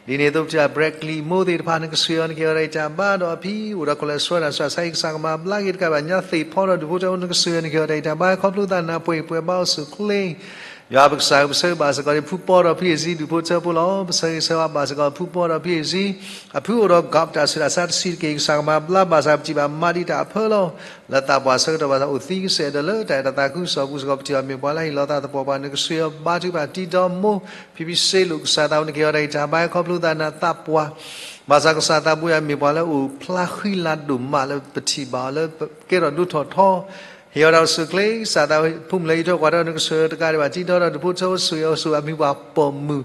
ဒ်န့ၣ်အသိးပထံၣ်ဘၣ် Bradley မိၢ်သ့ၣ်တဖၣ် နကဆိၣ်ဂ့ၤအီၤ နကဟ့ၣ်အီၤတၢ်ဂံၢ်တၢ်ဘါဒီးအဖံ အိၣ်ဒီးကလဲၤဆှၢတၢ်ဆူးတၢ်ဆါအံၤ ကစၢ်ကမၤဘျါက့ၤတကးဒံးဘၣ် ညါသ့ၣ်ဖီဒီးဒူၣ်ဖိထၢဖိ နကဆိၣ်ဂ့ၤအီၤ နကဟ့ၣ်အီၤတၢ်ဂံၢ်တၢ်ဘါခီဖျိသးနၤ ပှဲၤပှဲၤဘၣ်အိၣ်ဆူၣ်အိၣ်ချ့ ယွၤပကစၢ်ဧၢ ပဆၢဂ့ၤဘၣ်စ့ၢ်ကီးဒံး ဖုပီဒီးဖံအ့ၣ်စံဒူၣ်ဖိထၢဖိလီၤ. ပဆၢဂ့ၤဆၢဝါဘၣ်စ့ၢ်ကီးဖုပီဒီးဖံအ့ၣ်စံ အဖုအိၣ်ဒီး golf တၢ်ဆူးတၢ်ဆါတဆံးတက့ၢ် ကစၢ်ကမၤဘျါ ဘၣ်ဆၣ်ပထံၣ်ဘၣ်မၤဒံးတၢ်အဖၢလီၤ. လၢသးပှၢ်ဆၢကတီၢ်ဘၣ်ဆၣ်အိၣ်သံကစဲာ်ဒီးလၢတၢ်အဲၣ်တၢ်သးခုကစီၣ်ပူၤစ့ၢ်ကီး ပထံၣ်ဘၣ်မ့ၢ်ပှၤလၢဟ့ၣ်လီၤသးသပှၢ်ပှၢ် နကဆိၣ်ဂ့ၤအီၤဘါထုကဖၣ်တံၤဒီမိၢ် ဖံဖံစ့လိာ် ကစၢ်သးဝဲ နကဟ့ၣ်အီၤတၢ်ဂံၢ်တၢ်ဘါခီဖျိသးနၤသးပှၢ် ဘၣ်ဆၣ်ကစၢ်သးဘိယွၤမ့ၢ်ပှၤလၢအိၣ်ဖျါဃံလၤဒိၣ်မးလၢပထံၣ်ဘၣ်အီၤ လၢကဲထီၣ်ဒိၣ်ထီၣ်ထီ ဟ့ၣ်အီၤတၢ်အိၣ်ဆူၣ်အိၣ်ချ့ ကစၢ်သးဝဲ ဖိမုၣ်လၢအံးထွဲကွၢ်ထွဲ နကဆိၣ်ဂ့ၤအီၤတကးဒံးဘၣ် တံၤဒီဒီးဒူၣ်ဖိထၢဖိ ဆိၣ်ဂ့ၤအီၤဆူၣ်အမံၤပှၢ်ပိာ်မုၣ်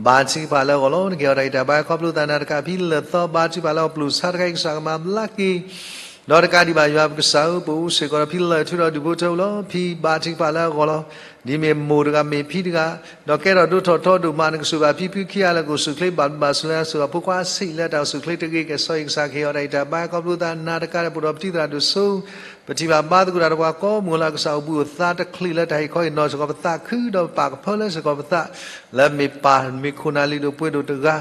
ဘါထုကဖၣ်လၢအဂီၢ်လီၤ. နကဟ့ၣ်အီၤတၢ်ဂံၢ်တၢ်ဘါခီဖျိသးနၤတကး ဖံလၢာ်သီ ဘါထုကဖၣ်လၢအီၤ ပျုၢ်ဆါတခါအံၤ ကစၢ်ကမၤဘျါက့ၤ ဒီးတကးဒံးဘၣ်ယွၤပကစၢ်ဧၢ ပအိၣ်စ့ၢ်ကီးဒီးဖံလၢာ်ထူဒီးဒူၣ်ဖိထၢဖိလီၤ. ဖံဘါထုကဖၣ်လၢအဂီၢ်လီၤ. ဒ်မ့ၢ်မိၢ်တဂၤမ့ၢ်ဖံတဂၤ ဒီးကဲထီၣ်ဒိၣ်ထီၣ်ထီဒိၣ်မး နကဆိၣ်ဘၣ်ဖံဖုခံဂၤလၢကအိၣ်ဆူၣ်အိၣ်ချ့ ဘၣ်ဘျုးဘၣ်ဆိၣ်လၢအဆိၣ်ဘၣ်ဖိခွါအဆံးလၢတၢ်အိၣ်ဆူၣ်အိၣ်ချ့တဂ့ၤ ကဲစီၤအံၤ ကစၢ်ကဟ့ၣ်အီၤတၢ်ဂံၢ်တၢ်ဘါခီဖျိသးနၤတကးဒံး ပအိၣ်ဒီးပတံၤသရၣ်ဒိၣ်စိ ပထံၣ်ဘၣ်ဘါသကိးတၢ်ဒီးပှၤကိးမုၢ်လၢ် ကစၢ်အိၣ်ဘှံးအိၣ်သါတချုးလၢတၢ်ဟ့ၣ်ခီဟ့ၣ်နီၤစ့ၢ်ကီးပသးခုဒီးပပာ်ကဖၢလၢစ့ၢ်ကီးပသး လၢမ့ၢ်ပၢ်မ့ၢ်ခိၣ်နၢ်လုၢ်ဒိၣ်ပှ့ၤဒိၣ်တဂၤ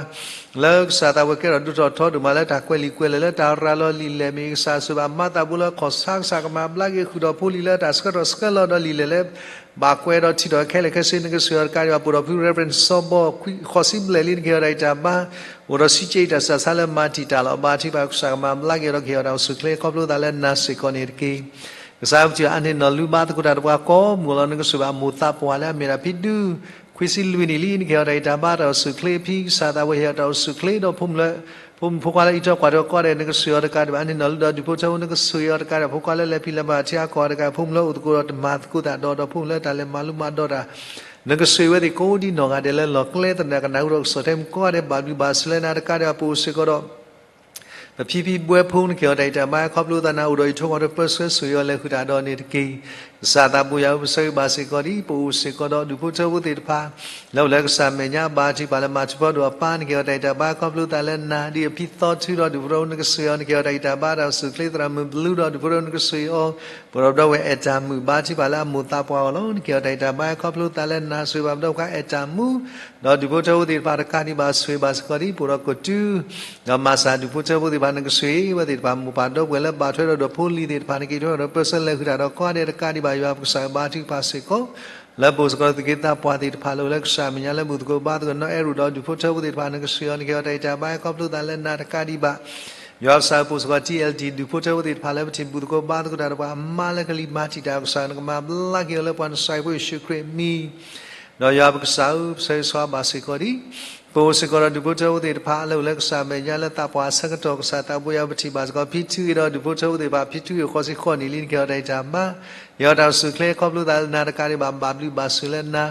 လၢကစၢ်သးဝဲကဲထီၣ်ဒိၣ်ထီၣ်ထီဒိၣ်မးလၢတၢ်ကွဲးလံာ်ကွဲးလဲၢ်လၢတၢ်ရၤလီၤလံာ်လဲၢ် မ့ၢ်ကစၢ်ဆိၣ်ဘၣ်မၤသးဘူးလၢခီၣ်ဆါ ကစၢ်ကမၤဘျါက့ၤဃုာ်ဒီးဖိလံၤလၢတၢ်ဆှၢထီၣ်ဆှၢလီၤဒီးလံာ်လဲၢ်လၢ ဘၣ်ကွဲးဒီးထံၣ်ထီၣ်ခဲလၢာ်ခဲဆ့ နကဆိၣ်ဂ့ၤအီၤတကးဒံးဘၣ် ပအိၣ်ဒီးဖု Reverend စီၤဘီ ဃိးဆံဘျဲၣ်လံ နကဟ့ၣ်အီၤတၢ်ဂံၢ်တၢ်ဘါ အိၣ်ဒီးဆံးက့တၢ်ဆူးတၢ်ဆါလၢမၤတံာ်တာ်လီၤ ဘါထုကဖၣ် ကစၢ်ကမၤဘျါက့ၤအီၤဒီးကဟ့ၣ်အီၤတၢ်အိၣ်ဆူၣ်အိၣ်ချ့ ခီဖျိသးလၢနၤစ့ၢ်ကီးန့ၣ်တက့ၢ်. ကစၢ်ပထံၣ်အါန့ၢ်နီၢ်လူဘါသကိးတၢ်ဒီးပှၤကိးမုၢ်လီၤ နကဆိၣ်ဘၣ်မိၢ်သးပှၢ်လၢအမ့ၢ်ဒၣ်ဖံဒု ခွံဆံလွံၢ်နံၣ်လံ နကဟ့ၣ်အီၤတၢ်ဂံၢ်တၢ်ဘါတၢ်အိၣ်ဆူၣ်အိၣ်ချ့ ဖံကစၢ်သးဝဲ ဟ့ၣ်အီၤတၢ်အိၣ်ဆူၣ်အိၣ်ချ့ဒီးဖိမုၣ်လၢ ဖိမုၣ်ဖိခွါလၢအံးထွဲကွၢ်ထွဲကိးဂၤဒဲး နကဆိၣ်ဂ့ၤအီၤတကးဒံးဘၣ် အါန့ၢ်နီၢ်လူဒီးဒူၣ်ဖိထၢဖိ နကဆိၣ်ဂ့ၤအီၤတကးဒံးဘၣ် ဖိခွါလၢလဲၤဖံးလဲၤမၤတၢ်ထံအကီၢ်တကး ဖိမုၣ်လၢအိၣ်သကိးဒီးတမၤသကိးသးဒီး ဒီးဖိမုၣ်လၢတၢ်လဲၤမၤလိမၤဒိးတၢ် နကဆိၣ်ဂ့ၤဝဲသ့ၣ်ကိးဒံနီၢ်ဂၤဒဲးလၢလီၢ်ကျဲသနၢၣ် ကနၣ်ဟူထီၣ်ကစီၣ်ထဲမုၢ်ကိးဂၤဒဲး ဘၣ်ဘျုးဘၣ်ဆိၣ်လၢနၤတကးဒံးဘၣ် ပအိၣ်စ့ၢ်ကီးဒီး ပဖံဖံဘှဲဖိ နကဟ့ၣ်အီၤတၢ်ဂံၢ်တၢ်ဘါခီဖျိသးနၤ အိၣ်ဒီးအံးထွဲကွၢ်ထွဲပၢဆှၢဆိၣ်ဂ့ၤအီၤလဲၤဃုာ်တၢ်ဒီးန့ၣ်တက့ၢ်. ကစၢ်သးဘိယွၤဧၢ ပဆၢဂ့ၤဘၣ်စ့ၢ်ကီးဒံး ပအိၣ်စ့ၢ်ကီးဒီးဒူၣ်ဖိထၢဖိသ့ၣ်တဖၣ် လၢအိၣ်လၢကစၢ်မဲာ်ညါ ဘါထုကဖၣ်လၢမၤထူၣ်ဖီဒိၣ်အပၢ် နကဟ့ၣ်အီၤတၢ်ဂံၢ်တၢ်ဘါခီဖျိသးလၢနၤ ဒ်အဖံသီထူဒီးဒူၣ်ဖိထၢဖိ နကဆိၣ်ဂ့ၤအီၤ နကဟ့ၣ်အီၤတၢ်ဂံၢ်တၢ်ဘါတၢ်အိၣ်ဆူၣ်အိၣ်ချ့ သရၣ်မုၣ်ဘလူဒီးဒူၣ်ဖိထၢဖိ နကဆိၣ်ဂ့ၤအီၤ ပအိၣ်ဒီးပဒီပုၢ်ဝဲၢ်အဲၣ်တၢ်မုၣ် ဘါထုကဖၣ်လၢအမိၢ်သးပှၢ်အဂီၢ်လီၤ. နကဟ့ၣ်အီၤတၢ်ဂံၢ်တၢ်ဘါခီဖျိသးလၢနၤ ဆိၣ်ဂ့ၤဘၣ်ပဒီပုၢ်ဝဲၢ်အဲၣ်တၢ်မုၣ် ဒီးဒူၣ်ဖိထၢဖိသ့ၣ်တဖၣ်တကးဒံးဘၣ် ဆိၣ်ဂ့ၤဘၣ်စ့ၢ်ကီးဒံး ပအိၣ်ဒီးကတူၢ် ဒီးမၤစၢ်ဒူၣ်ဖိထၢဖိသ့ၣ်တဖၣ် နကဆိၣ်ဂ့ၤဝဲသ့ၣ်တဖၣ် မိၢ်ပၢ်ဒီပုၢ်ဝဲၢ်လၢဘၣ်ထွဲဒီးဒူၣ်ဖိလံၤသ့ၣ်တဖၣ် နကဟ့ၣ်ထွဲဒီးပၢဆှၢလဲၤဃုာ်တၢ်ဒီးကိးဂၤဒဲးတကးဒံးဘၣ် ယွၤပကစၢ်ဘါထုကဖၣ်စ့ၢ်ကီး လၢပအိၣ်စ့ၢ်ကီးဒီးသူၣ်က့သးပှၢ်သ့ၣ်တဖၣ်လၢအိၣ်လၢကစၢ်အမဲာ်ညါလၢဘူၣ်သကိးဘါသကိးနီၢ်အဲၣ်ရူၣ်ဒီးဒူၣ်ဖိထၢဖိသ့ၣ်တဖၣ် နကဆိၣ်ဂ့ၤအီၤ နကဟ့ၣ်အီၤတၢ်ဂံၢ်တၢ်ဘါ ခီဖျိသးလၢနၤတကးဒံးဘၣ် ယွၤပစၢ်ဧၢ ပအိၣ်စ့ၢ်ကီး T L D ဒူၣ်ဖိထၢဖိသ့ၣ်တဖၣ်လၢပထံၣ်ဘူၣ်သကိးဘါသကိးတၢ်ဒီးပှၤအမါလၢကလံၤမၤတံာ်တာ် ကစၢ်နကမၤဘျါက့ၤအီၤလၢပှၤနစၢ်ဖိယ့ၣ်ၡူးခရံာ်အမံၤ ဒီးယွၤပကစၢ်ဧၢ ပဆၢဂ့ၤဆၢဝါဘၣ်စ့ၢ်ကီးဒံး ပအိၣ်စ့ၢ်ကီးဒီးဒူၣ်ဖိထၢဖိသ့ၣ်တဖၣ်လၢအိၣ်လၢကစၢ်အမဲာ်ညါလၢသးပှၢ်အဆၢကတီၢ် ကစၢ်သးဘိယွၤပထံၣ်ဘၣ်စ့ၢ်ကီး ဖံထူအ့ၣ်ဒီးဒူၣ်ဖိထၢဖိသ့ၣ်တဖၣ် ဖံထူအ့ၣ်ဃိးဆံဃိးနံၣ်လံ နကဟ့ၣ်အီၤတၢ်ဂံၢ်တၢ်ဘါ ဟ့ၣ်အီၤတၢ်အိၣ်ဆူၣ်အိၣ်ချ့ခီဖျိသးလၢနၤတကးဒံးဘၣ် ဘၣ်ဘျုးဘၣ်ဆိၣ်လၢနၤ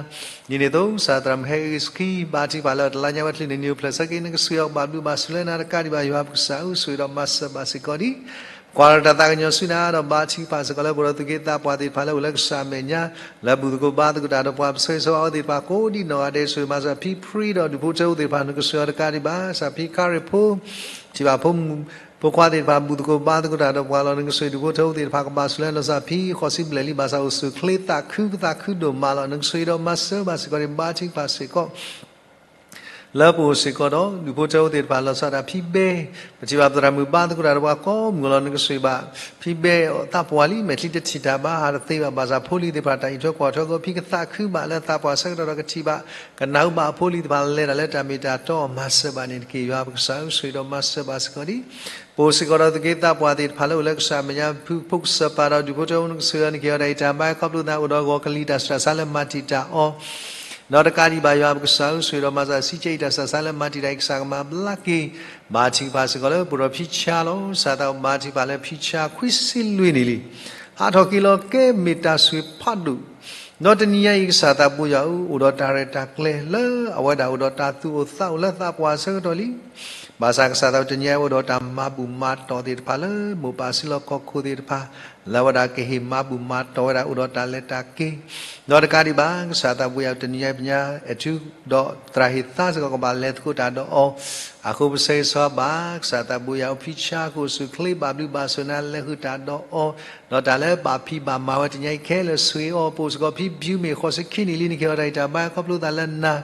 ဒ်န့ၣ်အသိး ကစၢ်သရၣ်မုၣ်ဟဲက့ၤက့ၤဆူခံ ဘါထုကဖၣ်လၢတလါညါဝဲချုးန့ၣ် နံၣ်အိၣ်ဖျဲၣ်ဆၢက့ၤ နကဆိၣ်ဂ့ၤအီၤ ဘၣ်ဘျုးဘၣ်ဆိၣ်လၢနၤတကးဒံးဘၣ် ယွၤပကစၢ်ဧၢ ဆိၣ်ဂ့ၤဒီးမၤစၢၤဘၣ်စ့ၢ်ကီးဒံး ကွၢ်လီၤတၢ်သးကညီၤဆူနၤဒီး ဘါထုကဖၣ်စ့ၢ်ကီးလၢပအိၣ်ဒီးသူၣ်က့သးပှၢ်သ့ၣ်တဖၣ်လၢအိၣ်လၢကစၢ်အမဲာ်ညါ လၢဘူၣ်သကိးဘါသကိးတၢ်ဒီးပှၤ ပဆၢဂ့ၤဆၢဝါအဝဲသ့ၣ်တဖၣ်ကိးဒံးနီၢ်ဂၤဒဲး ဆိၣ်ဂ့ၤမၤစၢၤဖံဖရံဒီးဒူၣ်ဖိထၢဖိသ့ၣ်တဖၣ် နကဆိၣ်ဂ့ၤအီၤတကးဒံးဘၣ် ကစၢ်ဖံခါရ့ၣ်ဖိ ထံၣ်ဘၣ်ဖိမုၣ်ဖိခွါသ့ၣ်တဖၣ် ဘူၣ်သကိးဘါသကိးတၢ်ဒီးပှၤလီၤ နကဆိၣ်ဂ့ၤဒူၣ်ဖိထၢဖိသ့ၣ်တဖၣ် ကဘၣ်ဆိၣ်လၢနစၢ်ဖံဃိးဆံဘျဲၣ်လံ ဘၣ်ဆၣ်အိၣ်ဆူၣ်အိၣ်ချ့ သးခုပသးခုဒိၣ်မးလီၤ နကဆိၣ်ဂ့ၤဒီးမၤစၢၤဘၣ်စ့ၢ်ကီးန့ၣ် ဘါထုကဖၣ်စ့ၢ်ကီး လၢပအိၣ်စ့ၢ်ကီးဒီး ဒူၣ်ဖိထၢဖိသ့ၣ်တဖၣ် လီၤဆီဒၣ်တၢ်ဖံဘဲ ပထံၣ်ဘၣ်ပသရၣ်မုၣ်ဘါသကိးတၢ်ဒီးပှၤကိးမုၢ်လီၤ နကဆိၣ်ဂ့ၤဘၣ် ဖံဘဲသးပှၢ်လံ မဲာ်ချံတထံၣ်တၢ်ဘၣ် ဟးတသ့ဘၣ် ဘၣ်ဆၣ်ဖိလံၤသ့ၣ်တဖၣ် တၢ်အံးထွဲကွၢ်ထွဲကီး ဖံကသးခုဘၣ်လၢသးပှၢ်ဆၢကတီၢ်ဒီးကထံၣ်ဘၣ် ကနၢ်ဟူဘၣ်အဖိလံၤသ့ၣ်တဖၣ် လဲၤတၢ်လၢတၢ်မ့ၢ်တၢ်တီ မၤစၢၤဘၣ်န့ၣ်တက့ၢ် ယွၤပကစၢ်ဧၢ ဆိၣ်ဂ့ၤဒီးမၤစၢၤဘၣ်စ့ၢ်ကီးဒံး ပအိၣ်စ့ၢ်ကီးဒီးသူၣ်က့သးပှၢ်သ့ၣ်တဖၣ်လၢအိၣ်လၢကစၢ်အမဲာ်ညါ ဖုဖိကစၢ်ပၢ်ဒီးဒူၣ်ဖိထၢဖိ နကဆိၣ်ဂ့ၤအီၤ နကဟ့ၣ်အီၤတၢ်ဂံၢ်တၢ်ဘါ ခီဖျိသးအိၣ်ဒီးဂီၤကလံၤ တၢ်ဆူးတၢ်ဆါလၢမၤတံာ်တာ်အီၤ ဒီးတကးဒံးဘၣ် ယွၤပကစၢ်ဧၢ ဆိၣ်ဂ့ၤဒီးမၤစၢၤ စံးကဲအံၤ တၢ်ဆူးတၢ်ဆါလၢမၤတံာ်တာ်အံၤ ကစၢ်ကမၤဘျါက့ၤ ဘါထုကဖၣ်စ့ၢ်ကီးလၢပအိၣ်ဒီးဖံဆါလီၤ ကစၢ်သးဘါထုကဖၣ်လၢ ဖံဆါခွံဆံလွံၢ်နံၣ်လံ ဟးထီၣ်က့ၤလီၤ ကဲမ့ၢ်တၢ်ဆိၣ်ဂ့ၤဖးဒိၣ် ဒီးတနံၤညါအံၤ ကစၢ်သးဘိယွၤဧၢ အိၣ်ဒီးတၢ်ရဲၣ်တၢ်ကျဲၤလၢ အဝဲဒၣ်အိၣ်ဒီးတၢ်သူၣ်အိၣ်သးအိၣ်လၢသးပှၢ်ဆၢကတီၢ်လံ ဘၣ်ဆၣ်ကစၢ်သးဘိ တနံၤညါအံၤ အိၣ်ဒီးတၢ်မၤဘူၣ်မၤတီၢ်သ့ၣ်တဖၣ်လၢ မိၢ်ပၢ်စုလီၢ်ခီၣ်ခိၣ်သ့ၣ်တဖၣ် လၢအဝဲဒၣ်ကဟ့ၣ်မၤဘူၣ်မၤတီၢ်ဝဲဒၣ် အိၣ်ဒီးတၢ်လဲၤတၢ်က့ၤ ဒီးတကးဒံးဘၣ် ကစၢ်သးဘိယွၤ တနံၤညါအံၤ ပညါအဲၣ်ထူဒီးသရၣ်ဟ့ၣ်သါစ့ၢ်ကီး ကဘၣ်လဲၤသကိးတၢ်ဒီးအီၤ အဃိပဆၢဂ့ၤဆၢဝါဘၣ် ကစၢ်သးဘိယွၤ ဖံဆါ ကအိၣ်ဆူၣ်အိၣ်ချ့ ဘၣ်ဘျုးဘၣ်ဆိၣ်နၤ လဲၤဃုာ်တၢ်ဒီးအီၤ ဒီးတၢ်လၢဘၣ်ဖံးဘၣ်မၤဝဲတနံၤညါအံၤခဲလၢာ် ဆိၣ်ဂ့ၤအီၤ ပအိၣ်စ့ၢ်ကီး ဖံဘျုးမ့ၢ်ဃိးဆံခံနံၣ်လံ နကဟ့ၣ်အီၤတၢ်ဂံၢ်တၢ်ဘါ ခီဖျိသးလၢနၤ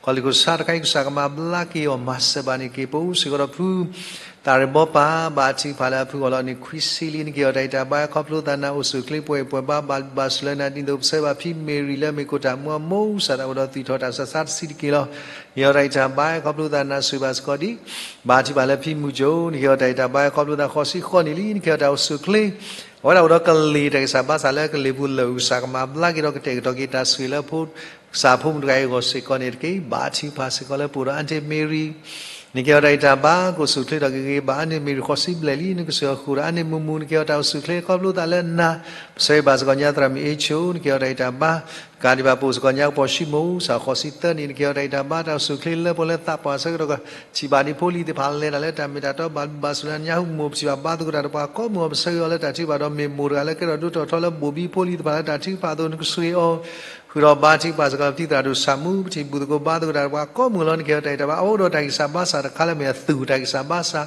ကီၢ်လံၢ်ခိၣ်ဆါတခါအံၤ ကစၢ်ကမၤဘျါက့ၤအီၤ မၤစၢၤဘၣ်န့ၣ်တက့ၢ် ပအိၣ်စ့ၢ်ကီးဒီးဖု သးရ့ၣ်ဘီပၢ် ဘါထုကဖၣ်လၢအဖုအီၤလီၤန့ၣ် ခွံဆံလံ နကဟ့ၣ်အီၤတၢ်ဂံၢ်တၢ်ဘါ ခီဖျိသးနၤ အိၣ်ဆူၣ်အိၣ်ချ့ ပှဲၤပှဲၤဘါ ဘၣ်ဘျုးဘၣ်ဆိၣ်လၢနၤ ဒ်သိးပဆၢဂ့ၤဘၣ် ဖံမ့ၢ်ရံၤလၢမ့ၢ်ကိၣ်တၢ်မူအမိၢ် ကစၢ်သးဘိဒီးသွံၣ်ထီၣ်တၢ်ဆူးတၢ်ဆါတဆံးတက့ၢ်လီၤ ကဟ့ၣ်အီၤတၢ်ဂံၢ်တၢ်ဘါ ခီဖျိသးနၤ ဆိၣ်ဂ့ၤဘၣ်စ့ၢ်ကီးဒံး ဘါထုကဖၣ်လၢဖံမူကၠိ နကဟ့ၣ်အီၤတၢ်ဂံၢ်တၢ်ဘါ ခီဖျိသးဃိးဆံဃိးနံၣ်လံ နကဟ့ၣ်အီၤတၢ်အိၣ်ဆူၣ်အိၣ်ချ့ အဝဲဒၣ်အိၣ်ဒီးကလံၤတၢ်ဂံၢ်စၢ်ဘါစၢ်လၢကလံၤပူၤလၢာ် ကစၢ်ကမၤဘျါက့ၤဒီးကတဲာ်ကတီၤက့ၤတၢ်ဆိၣ်ဂ့ၤလၢဖိ ကစၢ်ဖိမုၣ်တဂၤအံၤအဂီၢ်စ့ၢ်ကီးန့ၣ်တက့ၢ် ဘါထုကဖၣ်စ့ၢ်ကီးလၢပအိၣ်ဒီး အၢ်တ့ၢ်မ့ၢ်ရံၤ နကဟ့ၣ်အီၤတၢ်ဂံၢ်တၢ်ဘါ ကအိၣ်ဆူၣ်အိၣ်ချ့ဒီးကဂ့ၤဘၣ် အၢ်တ့ၢ်မ့ၢ်ရံၤဃိးဆံဘျဲၣ်လံ နကဆိၣ်ဂ့ၤအီၤဃုာ်ဒီး အၢ်တ့ၢ်မူမူ နကဟ့ၣ်အီၤတၢ်အိၣ်ဆူၣ်အိၣ်ချ့ ခီဖျိသးလၢနၤ ပဆၢဂ့ၤဘၣ်စ့ၢ်ကီးညါသရၣ်မုၣ်အ့ဆိ နကဟ့ၣ်အီၤတၢ်ဂံၢ်တၢ်ဘါ တကးဒံးဘၣ် ပအိၣ်စ့ၢ်ကီးညါကပီၤၡံမိၣ် ကစၢ်ဃိးဆံသၢနံၣ် နကဟ့ၣ်အီၤတၢ်ဂံၢ်တၢ်ဘါ တၢ်အိၣ်ဆူၣ်အိၣ်ချ့လၢပှၤလၢသးပှၢ်ဆၢကတီၢ် ထံၣ်ဘၣ်ဒံးဖိလံၤသ့ၣ်တဖၣ်လဲၤတၢ်လၢတၢ်မ့ၢ်တၢ်တီ ဘၣ်ဘျုးဘၣ်ဆိၣ်လၢနၤ ညၣ်ဟူမူ ပထံၣ်ဘၣ်ဘါသကိးတၢ်ဒီးပှၤကိးမုၢ် ပဆၢဂ့ၤအီၤလၢတၢ်ထုကဖၣ်ဒီး မ့ၢ်မိၢ်တဂၤလၢကဲထီၣ်ဒိၣ်ထီၣ်ထီလၢဘိၣ်ဘံဖိလံၤသ့ၣ်တဖၣ်လၢတၢ်ထုကဖၣ်အသိး နကဆိၣ်ဂ့ၤအီၤ ဃုာ်ဒီးဘါထုကဖၣ်စ့ၢ်ကီး ပထံၣ်သရၣ်ဒိၣ်ဆၣ်မူ ပထံၣ်ဘူၣ်သကိးဘါသကိးတၢ်ဒီးပှၤကိးမုၢ်လီၤ နကဟ့ၣ်အီၤတၢ်ဂံၢ်တၢ်ဘါ အဝဲအိၣ်ဒီးတၢ်ဂံၢ်စၢ်ဘါစၢ်တခါလၢမ့ၢ်အသူၣ်တၢ်ဂံၢ်စၢ်ဘါစၢ်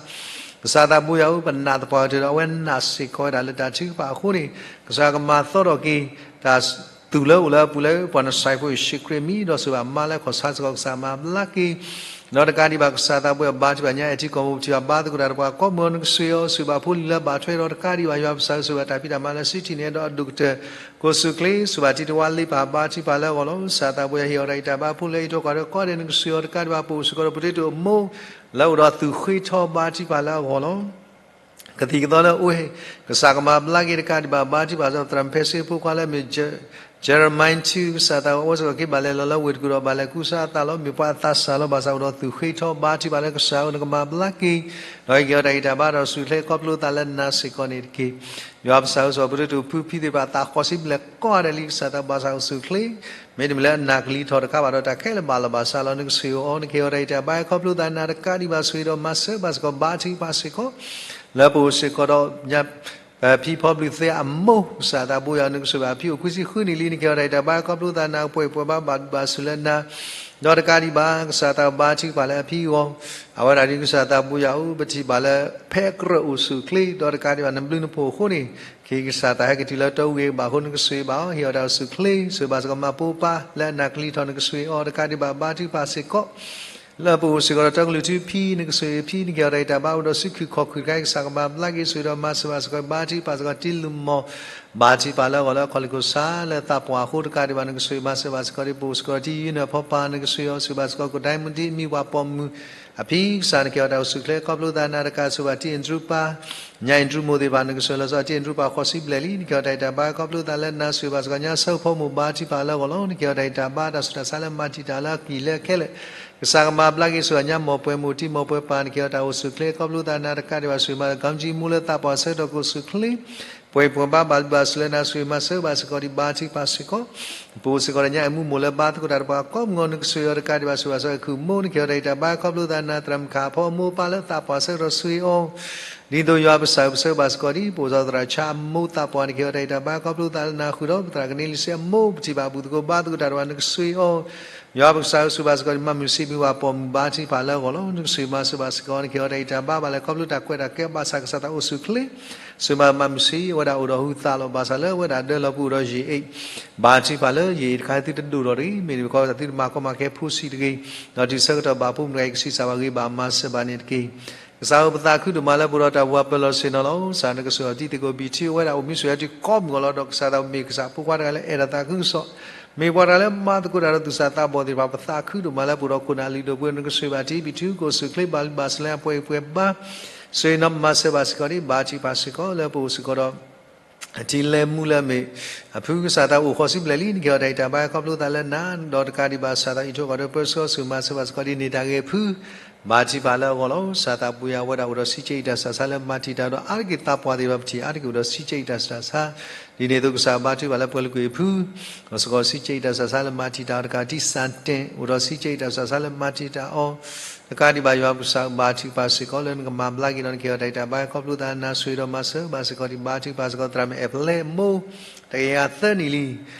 ကစၢ်သးဘိယွၤဧၢ ပနာ်သပှၢ်ကတၢၢ်ဒီး အဝဲနာ်စ့ၢ်ကီးဝဲဒၣ်လၢတၢ်ထုကဖၣ်အဃိန့ၣ် ကစၢ်ကမၤသီထီၣ်က့ၤ တၢ်သူၣ်လၢအိၣ်လၢအပူၤလၢပှၤနစၢ်ဖိယ့ၣ်ၡူးခရံာ်အမံၤ ဒီးဆိၣ်ဂ့ၤဘၣ်မါလၢကီၢ်ဆါစ့ၢ်ကီး ကစၢ်မၤဘျါက့ၤ ဒီးတကးဒံးဘၣ် ကစၢ်သးဘိယွၤ ဘါထုကဖၣ်ညါ အဲၣ်ထံကီၢ်ပူၤ ပထံၣ်ဘၣ်ဘါသကိးတၢ်ဒီးပှၤကိးမုၢ် နကဆိၣ်ဂ့ၤအီၤ ဆိၣ်ဂ့ၤဘၣ်ဖိလံၤလၢဘၣ်ထွဲဒီး တကးဒံးဘၣ် ယွၤပစၢ်ဧၢ ဆိၣ်ဂ့ၤဘၣ်တၢ်ဖံးတၢ်မၤလၢစုထံၣ်န့ၣ်ဒီးအဒိၣ်ကတၢၢ် ကအိၣ်ဆူၣ်အိၣ်ချ့ ဆိၣ်ဂ့ၤဘၣ်ထံတဝါလ့ပၢ် ဘါထုကဖၣ်လၢအဂီၢ်လီၤ ကစၢ်သးဘိယွၤ ဟ့ၣ်အီၤတၢ်ဂံၢ်တၢ်ဘါ ဖိလၢဟံၣ်ထိၣ်ဃီဒီးကိးဂၤဒဲး နကဆိၣ်ဂ့ၤအီၤ တကးဒံးဘၣ် ပအိၣ်စ့ၢ်ကီးဒီး ပဒိၣ်တုာ်အမိၢ် လၢအိၣ်ဒီးသူၣ်ဃ့ထီ ဘါထုကဖၣ်လၢအဂီၢ်လီၤ ကသံၣ်ကသီလၢအအိၣ် ကစၢ်ကမၤဘျါက့ၤ တကးဒံးဘၣ် ဘါထုကဖၣ်စ့ၢ်ကီး သရၣ်မုၣ်ဖဲစ့ဖိခွါလၢမ့ၢ် Jeremiah ထူ ကစၢ်သးဘိ အဝဲစ့ၢ်ကီးက့ၤဘၣ်လဲၤလီၤလၢဝ့ၢ်တကူၣ်ဒီး ဘၣ်လဲၤကူစါအသးလီၤ မ့ၢ်ပှၤအသးစၢ်လီၤ ဘၣ်ဆၣ်အိၣ်ဒီးသူၣ်ဃ့ထီ ဘါထုကဖၣ်လၢကစၢ်ဧၢ နကမၤဘျါက့ၤ ဒီးဟ့ၣ်က့ၤအီၤတၢ်ဂံၢ်တၢ်ဘါ တၢ်အိၣ်ဆူၣ်အိၣ်ချ့ ခီဖျိသးလၢနၤစ့ၢ်ကီးန့ၣ်တက့ၢ် ယွၤပစၢ်ဧၢ ဆိၣ်ဂ့ၤပဒိၣ်တုာ်ဖုဖံသ့ၣ်တဖၣ် သးဃိးဆံဘျဲၣ်ကိးဂၤဒဲးလံ ကစၢ်သးဘိ ဘၣ်ဆၣ်အိၣ်ဆူၣ်အိၣ်ချ့ မ့တမ့ၢ်လၢအနာ်ကလံၤထီၣ်တခါဘၣ်ဒီး တၢ်ခဲလၢာ်ဘၣ်လီၤဘၣ်စးလီၤ နကဆိၣ်ဂ့ၤအီၤ နကဟ့ၣ်အီၤတၢ်ဂံၢ်တၢ်ဘါ ခီဖျိသးနၤ တကးဒံးဘၣ် ဆိၣ်ဂ့ၤဒီးမၤစၢၤဘၣ်စ့ၢ်ကီး ဘါထုကဖၣ်စ့ၢ်ကီး လၢပအိၣ်စ့ၢ်ကီးဒီး ဖံဖီဘျုးသဲအမိၢ် ကစၢ်သးဘိယွၤ နကဆိၣ်ဂ့ၤဘၣ်ဖံအိၣ်ခွံဆံဃုနံၣ်လံ နကဟ့ၣ်အီၤတၢ်ဂံၢ်တၢ်ဘါ ခီဖျိသးနၤ ပှဲၤပှဲၤဘါ ဘၣ်ဘျုးဘၣ်ဆိၣ်လၢနၤ ဒီးတကးဒံးဘၣ် ကစၢ်သးဘိ ဘါထုကဖၣ်လၢအဖံအဂီၢ် အဝဲဒၣ်ဒ်ကစၢ်သးဘိယွၤဧၢ ပထံၣ်ဘၣ်လၢ ဖဲအကြၢးအိၣ်ဆူၣ်အိၣ်ချ့ ဒီးတကးဒံးဘၣ် နဘျုးနဖှိၣ်အဃိန့ၣ် က့ၤကစၢ်သးဟဲက့ၤတုၤလၢတီအူဂ့ၤကဘၣ်အဃိ နကဆိၣ်ဂ့ၤဘၣ်အီၤ ဟ့ၣ်အီၤတၢ်အိၣ်ဆူၣ်အိၣ်ချ့ ဆိၣ်ဂ့ၤဘၣ်စ့ၢ်ကီးမါပိာ်ပၢ် လၢအနာ်ကလံၤထီၣ် နကဆိၣ်ဂ့ၤအီၤ တကးဒံးဘၣ် ဘါထုကဖၣ်စ့ၢ်ကီး လၢပအိၣ်စ့ၢ်ကီးဒီးတၢ်ကလုၢ်ထူဖံး နကစၢ်ယွၤဖံး နကဲထီၣ်တၢ်အံးတၢ်ဘါ အိၣ်ဒီးစုခုၣ်ခီၣ်ခုၣ်တခါအံၤ ကစၢ်ကမၤဘျါက့ၤ ဆိၣ်ဂ့ၤဒီးမၤစၢၤဘၣ်စ့ၢ်ကီး ဘါထုကဖၣ်စ့ၢ်ကီး တံလူၢ်မီၢ် ဘါထုကဖၣ်လၢအဂီၢ်လၢအခီၣ်လ့ၣ်ခိၣ်ဆါလၢသးပှၢ်အဃိတကးဒံးဘၣ် နကစၢ်ယွၤမၤစၢၤဘၣ်စ့ၢ်ကီး ဒ်ပအိၣ်စ့ၢ်ကီးတံယုၢ်နၢ်ဖီပၢ် နကစၢ်ယွၤအိၣ်ဆိၣ်ဘၣ်စ့ၢ်ကီး ကိၣ်ဒဲမူဒံး မံၤပှၢ်ပိာ်မုၣ် အဖံကစၢ် နကဲထီၣ်တၢ်အိၣ်ဆူၣ်ချ့ ခီဖျိသးနၤတကး ဆိၣ်ဘၣ်တံၢ်အ့ဒြူပၢ် ညါအ့ဒြူမိၢ်သ့ၣ်တဖၣ် နကစၢ်ယွၤလီၤဆီဒၣ်တံၢ်အ့ဒြူပၢ် ဃိးဆံဘျဲၣ်လံ နကဲထီၣ်တၢ်အံးတၢ်ဘါ ခီဖျိသးလၢနၤ ဆိၣ်ဂ့ၤဘၣ်စ့ၢ်ကီး ညါဆၢဖိမိၢ် ဘါထုကဖၣ်လၢအဂီၢ်လီၤ နကဲထီၣ်တၢ်အံးတၢ်ဘါ တၢ်ဆူးတၢ်ဆါလၢမၤတံာ်တာ်လၢအကံၢ်လၢအခဲလၢာ် ကစၢ်ကမၤဘျါက့ၤ ဆိၣ်ဂ့ၤညါ မိၢ်ပှဲၤမိၢ်တံၢ်မိၢ်ပှဲၤပၢ် နကဲထီၣ်တၢ်အိၣ်ဆူၣ်ချ့ ခီဖျိသးနၤတကးဒံးဘၣ် ဆိၣ်ဂ့ၤမၤ ကံကံမိၢ်လၢသးပှၢ်ဆၢကတီၢ် ကအိၣ်ဆူၣ်ချ့ ပှဲၤပှဲၤဘါ ဘၣ်ဘျုးဘၣ်ဆိၣ်လၢနၤ ဆိၣ်ဂ့ၤမၤစၢၤဘၣ်စ့ၢ်ကီး ဒ်ဘါထုကဖၣ်စ့ၢ်ကီး ပအိၣ်စ့ၢ်ကီးဒီးညါအ့မူမိၢ်လၢဘါသကိးတၢ်တပှၤကိးမုၢ်နံၤ နကစၢ်ယွၤတကးဒံးဘၣ် ဆိၣ်ဂ့ၤဘၣ်စ့ၢ်ကီး အဲၤခိၣ်မိၢ် နကဲထီၣ်တၢ်အံးတၢ်ဘါ ခီဖျိသးနၤ သရၣ်မုၣ်ခါအဖီအမိၢ်အပၢ်လၢသးပှၢ်ဆၢကတီၢ် ဆိၣ်ဂ့ၤအီၤ ဒ်သိးယွၤပကစၢ်ပဆၢဘၣ်စ့ၢ်ကီး ဒ်ပအိၣ်စီၤသရၣ်ဆါအမိၢ်သးပှၢ် နကဲထီၣ်တၢ်အံးတၢ်ဘါ ခီဖျိသးလၢနၤ ဃုာ်ဒီးပသရၣ်ကန့လံၤစ့အမိၢ် ပထံၣ်ဘၣ်ဘူၣ်သကိးဘါသကိးတၢ်တပှၤ နကစၢ်ယွၤအီၤ ယွၤပကစၢ်ဧၢ ဆိၣ်ဂ့ၤဘၣ်စ့ၢ်ကီး ဒ်မၤမုၢ်ဆံး မံၤပှၢ်ပိာ်မုၣ် ဘါထုကဖၣ်လၢအဂီၢ်လီၤ နကစၢ်ယွၤမၤစၢၤဘၣ်စ့ၢ်ကီး နကဲထီၣ်တၢ်အံးတၢ်ဘါ ဘၣ်လဲၤခီဖျိတၢ်ကွဲးတၢ်ကဲဘၣ်ဆၣ် ကစၢ်သးအိၣ်ဆူၣ်ချ့ ဆိၣ်ဂ့ၤမၤမုၢ်ဆံး အဝဲဒၣ်အိၣ်ဒီးဟုသးလီၤ ဘၣ်ဆၣ်လၢအဝဲဒၣ်ဒၢလီၤပှၤအိၣ်ဒီးယံာ်အ့ၣ် ဘါထုကဖၣ်လၢယံာ်အ့ၣ်တခါ သုတဒိၣ်ထီၣ်တဂ့ၤ မ့ၢ်န့ၣ် ပခီ သုတမၤကီမၤခဲဖိဆံးတဂ့ၤ ဒီးတုၤဆၢကတီၢ်ဘၣ်ဖှိၣ်မုၢ်တဂၤအံၤ ကဆံးစၢ်ဘၣ်ဂ့ၤဘၣ်မၤစၢၤဘၣ်န့ၣ်တက့ၢ်. ကစၢ်ဧၢ ပသးခုဒိၣ်မးလၢပအိၣ်ဒီးတၢ်ဝၤပၢၤလီၢ်ဆ့ၣ်နီၤလီၤ. ကစၢ်နကစၢ်ယွၤတံၤသကိးဘံၣ်ထံ အဝဲဒၣ်အိၣ်မူဆိၣ်ဂ့ၤအီၤတုၤကိးမုၢ်ဂီၤလီၤ. ဒီးကစၢ်သးမ့ၢ်ကစၢ်ဖိခွါတဂၤလၢအဲၣ်ဒိးသးခုကစီၣ်, မ့ၢ်ပှၤတဂၤလၢမၤသကိးတၢ်ဒီးသူၣ်စၢ်သးဘီၣ်သ့ၣ်တဖၣ် ပသးခုဒိၣ်မးလၢပအိၣ်ဒီးခိၣ်နၢ်လုၢ်ဒိၣ်ပှ့ၤ နကစၢ်ယွၤဘၣ်တံၤဘံၣ်ထံ ကအိၣ်ဆူၣ်ချ့ဘၣ်ဘျုးဘၣ်ဆိၣ်လၢအပှဲၤပှဲၤဘါ ဆိၣ်ဂ့ၤနီၢ်မၤစၢၤဘၣ်စ့ၢ်ကီးန့ၣ် ဘါထုကဖၣ်စ့ၢ်ကီးလၢပအိၣ်စ့ၢ်ကီးဒီး ထံလဲမူလၢအမ့ၢ် အဖုကစၢ်သးအိၣ်ဃိးဆံဘျဲၣ်လံ နကဲထီၣ်တၢ်အံးတၢ်ဘါခီဖျိသးလၢနၤ ဒီးတကးဒံးဘၣ် ကစၢ်သးအံးထွဲဃီၤဒီးပၢဆှၢဆိၣ်ဂ့ၤမၤစၢၤဘၣ်စ့ၢ်ကီးဒ်န့ၣ်တၢ်ဂ့ၢ်အဖု ဘါထုကဖၣ်လၢအဂီၢ်လီၤ. ကစၢ်သးပူၤယၤဝဲဒၣ်အိၣ်ဒီးစံးကဲအံးတၢ်ဆၢဆါလၢ မၤတံာ်တာ်ဒီးအါတက့ၢ်သးပှၢ်သ့ၣ်တဖၣ် ပထံၣ်အါတက့ၢ်အိၣ်ဒီးစံးကဲအံးတၢ်ဆၢဆါ ဒ်န့ၣ်အသိးကစၢ်ဘါထုကဖၣ်လၢပှဲၤလုၢ်ကွံာ်အဖု စ့ၢ်ကီးစံးကဲအံးတၢ်ဆၢဆါလၢမၤတံာ်တာ်အီၤတကး တံၢ်စၢ်တဲၣ် အိၣ်ဒီးစံးကဲအံးတၢ်ဆၢဆါလၢမၤတံာ်တာ်အီၤ တကးဒံးဘၣ် ယွၤပကစၢ်ဘါထုကဖၣ်စ့ၢ်ကီးလၢနကမၤဘျါက့ၤဒီး နကဲထီၣ်တၢ်အံးတၢ်ဘါခီဖျိသးနၤ ဆိၣ်ဂ့ၤဒီးမၤစၢၤဘၣ်စ့ၢ်ကီးဒ်ဘါထုကဖၣ်စ့ၢ်ကီး သရၣ်မုၣ်အဲၣ်ဖျဲၣ်အမိၢ် တကယၤသၢနံၣ်လံ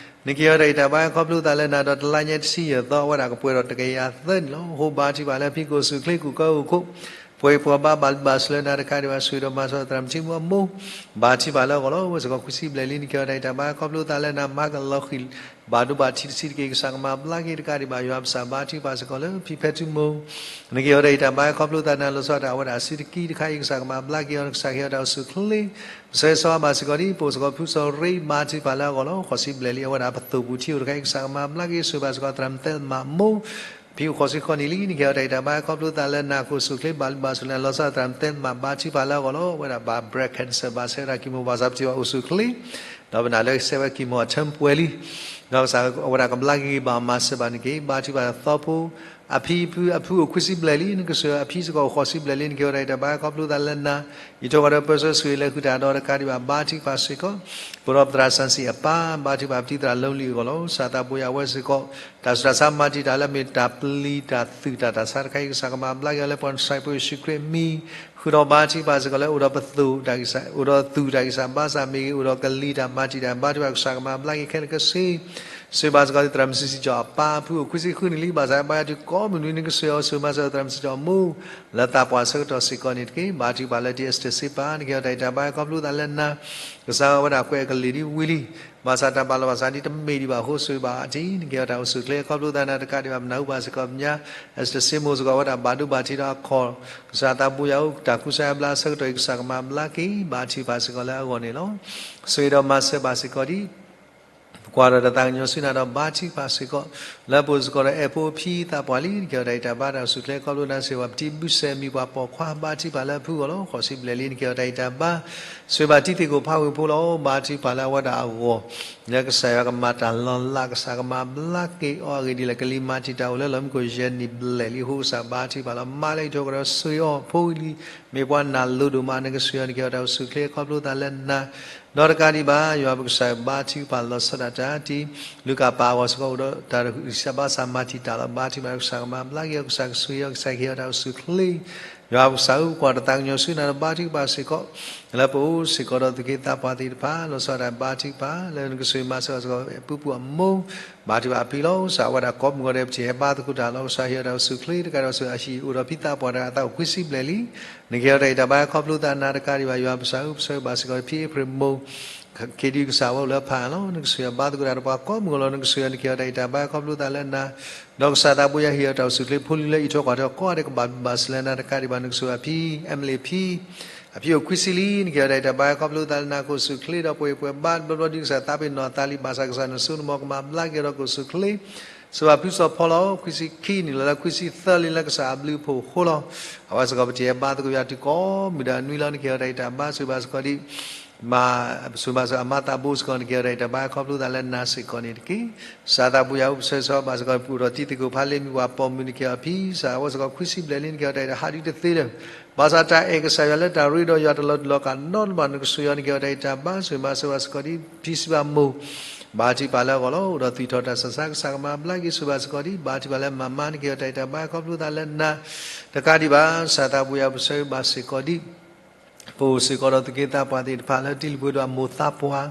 နကဲထီၣ်တၢ်အံးတၢ်ဘါခီဖျိသးလၢနၤဒီး တလါညါတဆံယဲၢ်သီ အဝဲဒၣ်ကပှဲၤဒီးတကယၤသၢနံၣ်လီၤ. အဃိဘါထုကဖၣ်လၢအဖံကအိၣ်ဆူၣ်ချ့ ကူၣ်ကၢဂိၢ်ခိၣ် ပှဲၤပှဲၤဘါ ဘၣ်ဘျုးဘၣ်ဆိၣ်လၢနၤတကးဒံးဘၣ် ဆိၣ်ဂ့ၤဒီးမၤစၢၤသရၣ်မုၣ်ထံမူအမိၢ် ဘါထုကဖၣ်လၢအဂီၢ်လီၤ. အဝဲစ့ၢ်ကီးခွံဆံဘျဲၣ်လံ နကဲထီၣ်တၢ်အံးတၢ်ဘါခီဖျိသးလၢနၤ မၤကလီၤဃံၤ ဘၣ်ဒိဘၣ်ထံးတဆံးတက့ၢ် ကစၢ်ကမၤဘျါက့ၤတကးဒံးဘၣ် ယွၤပကစၢ်ဘါထုကဖၣ်စ့ၢ်ကီးလၢဖံဖဲထူမိၢ် နကဲထီၣ်တၢ်အံးတၢ်ဘါခီဖျိသးနၤ လီၤဆီဒၣ်တၢ်အဝဲဒၣ်အစုတကံတခါအံၤ ကစၢ်ကမၤဘျါက့ၤအီၤ ကစၢ်ကဟ့ၣ်အီၤတၢ်အိၣ်ဆူၣ်ချ့ ပဆၢဂ့ၤဆၢဝါဘၣ်စ့ၢ်ကီးဒ် ပအိၣ်စ့ၢ်ကီးဖုစီၤရ့ ဘါထုကဖၣ်လၢအဂီၢ်လီၤ. ဃိးဆံဘျဲၣ်လံ အဝဲဒၣ်ပသိၣ်ပူၤထံအိၣ်တခါအံၤ ကစၢ်ကမၤဘျါက့ၤ ဆိၣ်ဂ့ၤဘၣ်စ့ၢ်ကီးသရၣ်မုၣ်သဲမးမိၢ် ဖံအိၣ်ဃိးဆံဃိးနံၣ်လံ နကဲထီၣ်တၢ်အံးတၢ်ဘါခီဖျိသးလၢနၤ ကအိၣ်ဆူၣ်ချ့ ဘၣ်ဘျုးဘၣ်ဆိၣ်လၢနၤ လီၤဆီဒၣ်သရၣ်မုၣ်သဲမး ဘါထုကဖၣ်လၢအဂီၢ်လီၤ. အဝဲဒၣ်ဘၣ် breast cancer ဘၣ်ဆဲးဝဲဒၣ်ကံၢ်မိၢ် ဘၣ်ဆၣ်ပထံၣ်ဘၣ်အိၣ်ဆူၣ်ချ့ ဒီးပနာ်လၢဆဲးဝဲကံၢ်မိၢ်အ term ပှဲၤလံ ဒီးကစၢ်အဝဲဒၣ်ကဘျါက့ၤဂ့ၤဘၣ်မၤစၢၤဘၣ်န့ၣ်တက့ၢ်. ဘါထုကဖၣ်သီဖိ အဖံဖု အဖုအိၣ်ခွံဆံဘျဲၣ်လံ နကစၢ်အဖံစ့ၢ်ကီးအိၣ်ဃိးဆံဘျဲၣ်လံ နကဲထီၣ်တၢ်အံးတၢ်ဘါခီဖျိသးလၢနၤ ယံာ်ထီၣ်ဃီၤဒီးပၢဆှၢဆိၣ်ဂ့ၤလၢဃုာ်တၢ်ဒီးတကးဒံးဘၣ် ဘါထုကဖၣ်စ့ၢ်ကီး ပအိၣ်ဒီးပသရၣ်စၣ်စံၣ်အပၢ် ဘါထုကဖၣ်ပတံၤသရၣ်လိလံအဂီၢ်လီၤ. ကစၢ်သးပူၤယၤဝဲစ့ၢ်ကီး တၢ်ဆူးတၢ်ဆါမၤတံာ်တာ်လၢအမ့ၢ်တၢ်ပျံၤတၢ်သူၣ်တၢ်တၢ်ဆါတခါအံၤ ကစၢ်ကမၤဘျါက့ၤအီၤလၢပှၤနဆှဲးဖိယ့ၣ်ၡူးခရံာ်အမံၤ ဃုာ်ဒီးဘါထုကဖၣ်စ့ၢ်ကီးလၢအိၣ်ဒီးပသိၣ်တၢ်ဂံၢ်စၢ် အိၣ်ဒီးသူၣ်တၢ်ဂံၢ်စၢ်ဘါစၢ်မ့ၢ်ဂ့ၤ အိၣ်ဒီးကလံၤတၢ်မၤတံာ်တာ် ဘါထုကဖၣ်ကစၢ်ကမၤဘျါက့ၤခဲလၢာ်ခဲဆ့ ဆိၣ်ဂ့ၤဘၣ်စ့ၢ်ကီး သရၣ်မုၣ်စံၣ်စံၣ်ကၠီၣ်အပၢ် အဖုအိၣ်ခွံဆံဃုနံၣ်လံ ဘၣ်ဆၣ်ဘါယၤတုၤကိးမုၢ်နံၤ နကစၢ်ယွၤဆိၣ်ဂ့ၤမၤစၢၤသရၣ်မုၣ်စံၣ်ကၠီၣ်အမိၢ် လၢသးပှၢ်ဆၢကတီၢ်စ့ၢ်ကီးန့ၣ်တက့ၢ်. ဘါထုကဖၣ်လၢတံၢ်အ့စတၢၢ်စ့ပၢ် နကဲထီၣ်တၢ်အံးတၢ်ဘါခီဖျိသးလၢနၤ ကစၢ်အဝဲဒၣ်ကွဲးအကလံၤဒ်ဝံၤလံ ဘၣ်ဆၣ်တၢ်ဘၣ်လီၤဘၣ်ဆၣ်ဒ်တမ့ၢ်ဒံးဘၣ်အဃိ ဆိၣ်ဂ့ၤဘၣ်အီၤတံၢ် နကဲထီၣ်တၢ်အိၣ်ဆူၣ်ချ့ ခီဖျိသးနၤတကးဒံးဘၣ် ပနၢ်ဟူဘၣ်စ့ၢ်ကီးပညါ အ့စတၢၢ်စ့မိၢ်စ့ၢ်ကီး အဝဲဒၣ်ဘၣ်ဒိဘၣ်ထံးဒီးအခီၣ် ကစၢ်သးပူၤယၤအိၣ် တၢ်ကူစါယါဘျါအဆၢကတီၢ်အံၤ ကစၢ်ကမၤဘျါက့ၤ ဘါထုကဖၣ်စ့ၢ်ကီးလၢအဂီၢ်န့ၣ်လီၤ. ဆိၣ်ဂ့ၤဒီးမၤစၢၤဘၣ်စ့ၢ်ကီးဒ် ပကွၢ်ဒီးတၢ်သးကညီၤဆူနၤဒီးဘါထုကဖၣ်စ့ၢ်ကီး လၢပအိၣ်စ့ၢ်ကီးဒီးအဲၣ်ဖိအဖံသးပှၢ်လံ နကဲထီၣ်တၢ်အံးတၢ်ဘါတၢ်အိၣ်ဆူၣ်ချ့ ခီဖျိနၤ ဆိၣ်ဂ့ၤဘၣ်ပတံၤဘုစဲး မံၤပှၢ်ပိာ်ခွါ ဘါထုကဖၣ်လၢအဖုအဂီၢ်လီၤ. ဃိးဆံဘျဲၣ်လံ နကဲထီၣ်တၢ်အံးတၢ်ဘါ ဆိၣ်ဂ့ၤဘၣ်တံၤသကိးဖးဝ့ၢ်ဖိလီၤ. ဘါထုကဖၣ်လၢအဝဲဒၣ်အဂီၢ် လၢကစၢ်ယွၤကမၤတၢ်လီၤလး ကစၢ်ကမၤဘျါက့ၤအီၤအဂ့ၢ်ဒ်လဲၣ် ကလံၤမၤတံာ်တာ်အိၣ်လၢလီၢ်မံခိၣ်ယဲၢ်နံၣ်ဘျဲၣ်လံအဃိ ကစၢ်ဘါထုကဖၣ်လီၤ မၤလၢအံးထွဲဃီၤဒီးဆိၣ်ဂ့ၤအီၤ ဖိလံၤ မ့ၢ်ပှၤနာ်လိၤဒိၣ်မး နကစၢ်ယွၤ နကဲထီၣ်တၢ်အိၣ်ဆူၣ်ချ့ ခီဖျိသးလၢနၤ ဒီးတကးဒံးဘၣ် ယွၤပကစၢ်ဘါထုကဖၣ်လီၤဆီဒၣ်တၢ် တံၤ လူၤကၣ်ပာ်အဂီၢ်စ့ၢ်ကီး အိၣ်ဒီးတၢ်ဂံၢ်စၢ်ဘါစၢ်မၤတံာ်တာ်လီၤ ဘါထုကဖၣ် ကစၢ်ကမၤဘျါက့ၤအီၤ ကစၢ်ကဆိၣ်ဂ့ၤအီၤ ကစၢ်ကဟ့ၣ်အီၤတၢ်အိၣ်ဆူၣ်ချ့ ယွၤပကစၢ်ဧၢ ပကွၢ်တၢ်သးကညီၤဆူနၤဒီးဘါထုကဖၣ်စ့ၢ်ကီး လၢပအိၣ်စ့ၢ်ကီးဒီးသူၣ်က့သးပှၢ်သ့ၣ်တဖၣ် လီၤဆီဒၣ်တၢ်ဘါထုကဖၣ် လၢနကဆိၣ်ဂ့ၤမၤစၢၤအီၤစ့ၢ်ကီး ပုၢ်ပုၢ်အမိၢ် ဘါထုကဖၣ်အဖံလီၤ ကစၢ်ဝဲဒၣ်ကိးမုၢ်ဂီၤဒဲး ပထံၣ်ဟဲဘါသကိးတၢ်လီၤ ကစၢ်ဟ့ၣ်အီၤတၢ်အိၣ်ဆူၣ်ချ့ တကးဒံးဘၣ်ဆိၣ်ဂ့ၤအဟံၣ် အိၣ်ဒီးဖံသးပှၢ်တဂၤ အသးအိၣ်ခွံဆံဘျဲၣ်လံ နကဲထီၣ်တၢ်အံးတၢ်ဘါခီဖျိသးနၤတကးဒံးဘၣ် ယွၤပကစၢ်ဧၢ ပဆၢဂ့ၤဘၣ်စ့ၢ်ကီး ဖံအ့ဖြ့ၣ်မိၢ် ခ့ဒုကစၢ်ဝဲအိၣ်လၢဖးအံၤလီၤ. နကစၢ်ယွၤဘါသကိးတၢ်ဒီးပှၤကိးမုၢ်နံၤလီၤ. နကစၢ်ယွၤနကဟ့ၣ်အီၤတၢ်ဂံၢ်တၢ်ဘါခီဖျိသးလၢနၤ, ဒီးကစၢ်သးဘိယွၤဟ့ၣ်အီၤတၢ်အိၣ်ဆူၣ်အိၣ်ချ့ ဖိလံၤလၢအံးထွဲကွၢ်ထွဲကိးဂၤဒဲး ကဘၣ်ဘျုးဘၣ်ဆၢလၢနၤတကးဒံးဘၣ်. နကစၢ်ယွၤဖံ Emily ဖံ အဖံအိၣ်ခွံဆံလံ, နကဟ့ၣ်အီၤတၢ်ဂံၢ်တၢ်ဘါခီဖျိသးလၢနၤ ကအိၣ်ဆူၣ်အိၣ်ချ့ဒီးပှဲၤပှဲၤဘါ တဘျီဘျီဒုးကစၢ်သးပ့ၤနီၣ်သးလံ, ဘၣ်ဆၣ်ကစၢ်နစိနမီၤကမၤဘျါက့ၤအီၤဒီးကအိၣ်ဆူၣ်အိၣ်ချ့ စီၤဘၣ်ဖုစီၤဖီလီၤ. ခွံဆံခံနံၣ်လီၤလၢခွံဆံသၢလံလၢကစၢ်အဘျုးအဖှိၣ်အဃိလီၤ. အဝဲစ့ၢ်ကီးပတ့ၢ်ဘါသကိးယွၤတုၤကိးမုၢ်ဒီးနွံလီၤ. နကဟ့ၣ်အီၤတၢ်ဂံၢ်တၢ်ဘါ စီၤဘၣ်စ့ၢ်ကီးဒံး စီၤဘၣ်စ့ၢ်ကီးအမါသးဘိစ့ၢ်ကီး နကဟ့ၣ်အီၤတၢ်ဂံၢ်တၢ်ဘါခီဖျိသးလၢနၤစ့ၢ်ကီးန့ၣ်တက့ၢ်. ကစၢ်သးဘိယွၤအိၣ်ပဆၢစီၤဘၣ်စ့ၢ်ကီး ပအိၣ်ဒီးတံၤသကိးဖးလ့မံၤပှၤပိာ်မုၣ် နကဟ့ၣ်အီၤဖံ ကစၢ်အဝဲစ့ၢ်ကီးခွံဆံဘျဲၣ်လံ နကဟ့ၣ်အီၤတၢ်ဂံၢ်တၢ်ဘါဟးဒုတသ့လၢၤ ဘၣ်ဆၣ်တၢ်အဲၣ်ကစၢ်ယွၤလၢတၢ်ရ့ဒီးယွၤတလီၤတူာ်လီၤကာ်နီတဘျီ နကစၢ်ယွၤ နကဟ့ၣ်အီၤတၢ်ဂံၢ်တၢ်ဘါ စီၤဘၣ်စ့ၢ်ကီးဒံး ဖံစံးဘၣ်မိၢ် ဘါထုကဖၣ်လၢအဂီၢ်လီၤ. အိၣ်ဒီးသွံၣ်ထီၣ်တၢ်ဆူးတၢ်ဆါ ကစၢ်ကမၤဘျါက့ၤ စီၤဘၣ်စ့ၢ်ကီးဒံး ဘါထုကဖၣ်လၢမၤမါ နကဟ့ၣ်အီၤတၢ်ဂံၢ်တၢ်ဘါခီဖျိသးလၢနၤ တကးဒံးဘၣ်. ကစၢ်သးဘိယွၤအိၣ်ပဆၢဘၣ်စ့ၢ်ကီးဒံး ပအိၣ်စ့ၢ်ကီးဒီးသူၣ်က့သးပှၢ်သ့ၣ်တဖၣ်လၢ တံၤလီၢ်ပူၤဒီးအမိၢ်သးပှၢ်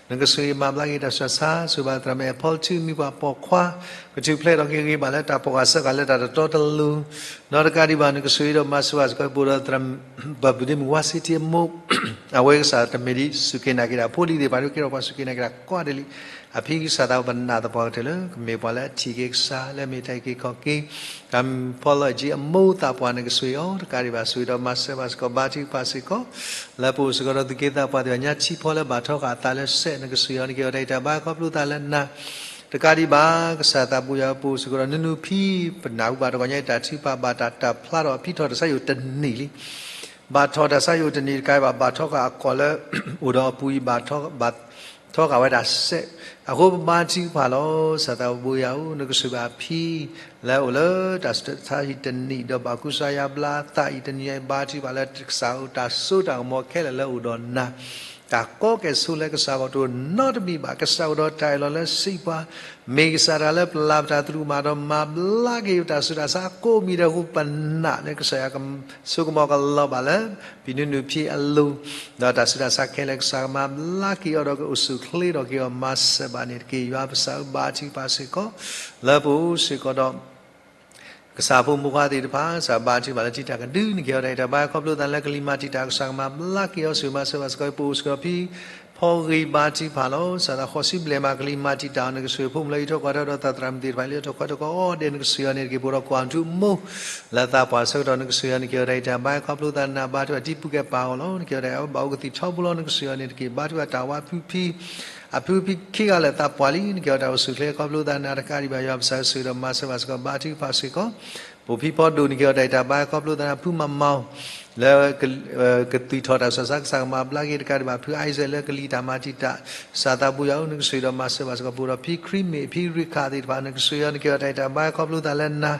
နကစၢ်မၤဘျါက့ၤတၢ်ဆူးတၢ်ဆါ စီၤဘၣ်သရၣ်မုၣ် Paul ထူမံၤပှၤပိာ်ခွါ ကထူၣ်ဖျဲးထီၣ်က့ၤဂ့ၤဘၣ်လၢတၢ်ဖီၣ်ဃာ်စၢဃာ်လၢတၢ်တတီတလိၤ ဒီးတကးဒံးဘၣ် နကစၢ်ဒီးမၤစၢၤဘၣ်စ့ၢ်ကီး ပအိၣ်ဒီးသရၣ်မုၣ် ပၢ်ဘုဒ့မုၣ် ဝါစ့တ့အမိၢ် အဝဲကစၢ်တမ့ၢ်ဒ်စူၢ်က့ၤနာ်က့ၤတၢ်ဖိလံၤသ့ၣ်တဖၣ် ဒ်ကဲထီၣ်ပှၤစူၢ်က့ၤနာ်က့ၤတၢ်ကိးဂၤဒဲးလံ အဖံကစၢ်သးပနၢ်သပှၢ်ကတၢၢ်လၢ ကမ့ၢ်ပှၤလၢအထံၣ်က့ၤကစၢ် လၢအမ့ၢ်တၢ်အုၣ်က့ၤခီၣ်က့ၤ တၢ်မုၣ်ဖီလီၢ်အက့ အမိၢ်သးပှၢ် နကစၢ်အီၤ တကးဒံးဘၣ် စူၢ်ဒီးမၤစၢၤဘၣ်စ့ၢ်ကီး ဘါထုကဖၣ်စ့ၢ်ကီး လၢပအိၣ်စ့ၢ်ကီးဒီးသူၣ်က့သးပှၢ်သ့ၣ်တဖၣ် ညါထံဖီလၢဘၣ်ထီဃာ်အသးလၢစဲး နကစၢ်အီၤ နကဟ့ၣ်အီၤတၢ်ဂံၢ်တၢ်ဘါခီဖျိသးလၢနၤ တကးဒံးဘၣ် ကစၢ်သးဘိယွၤ ပအိၣ်စ့ၢ်ကီးဒီးနူနူဖံ ပနၢ်ဟူဘၣ်တဂီၤညါအံၤ တၢ်ထုကဖၣ်ဘၣ်တၢ်တၢ်ဖျါထီၣ် အဖံထီၣ်တၢ်ဆါဟံၣ်အိၣ်တနံၣ်လံ ဘၣ်ထီၣ်တၢ်ဆါဟံၣ်အိၣ်တနံၣ်တကးဘၣ် ဘၣ်ထီဃာ်အကီၢ်လၢ အိၣ်ဒီးအပူၤအံၤ ဘၣ်ထီဃာ်ဝဲဒၣ်စဲး အဃိပဘါထုကဖၣ်လီၤ. ကစၢ်သးဘိယွၤဧၢ နကစၢ်ဘၣ်ဖံ လၢအအိၣ်လၢတၢ်ဆါဟံၣ်တနံၣ် ဒီးဘၣ်ကူစါယါဘျါအသးအံၤ တနံၤအံၤ ဘါထုကဖၣ်လၢကစၢ်အိၣ် တၢ်စိတၢ်ကမီၤခဲလၢာ်လၢအအိၣ်ဒီးနၤ တၢ်ကီကဲၣ်ဆိးလၢကစၢ်ဂီၢ်တအိၣ်နီတမံၤဘၣ် ကစၢ်အိၣ်ဒီးတၢ်အၢၣ်လီၤလၢစံးပှၤ မ့ၢ်ကစၢ်တဂၤလၢပလၤပတၢ်သရူးမးဒီး မၤဘျါက့ၤပတၢ်ဆူးတၢ်ဆါကိးမံၤဒဲးအဃိ ပနာ်လၢကစၢ်ယွၤကဆိကမိၣ်ကလီၤဘၣ်လၢ ဖံနူနူဖံအလိၤ ဒီးတၢ်ဆူးတၢ်ဆါခဲလၢာ် ကစၢ်ကမၤဘျါက့ၤအီၤဒီးကအိၣ်ဆူၣ်အိၣ်ချ့ထီၣ်က့ၤအီၤ မၤစၢၤဘၣ်န့ၣ်တက့ၢ်. ယွၤပကစၢ်ဧၢ ဘါထုကဖၣ်စ့ၢ်ကီး လၢပအိၣ်စ့ၢ်ကီးဒီး ကစၢ်ဖိမုၣ်ဖိခွါသ့ၣ်တဖၣ် ကစၢ်ဘါထုကဖၣ်လၢထံတၢ်ကဒု နကဟ့ၣ်အီၤတၢ်ဂံၢ်တၢ်ဘါခီဖျိသးလၢကလံၤမၤတံာ်တာ် ကစၢ်ကမၤဘျါက့ၤအီၤ စူၢ်မၤစၢၤဘၣ်စ့ၢ်ကီး ပအိၣ်စ့ၢ်ကီးဖံ ဖီဂ့ၤ ဘါထုကဖၣ်လီၤ. ကစၢ်သးဃိးဆံဘျဲၣ်မး ကလံၤမၤတံာ်တာ်အီၤ နကစၢ်ဖိမုၣ်လၢအံးထွဲကွၢ်ထွဲဒီးသးသရၣ်မုၣ်သ့ၣ်တဖၣ်လၢအံးထွဲကွၢ်ထွဲကိးဂၤဒဲး နကစၢ်ယွၤန့ၣ်တက့ၢ်. ပအိၣ်ဒီးကွၢ်ထူအမိၢ် လၢသးပှၢ်ဆၢကတီၢ် နကစၢ်ယွၤ နကဟ့ၣ်အီၤတၢ်ဂံၢ်တၢ်ဘါခီဖျိသး နၤဘါထုကဖၣ်တံၤပူၤကဲပာ်အီၤလီၤ. နကဟ့ၣ်အီၤတၢ်ဂံၢ်ဘါအိၣ်ကသံၣ်ထီဘိလီၤ နကစၢ်ယွၤန့ၣ်တက့ၢ်. ဘါထုကဖၣ်တၢ်ဝါဖုဖံ အဖုဖံခံဂၤလၢာ်သးပှၢ်လံ နကဟ့ၣ်အီၤတၢ်အိၣ်ဆူၣ်အိၣ်ချ့ခီဖျိသး နၤတကးဒံးဘၣ် ယွၤပကစၢ်စူၢ်ဒီးမၤစၢၤဘၣ်စ့ၢ်ကီး ဘါထုကဖၣ်စ့ၢ်ကီး ပအိၣ်ဖံဖီဒိၣ် နကဟ့ၣ်အီၤတၢ်ဂံၢ်တၢ်ဘါခီဖျိသး နၤဖုမၤမၤအီၤ လၢ ကသွံၣ်ထီၣ်တၢ်ဆူးတၢ်ဆါ ကစၢ်ကမၤဘျါက့ၤ တကးဒံးဘၣ် ဖုအံစဲး လၢကလံၤတၢ်မၤတံာ်တာ် ကစၢ်သးဘိယွၤဧၢ နကစၢ်ဒီးမၤစၢၤဘၣ်စ့ၢ်ကီး ပအိၣ်ဒီးဖံခရံမ့ၢ် ဖံရံခးသ့ၣ်တဖၣ် နကစၢ်ယွၤ နကဟ့ၣ်အီၤတၢ်ဂံၢ်တၢ်ဘါခီဖျိသးလၢနၤ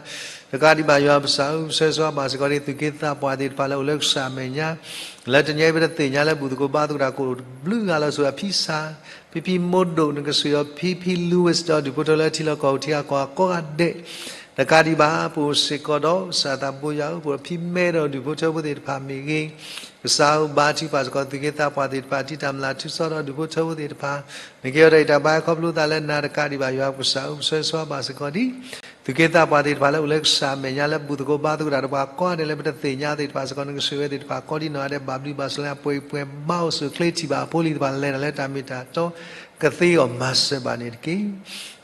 တကးဒံးဘၣ် ယွၤပကစၢ်ဧၢ ပဆၢဂ့ၤဆၢဝါဘၣ်စ့ၢ်ကီး ဒ်သူၣ်က့သးပှၢ်သ့ၣ်တဖၣ်လၢအိၣ်လၢကစၢ်အမဲာ်ညါ လၢတနံၤအံၤပတသ့ၣ်ညါလၢဘူၣ်သကိးဘါသကိးတၢ်ကိးဘျုးဂၤလီၤ ဆူအဖံစၢ် ဖံဖံမိၢ်ဒိၣ် နကစၢ်ယွၤ ဖံဖံ Louis ဒီးဒူၣ်ဖိထၢလၢထံလီၢ်ကီၢ်ပူၤထံဂၤကီၢ်ဂၤကိးဂၤဒဲး တကးဒံးဘၣ် ပအိၣ်စ့ၢ်ကီးဒီး ကစၢ်သးဘိယွၤဧၢ ပအိၣ်ဒီးဖံမဲဒီးဒူၣ်ဖိထၢဖိသ့ၣ်တဖၣ်မ့ၢ်ဂ့ၤ ကစၢ်ဧၢ ဘါထုကဖၣ်စ့ၢ်ကီး သူၣ်က့သးပှၢ်သ့ၣ်တဖၣ် တံၤတၢ်မျၢ်ထူစီဒီးဒူၣ်ဖိထၢဖိသ့ၣ်တဖၣ် နကဟ့ၣ်အီၤတၢ်ဂံၢ်တၢ်ဘါခီဖျိသးလၢနၤ တကးဒံးဘၣ် ယွၤပကစၢ်ဧၢ ပဆၢဂ့ၤဆၢဝါဘၣ်စ့ၢ်ကီးဒ် သူၣ်က့သးပှၢ်သ့ၣ်တဖၣ်လၢအိၣ်လၢကစၢ်အမဲာ်ညါလၢဘူၣ်သကိးဘါသကိးတၢ်ဒီးပှၤကိးဂၤဒဲး လၢပတသ့ၣ်ညါသ့ၣ်တဖၣ်စ့ၢ်ကီး နကစၢ်ယွၤသ့ၣ်တဖၣ်ကိးဒံးနီၢ်ဂၤဒဲး ဘၣ်ဘျုးဘၣ်ဆၢလၢအပှဲၤပှဲၤဘါအိၣ်ဆူၣ်အိၣ်ချ့ထံၣ်ဘၣ်အဖိလံၤသ့ၣ်တဖၣ် လဲၤတၢ်လၢတၢ်မ့ၢ်တၢ်တီ ကသ့အီၤမၤစၢၤဘၣ်န့ၣ်တက့ၢ်.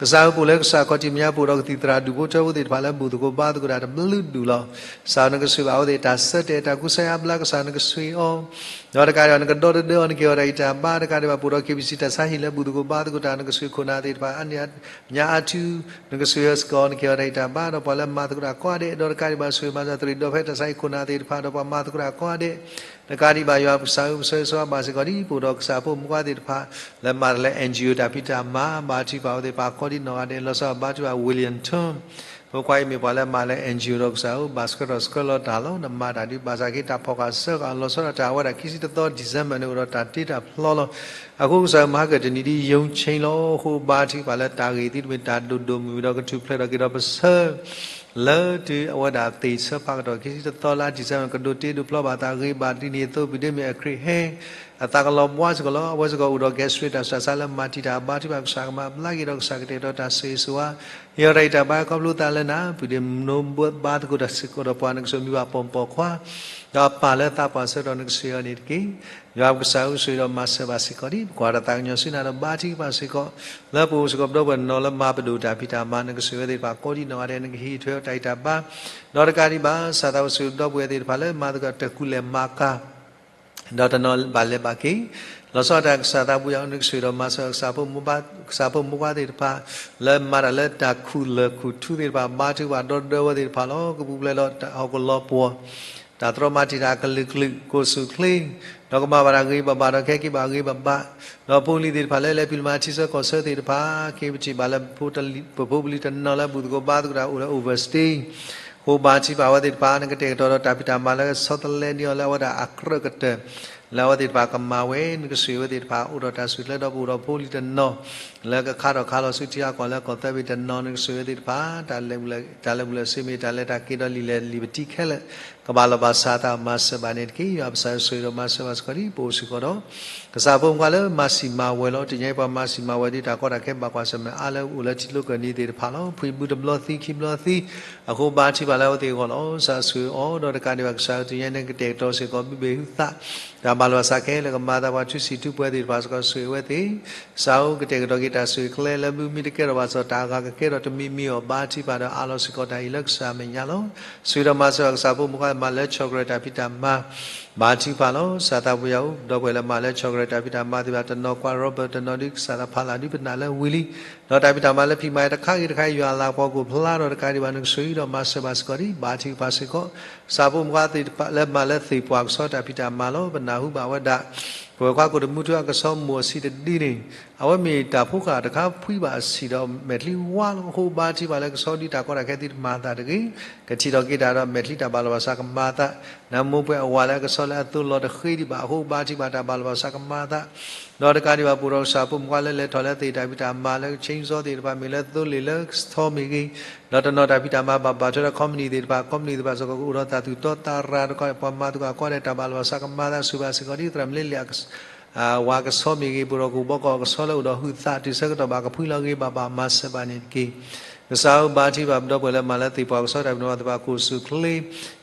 ကစၢ်ဧၢပအိၣ်လၢကစၢ်ခီၣ်ထံးမဲာ်ညါပအိၣ်ဒီးကသံၣ်သရၣ်ဒူၣ်ဖိထၢဖိသ့ၣ်တဖၣ်လၢဘူၣ်သကိးဘါသကိးတၢ်တဘျုးဒူၣ်လီၤ. ကစၢ်ဧၢ နကဆိၣ်ဂ့ၤအဝဲသ့ၣ် တၢ်ဆၢတဲာ်တၢ်ကူစါယါဘျါ ကစၢ်နကဆိၣ်ဂ့ၤအီၤ ဒီးတကးဒံးဘၣ် နကဒီတဒၢအီၤ နကဟ့ၣ်အီၤတၢ်ဂံၢ်တၢ်ဘါ တကးဒံးဘၣ် ပအိၣ်ဒီး KBC တၢ်ဆါဟံၣ်လၢဘူၣ်သကိးဘါသကိးတၢ် နကဆိၣ်ဂ့ၤခိၣ်နၢ်သ့ၣ်တဖၣ် အါနံၣ်ညါအါထူ နကဆိၣ်ဂ့ၤစ့ၢ်ကီး နကဟ့ၣ်အီၤတၢ်ဂံၢ်တၢ်ဘါ ဒီးပှၤလၢမၤသကိးတၢ်ကိးဂၤဒဲး ဒီးတကးဒံးဘၣ် ဆိၣ်ဂ့ၤမၤစၢၤသရံးဒီဖဲတၢ်ဆါဟံၣ်ခိၣ်နၢ်သ့ၣ်တဖၣ် ဒီးပှၤမၤသကိးတၢ်ကိးဂၤဒဲး တကးဒံးဘၣ် ယွၤပကစၢ်ဧၢ ပဆၢဂ့ၤဆၢဝါဘၣ်စ့ၢ်ကီးဒ် ပအိၣ်ဒီးကစၢ်ဖိမုၣ်ဖိခွါသ့ၣ်တဖၣ် လၢမၤတၢ်လၢ NGO တၢ်ဖံးတၢ်မၤ ဘါထုကဖၣ်အဝဲသ့ၣ်တဖၣ်ကိးဒံးနီၢ်ဂၤဒဲး လီၤဆီဘါထုကဖၣ် William Tom ဖိခွါအံၤမ့ၢ်ပှၤလၢမၤလၢ NGO ဒီးကစၢ်ဧၢ ဘၣ်ဆှၢထီၣ်ဆှၢလီၤတၢ်လီၤ. နမၤတၢ်ဒုးဘၣ်ဆၣ်က့ တၢ်ဖီၣ်ဃာ်စၢဃာ်လီၤဆီဒၣ်တၢ် အဝဲဒၣ်ခံဆံတသီ December န့ၣ် အိၣ်ဒီးတၢ်တ့တၢ်ဖျီလီၤ. အဃိကစၢ်ဧၢ မၤဟါကၢၣ်တနံၤဒ်ယိၣ်ဆ့လီၤ. အဃိဘါထုကဖၣ်လၢတၢ်ဂ့ၢ်သ့တမ့ၢ်တၢ်ဒိၣ်ဒိၣ်မုၢ်မုၢ်ဒီး ကထူၣ်ဖျဲးထီၣ်က့ၤဒီးပဆၢ လၢတုၤအဝဲဒၣ်သ့ၣ်ဆၢဖးကတီၢ် ခံဆံတသီလါ December ကဒိးတ့ဒိးဖျီဘၣ်သးဂ့ၤဘၣ် ဒ်န့ၣ်အသိး ပဒ့မ့ၢ်အခရံာ်ဟဲ အသးကလီၤဘှါစ့ၢ်ကီးလီၤ. အဝဲစ့ၢ်ကီးအိၣ်ဒီး gastric တၢ်ဆူးတၢ်ဆါလၢမၤတံာ်တာ် ဘါထုကဖၣ်ကစၢ်ကမၤဘျါက့ၤဒီး ကစၢ်ကတဲာ်ကတီၤတၢ်ဆိၣ်ဂ့ၤဆိၣ်ဝါ, ဟ့ၣ်အီၤတၢ်ဂံၢ်တၢ်ဘါ ခီဖျိသးလၢနၤ, ပုၢ်ဒ့မုၣ်ဘါသကိးတၢ်စ့ၢ်ကီးဒီးပှၤ နကဆိၣ်မံဘၣ်ပိာ်မုၣ်ပိာ်ခွါ, ဒီးအပၢ်လၢသးပှၢ်ဆၢကတီၢ် နကဆိၣ်ဂ့ၤအီၤန့ၣ်တက့ၢ်. ယွၤပကစၢ်ဧၢ ဆိၣ်ဂ့ၤဒီးမၤစၢၤဘၣ်စ့ၢ်ကီးဒံး ပကွၢ်တၢ်သးကညီၤဆူနၤဒီး ဘါထုကဖၣ်စ့ၢ်ကီး လၢပအိၣ်စ့ၢ်ကီးပဒီပုၢ်ဝဲၢ်နီၢ်လၢမၤပဒိၣ်တၢ်ဖံးတၢ်မၤ နကဆိၣ်ဂ့ၤဝဲသ့ၣ်တဖၣ်ကိးဒံးနီၢ်ဂၤဒဲး နကဟ့ၣ်ထွဲအီၤတၢ်ဂံၢ်တၢ်ဘါ, ဒီးတကးဒံးဘၣ် ကစၢ်သးအိၣ်ဆိၣ်ဂ့ၤပဒီပုၢ်ဝဲၢ်သ့ၣ်တဖၣ်လၢမၤသကိးတၢ်ကူၣ်လဲၤမၤကၤ ဒီးတနီၤဘၣ်လဲၤဘၣ်က့ၤ, လီၤဆီဒၣ်တၢ် ကစၢ်သးပူၤယၤ နကဆိၣ်ဂ့ၤဒီးမၤစၢၤ ကစၢ်ဖိမုၣ်ခွါသ့ၣ်တဖၣ် လၢမၤတၢ်လၢတၢ်ခူၣ်လၢၢ်ခူၣ်ထူသ့ၣ်တဖၣ် ဘါထုကဖၣ်ဒီဒၢဝဲသ့ၣ်တဖၣ်လီၤ. ကပူၤဖျဲးဒီးတၢ်ဟီၣ်ခိၣ်လီၤပှီၢ် တၢ်တြီမၤတံာ်တာ်အကလုာ်ကလုာ် ကိၣ်ဆူၣ်ချ့ ဒီးကမၤဘၣ်တၢ်ဂ့ၤဘၣ်ဘၣ်ဒီး ကဟဲက့ၤဘၣ်ဂ့ၤဘၣ်ဘၣ်, ဒီးဖိလံၤသ့ၣ်တဖၣ်လၢလဲၤဖံးမၤထံဆၢကီၢ်ဆၢသ့ၣ်တဖၣ် က့ၤပထံၣ်ဘၣ်လၢ ပဖိပလံၤတနီၤလၢဘူၣ်သကိးဘါသကိးတၢ်အိၣ်လၢ overstay အဃိဘါထုကဖၣ်အဝဲသ့ၣ်တဖၣ် နကတဲာ်ကတီၤဒီးတၢ်ဖံးတၢ်မၤလၢကဆီတလဲန့ၢ်အီၤလၢအဝဲဒၣ်အကြၢးကတၢၢ် လၢအဝဲသ့ၣ်တဖၣ်ကမၤဝဲ နကဆိၣ်ဂ့ၤဝဲသ့ၣ်တဖၣ် အိၣ်ဒီးတၢ်ဆူၣ်ချ့ဒီးပအိၣ်ဒီးဖိလံၤတနီၤ လၢကခါထီၣ်ခါလီၤဆူထံအကီၢ်လၢကီၢ်သၢဘ့ၣ်တနီၤ နကဆိၣ်ဂ့ၤဝဲသ့ၣ်တဖၣ် တၢ်လၢာ်ဘူၣ်လၢာ်စ့မ့ၢ် တၢ်လၢတၢ်က့ၤဒီးလံာ်လဲၢ်လံာ်ပတံခဲလၢာ် ကဘၣ်လီၤဘၣ်စးအသးမၤစၢၤဘၣ်န့ၣ်တက့ၢ်. ယွၤပကစၢ်ဆိၣ်ဂ့ၤဒီးမၤစၢၤဘၣ်စ့ၢ်ကီးဒံး ပအိၣ်စ့ၢ်ကီးဒီး ကစၢ်ဖိမုၣ်ခွါလၢမၤဆံးမၤဝဲလီၤ. တနံၤအံၤပှၤမၤဆံးမၤဝဲဒ် တၢ်ကီတၢ်ခဲဘၣ်ကွၢ်ဆၢၣ်မဲာ်အါလၢအိၣ်လၢထံကျိကၢၢ်နံၤသ့ၣ်တဖၣ်လီၤ. ဖှံဘုတဘျီသံခံဘျီသံ အဃိဘါထုကဖၣ်လၢအဝဲသ့ၣ်အဂီၢ်လီၤ. ကစၢ်ဆိၣ်ဂ့ၤအီၤဒီးတကးဒံးဘၣ် ကစၢ်ဧၢ တနံၤအံၤနကတဲာ်ကတီၤစ့ၢ်ကီး ဘုဘ့ၣ်ဟုသး တၢ်ဘၣ်လီၤဘၣ်စးခဲလၢာ် ကမၤသးပှၤထူစံာ်ထူပှဲၤသ့ၣ်တဖၣ်စ့ၢ်ကီး ဆိၣ်ဂ့ၤဝဲသ့ၣ် ကစၢ်ဧၢ ကတဲာ်ကတီၤက့ၤတၢ်ဆိၣ်ဂ့ၤကျဲလၢ မ့မ့ၢ်တကဲထီၣ်ဘၣ်စီၣ် တၢ်အဂၤကကဲထီၣ်တမံၤမံၤအီၤ ဘါထုကဖၣ်ဒီးအးလီၤစ့ၢ်ကီးတၢ်အံၤလၢကစၢ်အမဲာ်ညါလီၤ. ဆိၣ်ဂ့ၤဒီးမၤစၢၤဘၣ်ကစၢ်ဖိမုၣ်ခွါ မၤလၢဆီၣ်ကရၢၢ်တၢ်ဖံးတၢ်မၤ ဘါထုကဖၣ်လီၤ. ကစၢ်သးပူၤယၤဧၢ ဒီပုၢ်ဝဲၢ်လၢမၤလၢဆီၣ်ကရၢၢ်တၢ်ဖံးတၢ်မၤသ့ၣ်တဖၣ် တနီၤကွၢ် Robert တနီၤဒုး ကစၢ်သးဖးလၢ်ဒုး ပနာ်လၢဝံၤလံ ဒီးတၢ်ဖံးတၢ်မၤလၢဖံးမၤတခါဂ့ၤတခါ ယွၤအလၤကပီၤကအိၣ်ဖျါဒီးတကးဒံးဘၣ် နကဆိၣ်ဂ့ၤဒီးမၤစၢၤဘၣ်စ့ၢ်ကီးဒံး ဘါထုကဖၣ်စ့ၢ်ကီး ကစၢ်ဖိမုၣ်ခွါသ့ၣ်တဖၣ်လၢမၤလၢသ့ၣ်ပှၢ်ကဆီတၢ်ဖံးတၢ်မၤလီၤ. ပနၢ်ဟူဘၣ်ဝဲဒၣ် ပဝဲၢ်ခွါကိၣ်တမူထူအကဆီမိၢ်အဆံးတဒုန့ၣ် အဝဲမ့ၢ်တၢ်ဖိဃၢ်တခါဖှံဘၣ်အဆံးဒီးမဲာ်ချံဝါလီၤ. အဃိဘါထုကဖၣ်လၢကဆီဒုးတၢ်ကီတၢ်ခဲသ့ၣ်တဖၣ်မၤအသးတဂ့ၤ ကထံၣ်ထီၣ်က့ၤတၢ်ဒီးမဲာ်ချံတၢ်ဘၣ်လီၤဘၣ်စးကမၤအသး နမိၢ်ပှဲၤအဝၤလၢအကဆီလၢအသိလီၤတဃ့ဒံးဘၣ် အဃိဘါထုကဖၣ်တၢ်ဘၣ်လီၤဘၣ်စးကမၤအသး ဒီးတကးဒံးဘၣ် ပအိၣ်ဒီးကစၢ်ဖိမုၣ်ခွါလၢလဲၤထီၣ်လၢသ့ၣ်တၢ်ဖံးတၢ်မၤလၢ ကဆ့စီသ့ၣ်တဖၣ် မ့ၢ်လၢသိလ့ၣ်လၢကဆီမ့ၢ်ဂ့ၤ ဒီးတနီၤတၢ်ဖံးတၢ်မၤဘၣ်ဘၣ်ထွဲဒီး company သ့ၣ်တဖၣ် company သ့ၣ်တဖၣ်စ့ၢ်ကီး ကအိၣ်ဒီးသးသူၣ်တီသးရၤတခီ ပှၤမၤသကိးအကီၢ်ဒဲး တၢ်ဘၣ်လီၤဘၣ်စးကမၤအသး ဆိၣ်ဘၣ်စ့ၢ်ကီးဒ် သရၣ်မလ့လ့ၣ် ဝၤကဆီမ့ၢ်ဂ့ၤ ပအိၣ်ဒီးကဘီကီၢ်ကဆီလၢအိၣ်ဒီးဟုးသးတုၤဆၢကတီၢ်ဘၣ်ကဖှံလီၤဂ့ၤဘၣ်ဘၣ် မၤစၢၤဘၣ်န့ၣ်တက့ၢ်. ကစၢ်ဧၢ ဘါထုကဖၣ်ပဒီပုၢ်ဝဲၢ်လၢမၤလၢသ့ၣ်ပှၢ်ကဆီတၢ်ဖံးတၢ်မၤသ့ၣ်တဖၣ် ကိၣ်ဆူၣ်ချ့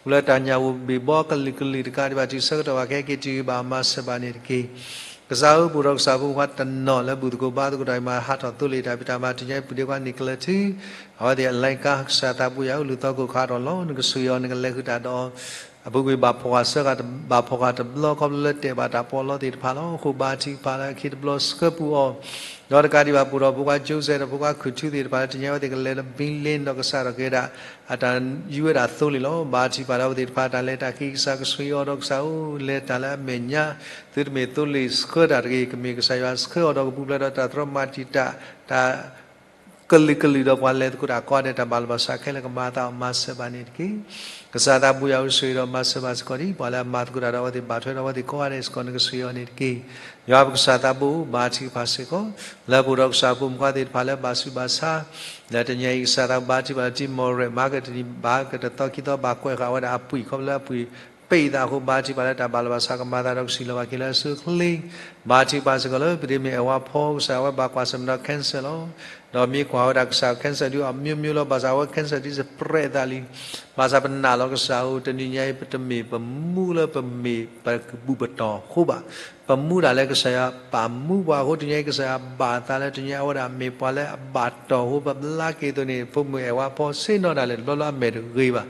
လၢတၢ်ညၣ်ဝူၤဘ့ၣ်ဘီကလုာ်ကလုာ်တကးဒံးဘၣ် တုၤဆၢကတီၢ်ဘၣ်ကဟဲက့ၤတုၤဂ့ၤဘၣ် မၤစၢၤဘၣ်န့ၣ်တက့ၢ်. ကစၢ်ဧၢ ပအိၣ်ဒီးကစၢ်ဖိမုၣ်ခွါတနီၤလၢဘူၣ်သကိးဘါသကိးတၢ်အံၤ မၤဟးထီၣ်သိလ့ၣ်တၢ်ဖံးတၢ်မၤ တနံၤအံၤ ပုၢ်ဒ့ခွါနံၣ်ကလၢၤထူ အဝဲသ့ၣ်အလဲၤကါ ကစၢ်သးပူၤယၤဧၢ လူၤသီခိၣ်ခးထီၣ်လီၤ နကဆိၣ်ဂ့ၤအီၤ နကလဲၤဃုာ်တၢ်ဒီး အပူၤကွံာ်ဘၣ်ဖှီၣ်ဃာ်ဆၢကတီၢ် ဘၣ်ဖှီၣ်ဃာ်တဘျီ ခီဖျိလၢတဲာ်ဘၣ်တၢ်ပီးလီသ့ၣ်တဖၣ်လီၤ. အဃိဘါထုကဖၣ်လၢအခ့တဘျီဆှၢပူၤအီၤ ဒီးတကးဒံးဘၣ် ပအိၣ်ဒီးဖိခွါကၠိစဲးဒီးဖိခွါခုၣ်ထူသ့ၣ်တဖၣ်လၢ တနံၤအံၤအဝဲသ့ၣ်ကလဲၤလၢ ဘံလ့ၣ် ဒီးကစးထီၣ်က့ၤဝဲဒၣ် အတၢ်ယူၤဝဲဒၣ်သိလ့ၣ်လီၤ. ဘါထုကဖၣ်လၢအဝဲသ့ၣ်တဖၣ် တၢ်လဲၤတၢ်က့ၤ ကစၢ်ကဆိၣ်ဂ့ၤအီၤဒီးကစၢ်ဧၢ လဲၤတၢ်လၢအမဲာ်ညါ သုတမ့ၢ်သိလ့ၣ်ဆှၢတၢ်တဂ့ၤ ကမ့ၢ်ကစၢ်ယွၤဆှၢအီၤဒီးကပူၤဖျဲးဒီးတၢ်တြီမၤတံာ်တာ် တၢ် ကလုာ်ကလုာ်ဒီးပှၤလဲၤသကိးတၢ်ကိးဂၤဒဲး တၢ်ဘၣ်လီၤဘၣ်စးခဲလၢာ်ကမၤအသးအီၤ မၤစၢၤဘၣ်န့ၣ်တက့ၢ်. ကစၢ်သးပူၤယၤဧၢ ဆိၣ်ဂ့ၤဒီးမၤစၢၤဘၣ်စ့ၢ်ကီးဒံး ပှၤလၢအမၤသကိးတၢ်ဒီးအဝဲသ့ၣ် ဘၣ်ထွဲဒီးအဝဲသ့ၣ်ကိးဂၤဒဲးစ့ၢ်ကီး နကဆိၣ်ဂ့ၤအီၤန့ၣ်တက့ၢ်. ယွၤပကစၢ်သးဘိ ဘါထုကဖၣ်စ့ၢ်ကီး လၢပအိၣ်ဒီးကစၢ်ဖိမုၣ်ခွါသ့ၣ်တဖၣ်လၢဘၣ်ဆူးဘၣ်ဆါ လၢတနံၤအံၤ ကစၢ်သးဘိ ဘါထုကဖၣ်လၢတံၤမီၢ်ရဲၣ် မၤကတနံၤဘၣ်ကတသီခံသီ ဘၣ်ကွဲးဃာ်ဝဲဒၣ်အပှံာ် ခီဖျိလၢအပှံာ် ပ့ၢ်သးအဃိ ဘါထုကဖၣ်လၢတၢ်ဘၣ်လီၤဘၣ်စးကမၤအသးဒီးကစံၣ်လီၤဘၣ်က့ၤလၢအဆိအချ့ ဘါထုကဖၣ်စ့ၢ်ကီးလၢ ပဒ့မ့ၢ်အဲၣ်ဝါဖီ ကစၢ်အဝဲဘၣ်ကွၢ်ဆၢၣ်မဲာ်ဒီး cancer လီၤ. ဒီးမ့ၢ်ကွၢ်ဝဲဒၣ်ကစၢ် cancer ဒုးအီၤ မျိုးမျိုး လီၤ ဘၣ်ဆၣ်အဝဲ cancer ဒ် spread အသးလံ. ဘၣ်ဆၣ်ပနာ်လီၤကစၢ်ဧၢ တနံၤညါအံၤ ပတမ့ၢ်ပမူလၢပမ့ၢ်ပဘူၣ်ပတီၢ်အဃိဘၣ်. ပမူဒၣ်လၢကစၢ်ယွၤပာ်မူပှၤအဃိ တနံၤညါအံၤ ကစၢ်ယွၤဘၣ်အသးလၢတနံၤညါအဝဲဒၣ်မ့ၢ်ပှၤလၢအဘၣ်တီၢ်အဃိ ပဘျါက့ၤအသိးန့ၣ် ဖိမုၣ်အဲၣ်ဝါဖီ ဆ့ၣ်နီၤဒၣ်လဲာ်တဘျီလၢအမဲာ်တဂ့ၤဘၣ်.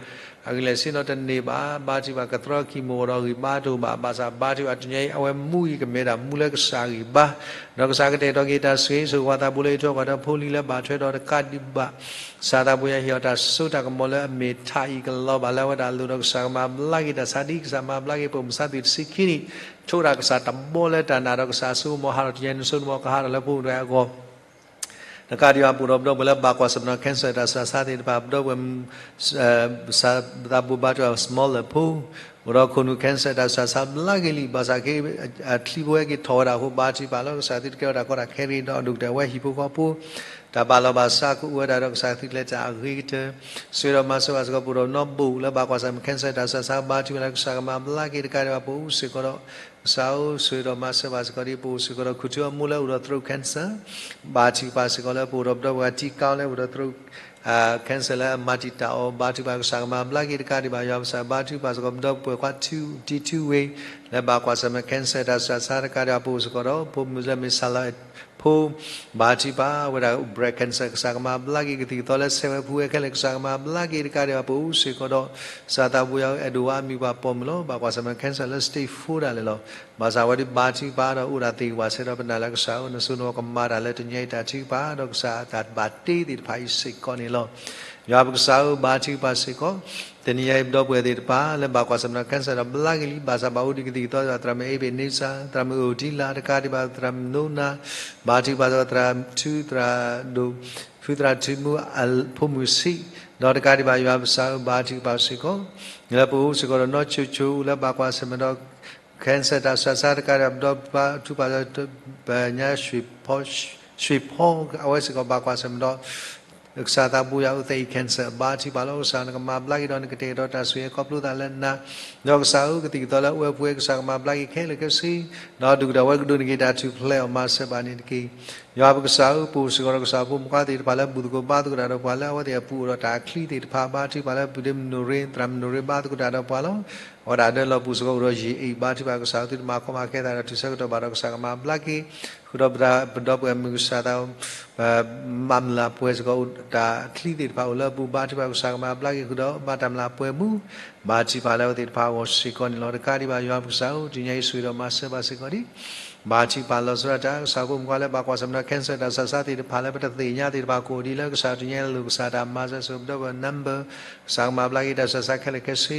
အဂ့ၢ်လဲၣ် ဆ့ၣ်နီၤတန့ၢ်ဘၣ်. ဘါထုကဖၣ် ကသြီခံမုၢ်အိၣ်ဒီးဂံၢ်ဘါတအိၣ်ဘၣ်. ဘၣ်ဆၣ်ဘါထုကဖၣ် တနံၤညါအံၤ အဝဲမူအံၤကမ့ၢ်ဒၣ်မူလၢကစၢ်ဂံၢ်ဘါ ဒီးကစၢ်ကတဲာ်ကတီၤက့ၤတၢ်ဆိၣ်ဂ့ၤဆိၣ်ဝါသးဘိလၢယထီၣ်ကီၢ်ဒီး ဖိလံၤလၢဘၣ်ထွဲဒီးတကးဒံးဘၣ် ကစၢ်သးဘိယၤဟ့ၣ်အီၤတၢ်စိတၢ်ကမီၤလၢအမ့ၢ်ထးအံၤကလီၤဘၣ်လၢအဝဲဒၣ်အလိၤဒီး ကစၢ်ကမၤဘျါက့ၤတၢ်ဆါဒ်ကစၢ်မၤဘျါက့ၤပိာ်မုၣ်ဆါသွံၣ်တဆံခံနံၣ် ထိးတၢ်ကစၢ်တဘီလၢတၢ်နာ်ဒီး ကစၢ်ဆိကမိၣ်ဟးထီၣ်တနံၤအံၤ နဆိကမိၣ်ကဟးထီၣ်လၢဖိမုၣ်တဂၤအဂီၢ် တကးဒံးဘၣ် ပအိၣ်ဒီးပဒီပုၢ်ဝဲၢ်လၢဘၣ်ကွၢ်ဆၢၣ်မဲာ်ဒီး cancer တၢ်ဆူးတၢ်ဆါသ့ၣ်တဖၣ် ပဒီပုၢ်ဝဲၢ် သးဘိဘါထုကဖၣ် small လၢဖိ အိၣ်ဒီးခိၣ်နူာ် cancer တၢ်ဆူးတၢ်ဆါဘျါက့ၤလံ, ဘၣ်ဆၣ်က့ အချံဖိဟဲက့ၤထီၣ်ဝဲဒၣ်အဃိ ဘါထုကဖၣ်လီၤ. ကစၢ်သုတကဲဝဲဒၣ်ကီတၢ်ခဲရံၤဒီး ဒိၣ်ကတၢၢ်ဝဲဟံၣ်ဖိဃီဖိ တၢ်ဘၣ်လီၤဘၣ်စးကအိၣ်ဝဲဒၣ်ဒီး ကစၢ်သုတလဲၤတၢ်အဂ့ၤကတၢၢ် ဆိၣ်ဂ့ၤဒီးမၤစၢၤဘၣ်စ့ၢ်ကီး ပအိၣ်ဒီးနီၢ်ဘိၣ်လၢဘၣ်ကွၢ်ဆၢၣ်မဲာ် cancer တၢ်ဆူးတၢ်ဆါ ဘါထုကဖၣ်လၢကစၢ်ကမၤဘျါက့ၤတကးဒံးဘၣ် ပအိၣ်စ့ၢ်ကီးဒီး ကစၢ်ဧၢ ဆိၣ်ဂ့ၤဒီးမၤစၢၤဘၣ်စ့ၢ်ကီးဒ် ပအိၣ်စ့ၢ်ကီးဒီး ခိၣ်ထံအီမူလၢအိၣ်ဒီး throat cancer ဘါထုကဖၣ်စ့ၢ်ကီးလၢပအိၣ်ဒီးပဒီပုၢ်ဝဲၢ်ထံကီၢ်လၢအိၣ်ဒီး throat cancer လၢအမၤတံာ်တာ်အီၤ ဘါထုကဖၣ်ကစၢ်ကမၤဘျါက့ၤတကးဒံးဘၣ် ယွၤပကစၢ် ဘါထုကဖၣ်စ့ၢ်ကီး ပဒီပုၢ်ဝဲၢ်ခွါထူ တံထူဝ့ လၢဘၣ်ကွၢ်ဆၢၣ်မဲာ် cancer တၢ်ဆူးတၢ်ဆါတကးဒံးဘၣ် ပအိၣ်စ့ၢ်ကီးဒီး ဖိမုၣ်လၢမ့ၢ်စၢ်လီၤဖိ ဘါထုကဖၣ်ဝဲဒၣ် breast cancer ကစၢ်ကမၤဘျါက့ၤ ကသံၣ်ကသီလၢဆဲးဝဲဖှူဝဲခဲလၢာ် ကစၢ်ကမၤဘျါက့ၤတကးဒံးဘၣ် ပအိၣ်စ့ၢ်ကီးဒီး ကစၢ်သးဘိယွၤဧၢ အဲၣ်ဒိးဝဲအမံၤပှၤပိာ်မုၣ်လီၤ. ဘၣ်ကွၢ်ဆၢၣ်မဲာ် cancer လၢ stage four ဒၣ်လဲာ်လီၤ. ဘၣ်ဆၣ်အဝဲဒၣ်ဘါထုကဖၣ်ဒီး အိၣ်ဒၣ်သ့ၣ်ဝၣ်ဆၢဒီး ပနာ်လၢကစၢ်ဧၢ နဆိနဝီကမၤတၢ်လၢတနံၤအံၤတၢ်ထုကဖၣ် ဒီးကစၢ်အတၢ်ဘၣ်တ့သ့ၣ်တဖၣ်အံၤစ့ၢ်ကီးန့ၣ်လီၤ. ယွၤပကစၢ်ဧၢ ဘါထုကဖၣ်စ့ၢ်ကီး တနံၤအံၤပဒီပုၢ်ဝဲၢ်သ့ၣ်တဖၣ် လၢဘၣ်ကွၢ်ဆၢၣ်မဲာ်ဒီး cancer ဒီးဘျါက့ၤလံ ဘၣ်ဆၣ်ဘၣ်အိၣ်ဒံးကသံၣ်ကသီ သရၣ်မုၣ်အ့ဘ့းန့စၢ် သရၣ်မုၣ်အိၣ်ထံလာ် တကးဒံးဘၣ် သရၣ်မုၣ်နိနၤ ဘါထုကဖၣ်စ့ၢ်ကီး သရၣ်ထူ သရၣ်ဒိၣ် ဖုသရၣ်ထူမူ အဖိမုၣ်ဆံး ဒီးတကးဒံးဘၣ် ယွၤပကစၢ်ဧၢ ဘါထုကဖၣ်စ့ၢ်ကီး လၢပအိၣ်စ့ၢ်ကီးဒီးနီၢ်ဆိဆိ လၢဘၣ်ကွၢ်ဆၢၣ်မဲာ်ဒီး cancer တၢ်ဆူးတၢ်ဆါတကးဒံးဘၣ် ပဒီပုၢ်ဝဲၢ်ထူပာ် ပညါ ရွှေဖီ အဝဲစ့ၢ်ကီးဘၣ်ကွၢ်ဆၢၣ်မဲာ်ဒီး ကစၢ်သးဘိယွၤဧၢ သဲအံၤ cancer ဘါထုကဖၣ်လီၤ. ကစၢ်နကမၤဘျါက့ၤဒီး နကတဲာ်ကတီၤတၢ်ဆိၣ်ဂ့ၤခီဖျိသးလၢနၤ ဒီးကစၢ်ဧၢ ကသံၣ်ကသီလၢအဝဲဖှူဝဲ ကစၢ်ကမၤဘျါက့ၤခဲလၢာ်ခဲဆ့ ဒီးဒုၣ်ကတၢၢ်ဝဲကဒိးန့ၢ်က့ၤတၢ်ထူၣ်ဖျဲးအီၤ မၤစၢၤဘၣ်န့ၣ်တက့ၢ်. ယွၤပကစၢ်ဧၢ ပအိၣ်စ့ၢ်ကီးဒီးကစၢ်ဖိမုၣ်ခွါသ့ၣ်တဖၣ်လၢ ဘူၣ်သကိးဘါသကိးတၢ်ဒီးပှၤလၢအဝဲသ့ၣ်အပူၤအိၣ်ဒီးတၢ်အချံသ့ၣ်တဖၣ် ဘါထုကဖၣ်လၢ ပုၢ်ဒ့မုၣ်နိၣ်ရ့ သရၣ်မုၣ်နိၣ်ရ့ ဘါသကိးတၢ်ဒီးပှၤလီၤ. အဝဲဒၣ်ဒၢလီၢ်ပူၤစ့ၢ်ကီးအိၣ်ဒီးယံာ်အံၤ ဘါထုကဖၣ်ကစၢ်ဧၢ သုတမၤခီမၤခဲသးဒီး တုၤဆၢကတီၢ်ဘၣ်ဒီး ကစၢ်ကမၤဘျါက့ၤ ဃုာ်ဒီးပဒီပုၢ်ဝဲၢ်မုၣ်ကစၢ်သး ဘၣ်မုၢ်လၢ်ပှဲၤစ့ၢ်ကီး တၢ်ချံသ့ၣ်တဖၣ်အိၣ်လၢအပူၤ ဘါထုကဖၣ်ကစၢ်ကမၤဘျါက့ၤ ဃုာ်ဒီးဘၣ်တၢ်မုၢ်လၢ်ပှဲၤမူ ဘါထုကဖၣ်လၢအဝဲသ့ၣ်တဖၣ်အဂီၢ်စ့ၢ်ကီးန့ၣ်လီၤ. တကးဒံးဘၣ် ယွၤပကစၢ်ဧၢ တနံၤအံၤဆိၣ်ဂ့ၤဒီးမၤစၢၤဘၣ်စ့ၢ်ကီးဒံး ဘါထုကဖၣ်လီၤဆီဒၣ်တၢ် ကစၢ်ဖိမုၣ်ခွါလၢဘၣ်ကွၢ်ဆၢၣ်မဲာ်ဒီး cancer တၢ်ဆူးတၢ်ဆါသ့ၣ်တဖၣ်လၢပတသ့ၣ်ညါသ့ၣ်တဖၣ် ကအိၣ်ဒ်လၢကစၢ် တနံၤအံၤလိာ်ကစၢ်တၢ်မၤစၢၤ ဆိၣ်ဂ့ၤပဒီပုၢ်ဝဲၢ် number ကစၢ်ကမၤဘျါက့ၤတၢ်ဆူးတၢ်ဆါခဲလၢာ်ခဲဆ့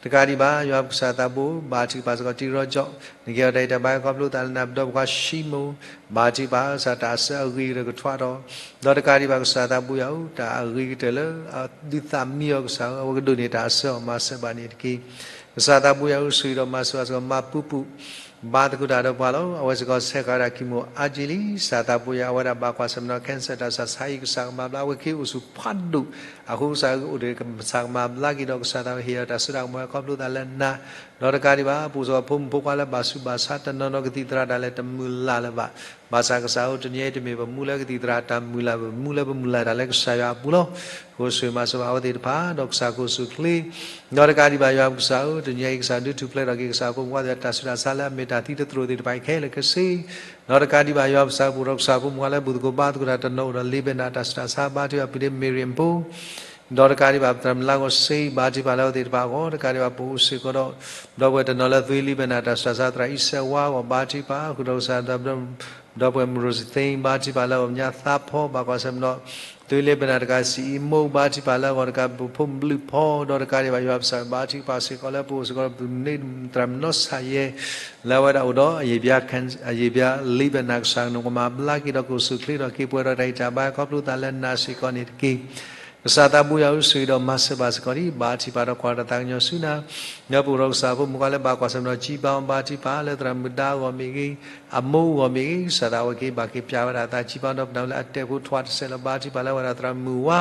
တကးဒံးဘၣ် ယွၤပကစၢ်သးဘိ ဘါထုကဖၣ်စ့ၢ်ကီး တံရီကၠီၣ် နကဟ့ၣ်အီၤတၢ်ဂံၢ်တၢ်ဘါခီဖျိသးလၢနၤ ပဒီပုၢ်ဝဲၢ်ခွါၡံမိၣ် ဘါထုကဖၣ်ကစၢ်တၢ်အဆၢအဂ့ၤကတၢၢ်ကထွးဒီး ဒီးတကးဒံးဘၣ် ကစၢ်သးဘိယွၤဧၢ တၢ်အဂ့ၤကတၢၢ်လၢ ဒုးသးမံအီၤကစၢ်ဧၢ အဝဲကဒိးန့ၢ်တၢ်အဆၢအီၤ မၤစၢၤဘၣ်န့ၣ်တက့ၢ်. ကစၢ်သးဘိယွၤဧၢ ဆိၣ်ဂ့ၤဒီးမၤစၢၤဘၣ်စ့ၢ်ကီး မၤပူၤပူၤ ဘါသကိးတၢ်ဒီးပှၤလီၤ. အဝဲစ့ၢ်ကီးဆဲးဃာ်ဝဲဒၣ် chemo အါက့လံ ကစၢ်သးဘိယွၤ အဝဲဒၣ်ဘၣ်ကွၢ်ဆၢၣ်မဲာ်ဒီး cancer တၢ်ဆူးတၢ်ဆါအံၤ ကစၢ်ကမၤဘျါ အဝဲကဟ့ၣ်အိၣ်ဆူၣ်ဖးဒိၣ် အဃိကစၢ်ဧၢ အိၣ်ဒီးကစၢ်ကမၤဘျါက့ၤဒီး ကစၢ်သးဘိဟ့ၣ်အီၤတၢ်စိတၢ်ကမီၤခီဖျိသးလၢနၤ ဒီးတကးဒံးဘၣ် ပအိၣ်စ့ၢ်ကီးဖိမုၣ်ဖိခွါလၢဘၣ်ဆူးဘၣ်ဆါ တနီၤနီၤကသံၣ်သရၣ်ဒၣ်လဲာ်တမုၢ်လၢ်လၢၤဘၣ်. ဘၣ်ဆၣ်ကစၢ်ဧၢ တနံၤအံၤတမ့ၢ်ပမူလၢကသံၣ်သရၣ်တၢ်မုၢ်လၢ်ဘၣ် ပမူလၢပမုၢ်လၢ်တၢ်လၢကစၢ်ယွၤအပူၤလီၤ. အဃိဆိၣ်ဂ့ၤမၤစၢၤဘၣ်အဝဲသ့ၣ်တဖၣ် ဒီးကစၢ်ကအိၣ်ဆူၣ်အိၣ်ချ့ ဒီးတကးဒံးဘၣ် ယွၤပကစၢ်ဧၢ တနံၤအံၤကစၢ်ဒုးထူၣ်ဖျဲးထီၣ်က့ၤ ကစၢ်ဖိမုၣ်ဖိခွါသ့ၣ်တဖၣ် တၢ်ဆူးတၢ်ဆါလၢအမ့ၢ်တၢ်သံတသရိာ်သ့ၣ်တဖၣ်အံၤခဲလၢာ်ခဲဆ့ ဒီးတကးဒံးဘၣ် ယွၤပကစၢ် ပအိၣ်ဒီးကစၢ်ဖိမုၣ်ဖိခွါလၢ ဘူၣ်သကိးဘါသကိးတၢ်တနီၤ အိၣ်ဒီးလ့ဘဲနၤတၢ်ဆူးတၢ်ဆါ ဘါထုကဖၣ်ပုၢ်ဒ့မုၣ်မ့ၢ်ရံၣ်အဖိ ဒီးတကးဒံးဘၣ် သရၣ်မုၣ်လါဂီၤစ့ ဘါထုကဖၣ်လၢအဝဲသ့ၣ်တဖၣ်အဂီၢ် တကးဒံးဘၣ် ပအိၣ်စ့ၢ်ကီးဒီး ဒီပုၢ်ဝဲၢ်တနီၤလၢ သွေးလ့ဘဲနၤတၢ်ဆူးတၢ်ဆါ သရၣ်အံၤစဲးဝါအဂီၢ် ဘါထုကဖၣ် ဃုာ်ဒီးကစၢ် ဒီပုၢ်ဝဲၢ်မုၣ်ရိၣ်စသ့ ဘါထုကဖၣ်လၢအဂီၢ် ညါသါဖီ ဘၣ်ကွၢ်ဆၢၣ်မဲာ်ဒီး သွေးလ့ဘဲနၤတကး စံၣ်အံမူ ဘါထုကဖၣ်လၢအဂီၢ် တကး ပဖိမုၣ်ဘျုးဖီ ဒီးတကးဒံးဘၣ် ယွၤပကစၢ် ဘါထုကဖၣ်စ့ၢ်ကီးလၢ ပအိၣ်စ့ၢ်ကီးဒီး ပမ့ၢ်သရၣ်မုၣ်နီၢ်ဆၣ်ယဲ လၢအဝဲဒၣ်အိၣ်ဒီး အယံာ်ဘျါ လ့ဘဲနၤ ကစၢ်နကမၤဘျါက့ၤဒီး ကအိၣ်ဆူၣ်အိၣ်ချ့ဒီး က့ၤပှဲၤဒီးတၢ်ဂံၢ်တၢ်ဘါ ခီဖျိသးလၢနၤစ့ၢ်ကီးန့ၣ်တက့ၢ်. ကစၢ်သးဘိယွၤဧၢ ဆိၣ်ဂ့ၤဒီးမၤစၢၤဘၣ်စ့ၢ်ကီးဒံး ဘါထုကဖၣ်ဒီးကွၢ်တၢ်သးကညီၤဆူနၤ လၢပအိၣ်ဒီးကစၢ်ဖိမုၣ်ဖိခွါလၢဘၣ်ကွၢ်ဆၢၣ်မဲာ်ဒီး ကံဘါ ဘါထုကဖၣ်လၢသရၣ်မုၣ်ဒါအဂီၢ်မ့ၢ်ဂ့ၤ အမိၢ်အဂီၢ်မ့ၢ်ဂ့ၤ ကစၢ်သးဝဲက့ၤ ဘၣ်က့ၤပျၢ်ဝဲဒၣ်အသးကံဘါ ဒီးပနာ်ဝဲလၢအတဲာ်ဖိထွါတစဲးလီၤ ဘါထုကဖၣ်လၢအဝဲဒၣ်သရၣ်မုၣ်ဝါ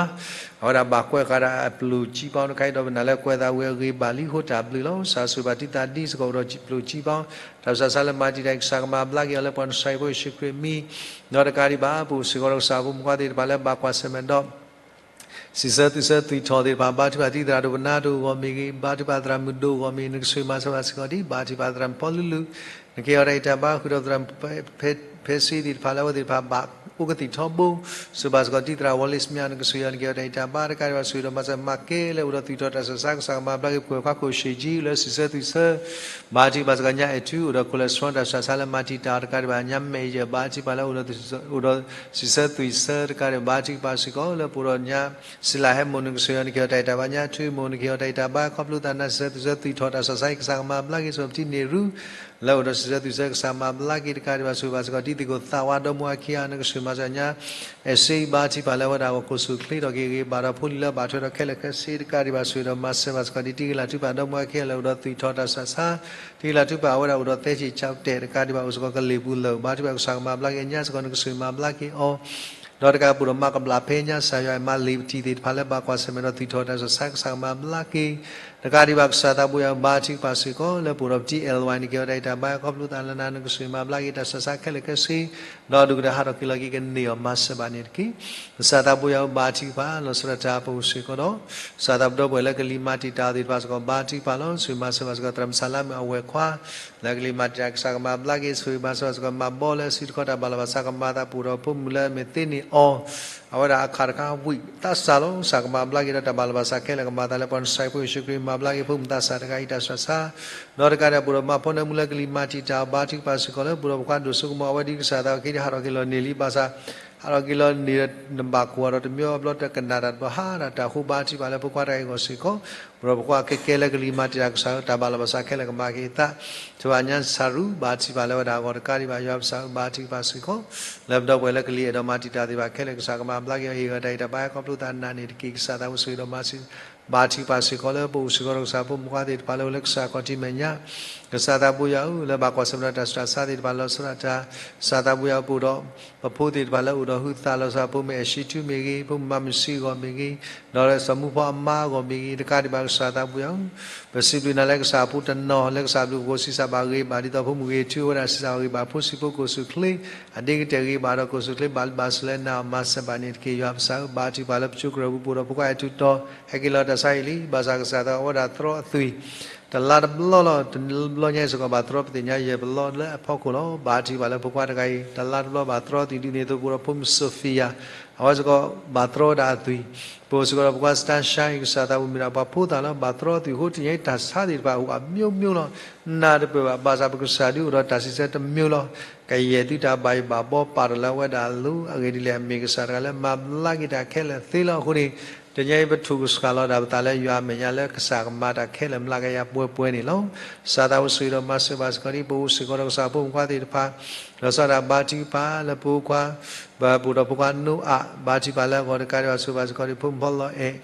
အဝဲဒၣ်ဘၣ်ကွဲးဃာ်ဒၣ်အပျိၢ်ကံဘါတခါအံၤ ဒီးပနာ်လၢကွဲးသးဝံၤအဂ့ၤဘၣ်လံအဃိတၢ်ဘျုးလီၤ. ကစၢ်ဆိၣ်ဂ့ၤဘၣ်တံၤသးဒ်စ့ၢ်ကီးအိၣ်ဒီးပျိၢ်ကံဘါ တၢ်ဆူးတၢ်ဆါလၢမၤတံာ်တာ် ကစၢ်ကမၤဘျါက့ၤအီၤလၢပှၤနဆါအံၤဖိယ့ၣ်ၡူးခရံာ်အမံၤ ဒီးတကးဒံးဘၣ် ပအိၣ်စ့ၢ်ကီးဒီးကစၢ်ဖိမုၣ်ဖိခွါသ့ၣ်တဖၣ်လၢဘၣ်ကွၢ်ဆၢၣ်မဲာ်ဒီး စံးဆၢသွံၣ်ဆၢသွံၣ်ထီၣ်သ့ၣ်တဖၣ် ဘါထုကဖၣ်တံၤသရၣ်ဒိၣ်ပနါဒိၣ်အဂီၢ်မ့ၢ်ဂ့ၤ ဘါထုကဖၣ်သရၣ်မုၣ်ဒိၣ်အဂီၢ်မ့ၢ်ဂ့ၤ နကဆိၣ်ဂ့ၤမၤစၢၤဘၣ်စ့ၢ်ကီးဒံး ဘါထုကဖၣ်သရၣ်မုၣ်ဖီလူလူ နကဟ့ၣ်အီၤတၢ်ဂံၢ်တၢ်ဘါ ဃုာ်ဒီးသရၣ်မုၣ်ဖဲစ့သ့ၣ်တဖၣ်လၢအဝဲသ့ၣ်တဖၣ်ဘၣ်အိၣ်ကသံၣ်ထီဘိ ဆိၣ်ဂ့ၤဘၣ်စ့ၢ်ကီးတံၤသရၣ်ဝီလ့ၣ်စမံ နကဆိၣ်ဂ့ၤအီၤ နကဟ့ၣ်အီၤတၢ်ဂံၢ်တၢ်ဘါ တကးဒံးဘၣ်ဆိၣ်ဂ့ၤဒီးမၤစၢၤမၤကဲလၢအိၣ်ဒီးသွံၣ်ထီၣ်တၢ်ဆူးတၢ်ဆါ ကစၢ်ကမၤဘျါက့ၤ ပှဲၤခွါခိၣ်ရှ့းကၠံလၢစံးဆၢသွံၣ်ဆၢ ဘါထုကဖၣ်စ့ၢ်ကီးညါအဲၣ်ထူ အိၣ်ဒီး cholesterol တၢ်ဆူးတၢ်ဆါလၢမၤတံာ်တာ်အီၤ တကးဒံးဘၣ်ညါမဲာ်ယဲၢ် ဘါထုကဖၣ်လၢအိၣ်ဒီး အိၣ်ဒီးစံးဆၢသွံၣ်ဆၢ တကးဒံးဘၣ် ဘါထုကဖၣ်စ့ၢ်ကီးလၢပအိၣ်ဒီးညါ စံလၢဟဲမိၢ် နကဆိၣ်ဂ့ၤအီၤ နကဟ့ၣ်အီၤတၢ်ဂံၢ်တၢ်ဘါညါထူ မိၢ် နကဟ့ၣ်အီၤတၢ်ဂံၢ်တၢ်ဘါ ခီဖျိသးနါစံးဆၢသွံၣ်ဆၢသွံၣ်ထီၣ်တၢ်ဆူးတၢ်ဆါ ကစၢ်ကမၤဘျါက့ၤ ဆိၣ်ဂ့ၤပထံၣ်န့ၢ်ရူ လၢအိၣ်ဒီးစံးဆၢသူၣ်စၢကစၢ်မၤဘျါက့ၤတကးဒံးဘၣ်ဆိၣ်ဂ့ၤဘၣ်စ့ၢ်ကီး ဒ်သ့ၣ်ခိၣ်သးဝးဒီမါဝၤခံဂၤ နကစၢ်မၤစၢၤညါ အဲၣ်စ့ဘါထံပၤလၢအဝဲဒၣ်အဂီၢ် ကိၣ်စူၣ်ချ့ထီၣ်က့ၤဂ့ၤဘၣ်ဒီး ဖိလံၤလၢအဘၣ်ထွဲဒီးခဲလၢာ်ခဲဆ့တကးဒံးဘၣ် ဆိၣ်ဂ့ၤဒီးမၤစၢၤဘၣ်စ့ၢ်ကီး ဒ်တံၤကလးထုကဖၣ်ဒီမါဝၤခံဂၤလၢအိၣ်ဒီးသွံၣ်ထီၣ်တၢ်ဆူးတၢ်ဆါ တံၤကလးထုကဖၣ်အဝဲဒၣ်အိၣ်ဒီးသဲဆံၣ်ကၠီတဲာ်တကးဒံးဘၣ် အိၣ်စ့ၢ်ကီးကလ့ၢ်ပူၤလၢာ် ဘါထုကဖၣ်ကစၢ်ကမၤဘျါက့ၤအညါစ့ၢ်ကီး နကစၢ်မၤဘျါက့ၤအီၤ ဒီးတကးပူၤဒီးမၤကဘျၣ်ဖဲညါ စၢ်ယွၤအဲၣ်မၤလ့ၤပတံၤသ့ၣ်တဖၣ်လၢဘၣ်ကွၢ်ဆၢၣ်မဲာ်ဒီးသွံၣ်ထီၣ်တၢ်ဆူးတၢ်ဆါ ကစၢ်ကမၤဘျါက့ၤ တကးဒံးဘၣ် ကစၢ်သးဘိယွၤဧၢ ဘါထုကဖၣ်စ့ၢ်ကီး လၢပအိၣ်ဒီးပတံၤ အဲၣ်လဝါ န့ၣ်က့ၤဝဲဒၣ်အံၤတၢ်ဘါယွၤခီဖျိသးလၢနၤ နကစၢ်မၤဘျါက့ၤတၢ်ဆူးတၢ်ဆါခဲလၢာ်ခဲဆ့ ဒီးဒုၣ်ကတၢၢ်ဟးထီၣ်က့ၤလီၤက့ၤကန့ၢ်အီၤ မၤစၢၤဘၣ်န့ၣ်တက့ၢ်. ကစၢ်သးဘိယွၤဧၢ ဘါထုကဖၣ် လီၤဆီဒၣ်တၢ်ပအိၣ်စ့ၢ်ကီးဒီး ကစၢ်သးပဒီပုၢ်ဝဲၢ်လၢကလံၤမၤတံာ်တာ်အီၤသ့ၣ်တဖၣ်စ့ၢ်ကီး ဘါထုကဖၣ်လီၤ. ဆိၣ်ဂ့ၤမၤစၢၤဘၣ်စ့ၢ်ကီး သရၣ်မုၣ်ဆၣ်လါမ့ၢ်အဝဲၢ်ခွါ လၢကလံၤမၤတံာ်တာ် ကစၢ်ကမၤဘျါက့ၤ ဆိၣ်ဂ့ၤမၤစၢၤဘၣ်စ့ၢ်ကီး မၤဘီလၢစုတခီတၢ်ဘၣ်လီၤဘၣ်စး ကမၤသးပူၣ်ဒီး ဖိမုၣ်လၢအမ့ၢ်သ့န့ၢ်အီၤ အဝဲဒၣ်အခးတခါဝံၣ်သးစၢ်လီၤ. ကစၢ်ကမၤဘျါက့ၤဒီးတၢ်ဘၣ်လီၤဘၣ်စးခဲလၢာ် ကမၤသးလၢပှၤနစၢ်ဖိယ့ၣ်ၡူးခရံာ် မၤဘျါက့ၤဖိမုၣ်သးစၢ်တဂၤအံၤတၢ်ဆူးတၢ်ဆါ ဒီးတကးဒံးပအိၣ်ဒီးမၤဖိနၢမူလၢကလံၤမၤတံာ်တာ်အီၤ ဘါထုကဖၣ်စ့ၢ်ကီး လၢပအိၣ်ဒီးဖိခွါဒိၣ်စိကမီၤ အဝဲဒ်ကစၢ်သးဝံၣ်ခံဒံးဟးထီၣ်က့ၤလီၤန့ၢ်လံဘၣ်ဆၣ် ဟးထီၣ်က့ၤလီၤန့ၢ်ဒီးနဘၣ်ကိၢ်အီၤဒီးတမ့ၢ်အီၤဘျီတကနၣ်တၢ်တဘျီ ဟးဒၣ်တၢ်ဃိ ဘါထုကဖၣ်လၢဖိခွါတဂၤအံၤအဂီၢ်စ့ၢ်ကီး ပအိၣ်ဒီးဖိခွါကဲကဲလၢကလံၤမၤတံာ်တာ် ကစၢ်ဧၢ တၢ်ဘၣ်လီၤဘၣ်စးခဲလၢာ်ကမၤက့ၤအသး ဆိၣ်ဂ့ၤညါစၢ်ရူ ဘါထုကဖၣ်လၢဝဲဒၣ်အဂီၢ်တကးဒံးဘၣ် ယွၤပကစၢ်ဧၢ ဘါထုကဖၣ်စ့ၢ်ကီး လၢပဒီပုၢ်ဝဲၢ်လၢကလံၤအဲၣ်ဒိးမၤတံာ်တာ်သ့ၣ်တဖၣ်ခဲလၢာ် ကစၢ်ကမၤဘျါက့ၤအီၤ ဟ့ၣ်ဂၢၢ်တၢ်အံၤတၢ်ဘါယွၤခီဖျိသးနၤန့ၣ်တက့ၢ်. ကစၢ်သးဘိဆိၣ်ဂ့ၤဒီးမၤစၢၤ ဘါထုကဖၣ်စ့ၢ်ကီး လၢပအိၣ်စ့ၢ်ကီးဒီးကစၢ်ဖိမုၣ်ခွါသ့ၣ်တဖၣ်လၢအိၣ်လၢကစၢ်ခီၣ်ထံးမဲာ်ညါ ကစၢ်သးဘိယွၤဧၢ လၢဘၣ်ကွၢ်ဆၢၣ်မဲာ်ဒီးတၢ်ဆူးတၢ်ဆါသ့ၣ်တဖၣ် လီၤဆီဒၣ်တၢ် ကစၢ်သးဘိယွၤ ပအိၣ်ဒီး ပဖိသ့ၣ်တဖၣ်လၢအိၣ်ဒီးဟုသး လီၤဆီဖိမ့ၢ်အဲၣ်ၡံထူမ့ၢ်ဂ့ၤ ဖိမုၣ်မၤမုၢ်ဆံးအဂီၢ်မ့ၢ်ဂ့ၤ ဒီးစီၤမူဖီအမါအဂီၢ်မ့ၢ်ဂ့ၤ တကးဒံးဘၣ် ကစၢ်သးဘိယွၤဧၢ ပစံးဘျုးနၤလၢကစၢ်အဖိတနီၤ လၢကစၢ်ဘျုးဖှိၣ်စံးစၢ်ဘၣ်ဂ့ၤဘၣ် ဒ်သိးဖိမုၣ်ဂ့ၤ ထုဝဲဒၣ်စံးစၢ်ဘၣ်ဂ့ၤဘၣ် ဖိဆံးဖိကိၣ်စူၣ်ချ့ အဒ့ကတဲာ်ဂ့ၤဘၣ်ဒီး ကိၣ်စူၣ်ချ့ဘၣ်လံဘၣ်စၢၤလၢနၤအီၤ မၤစၢၤဘၣ်န့ၣ်တက့ၢ်. ယွၤပကစၢ်ဧၢ ဘါထုကဖၣ်လၢပစိကရၢၢ်ပူၤ ပအိၣ်ဒီးဖိခွါအဲၣ်ထူးတီၤ ဟဲက့ၤလီၤတၢ်ဆါဟံၣ်လံ ဘၣ်ဆၣ်ကစၢ်သးအဝဲဒၣ်သရီအသွံၣ် တလါတဘျီလီၤ. တဘျီညါအံၤစ့ၢ်ကီး ဘၣ်သရီပသ့ၣ်ညါယဲၢ်ပလီလၢအဖီခိၣ်လီၤ. ဘါထုကဖၣ်လၢဖိခွါတဂၤအံၤ တလါတဘျီဘၣ်သရီသွံၣ် ဒ်န့ၣ်အသိး ပအိၣ်ဒီးဖိမုၣ်စီၤဖံယၤ အဝဲစ့ၢ်ကီး ဘၣ်သရီဝဲဒၣ်အသွံၣ် ပအိၣ်စ့ၢ်ကီးဒီးဖိခွါစတါရှါအံၤ ကစၢ်သးဝံၣ်မ့ၢ်ဒၣ်ပှၤဖိသၣ်လီၤ. ဘၣ်သရီသွံၣ်အဃိ တနံၤညါအံၤတၢ်ဆါသ့ၣ်တဖၣ်အိၣ်အမျိုးမျိုးလီၤ. နၢ်တပၢၢ်ဘၣ် ဘၣ်ဆၣ်ပကစၢ်ဒုးအိၣ်ဒီးတၢ်စံးဆၢတမျိုးလီၤ. ကယဲၢ်သုတၢ်ဘၣ်ယိၣ်ဘၣ်ဘီပာ်ထီၣ်လၢအဝဲဒၣ်အလိၤ အဂ့ၢ်ဒ်လဲၣ် အမ့ၢ်ကစၢ်တဂၤလၢမၤဘျါက့ၤတၢ်ခဲလၢာ်သ့လီၤ. အဃိန့ၣ် တနံၤညါအံၤပထိၣ်ကဆှၣ်လီၤဒၣ်ပသးလၢယွၤအမဲာ်ညါလၢကစၢ်ကမၤတၢ်ခဲလၢာ်မျးကယၤပှဲၤပှဲၤန့ၣ်လီၤ. ကစၢ်သးဝံၣ်ဆိၣ်ဂ့ၤဒီးမၤစၢၤဘၣ်စ့ၢ်ကီးဒ် ပအိၣ်စ့ၢ်ကီးဒီးကစၢ်ဖိမုၣ်ခွါသ့ၣ်တဖၣ် လီၤဆီဒၣ်တၢ်ဘါထုကဖၣ်လၢပဖိခွါ ပပအိၣ်ဒီးဖိခွါနိအၣ် ဘါထုကဖၣ်လၢအဂီၢ်တကးဒံးဘၣ် ဆိၣ်ဂ့ၤဘၣ်စ့ၢ်ကီးဒ်ဖိမုၣ်ဖီလီၤအဲၣ်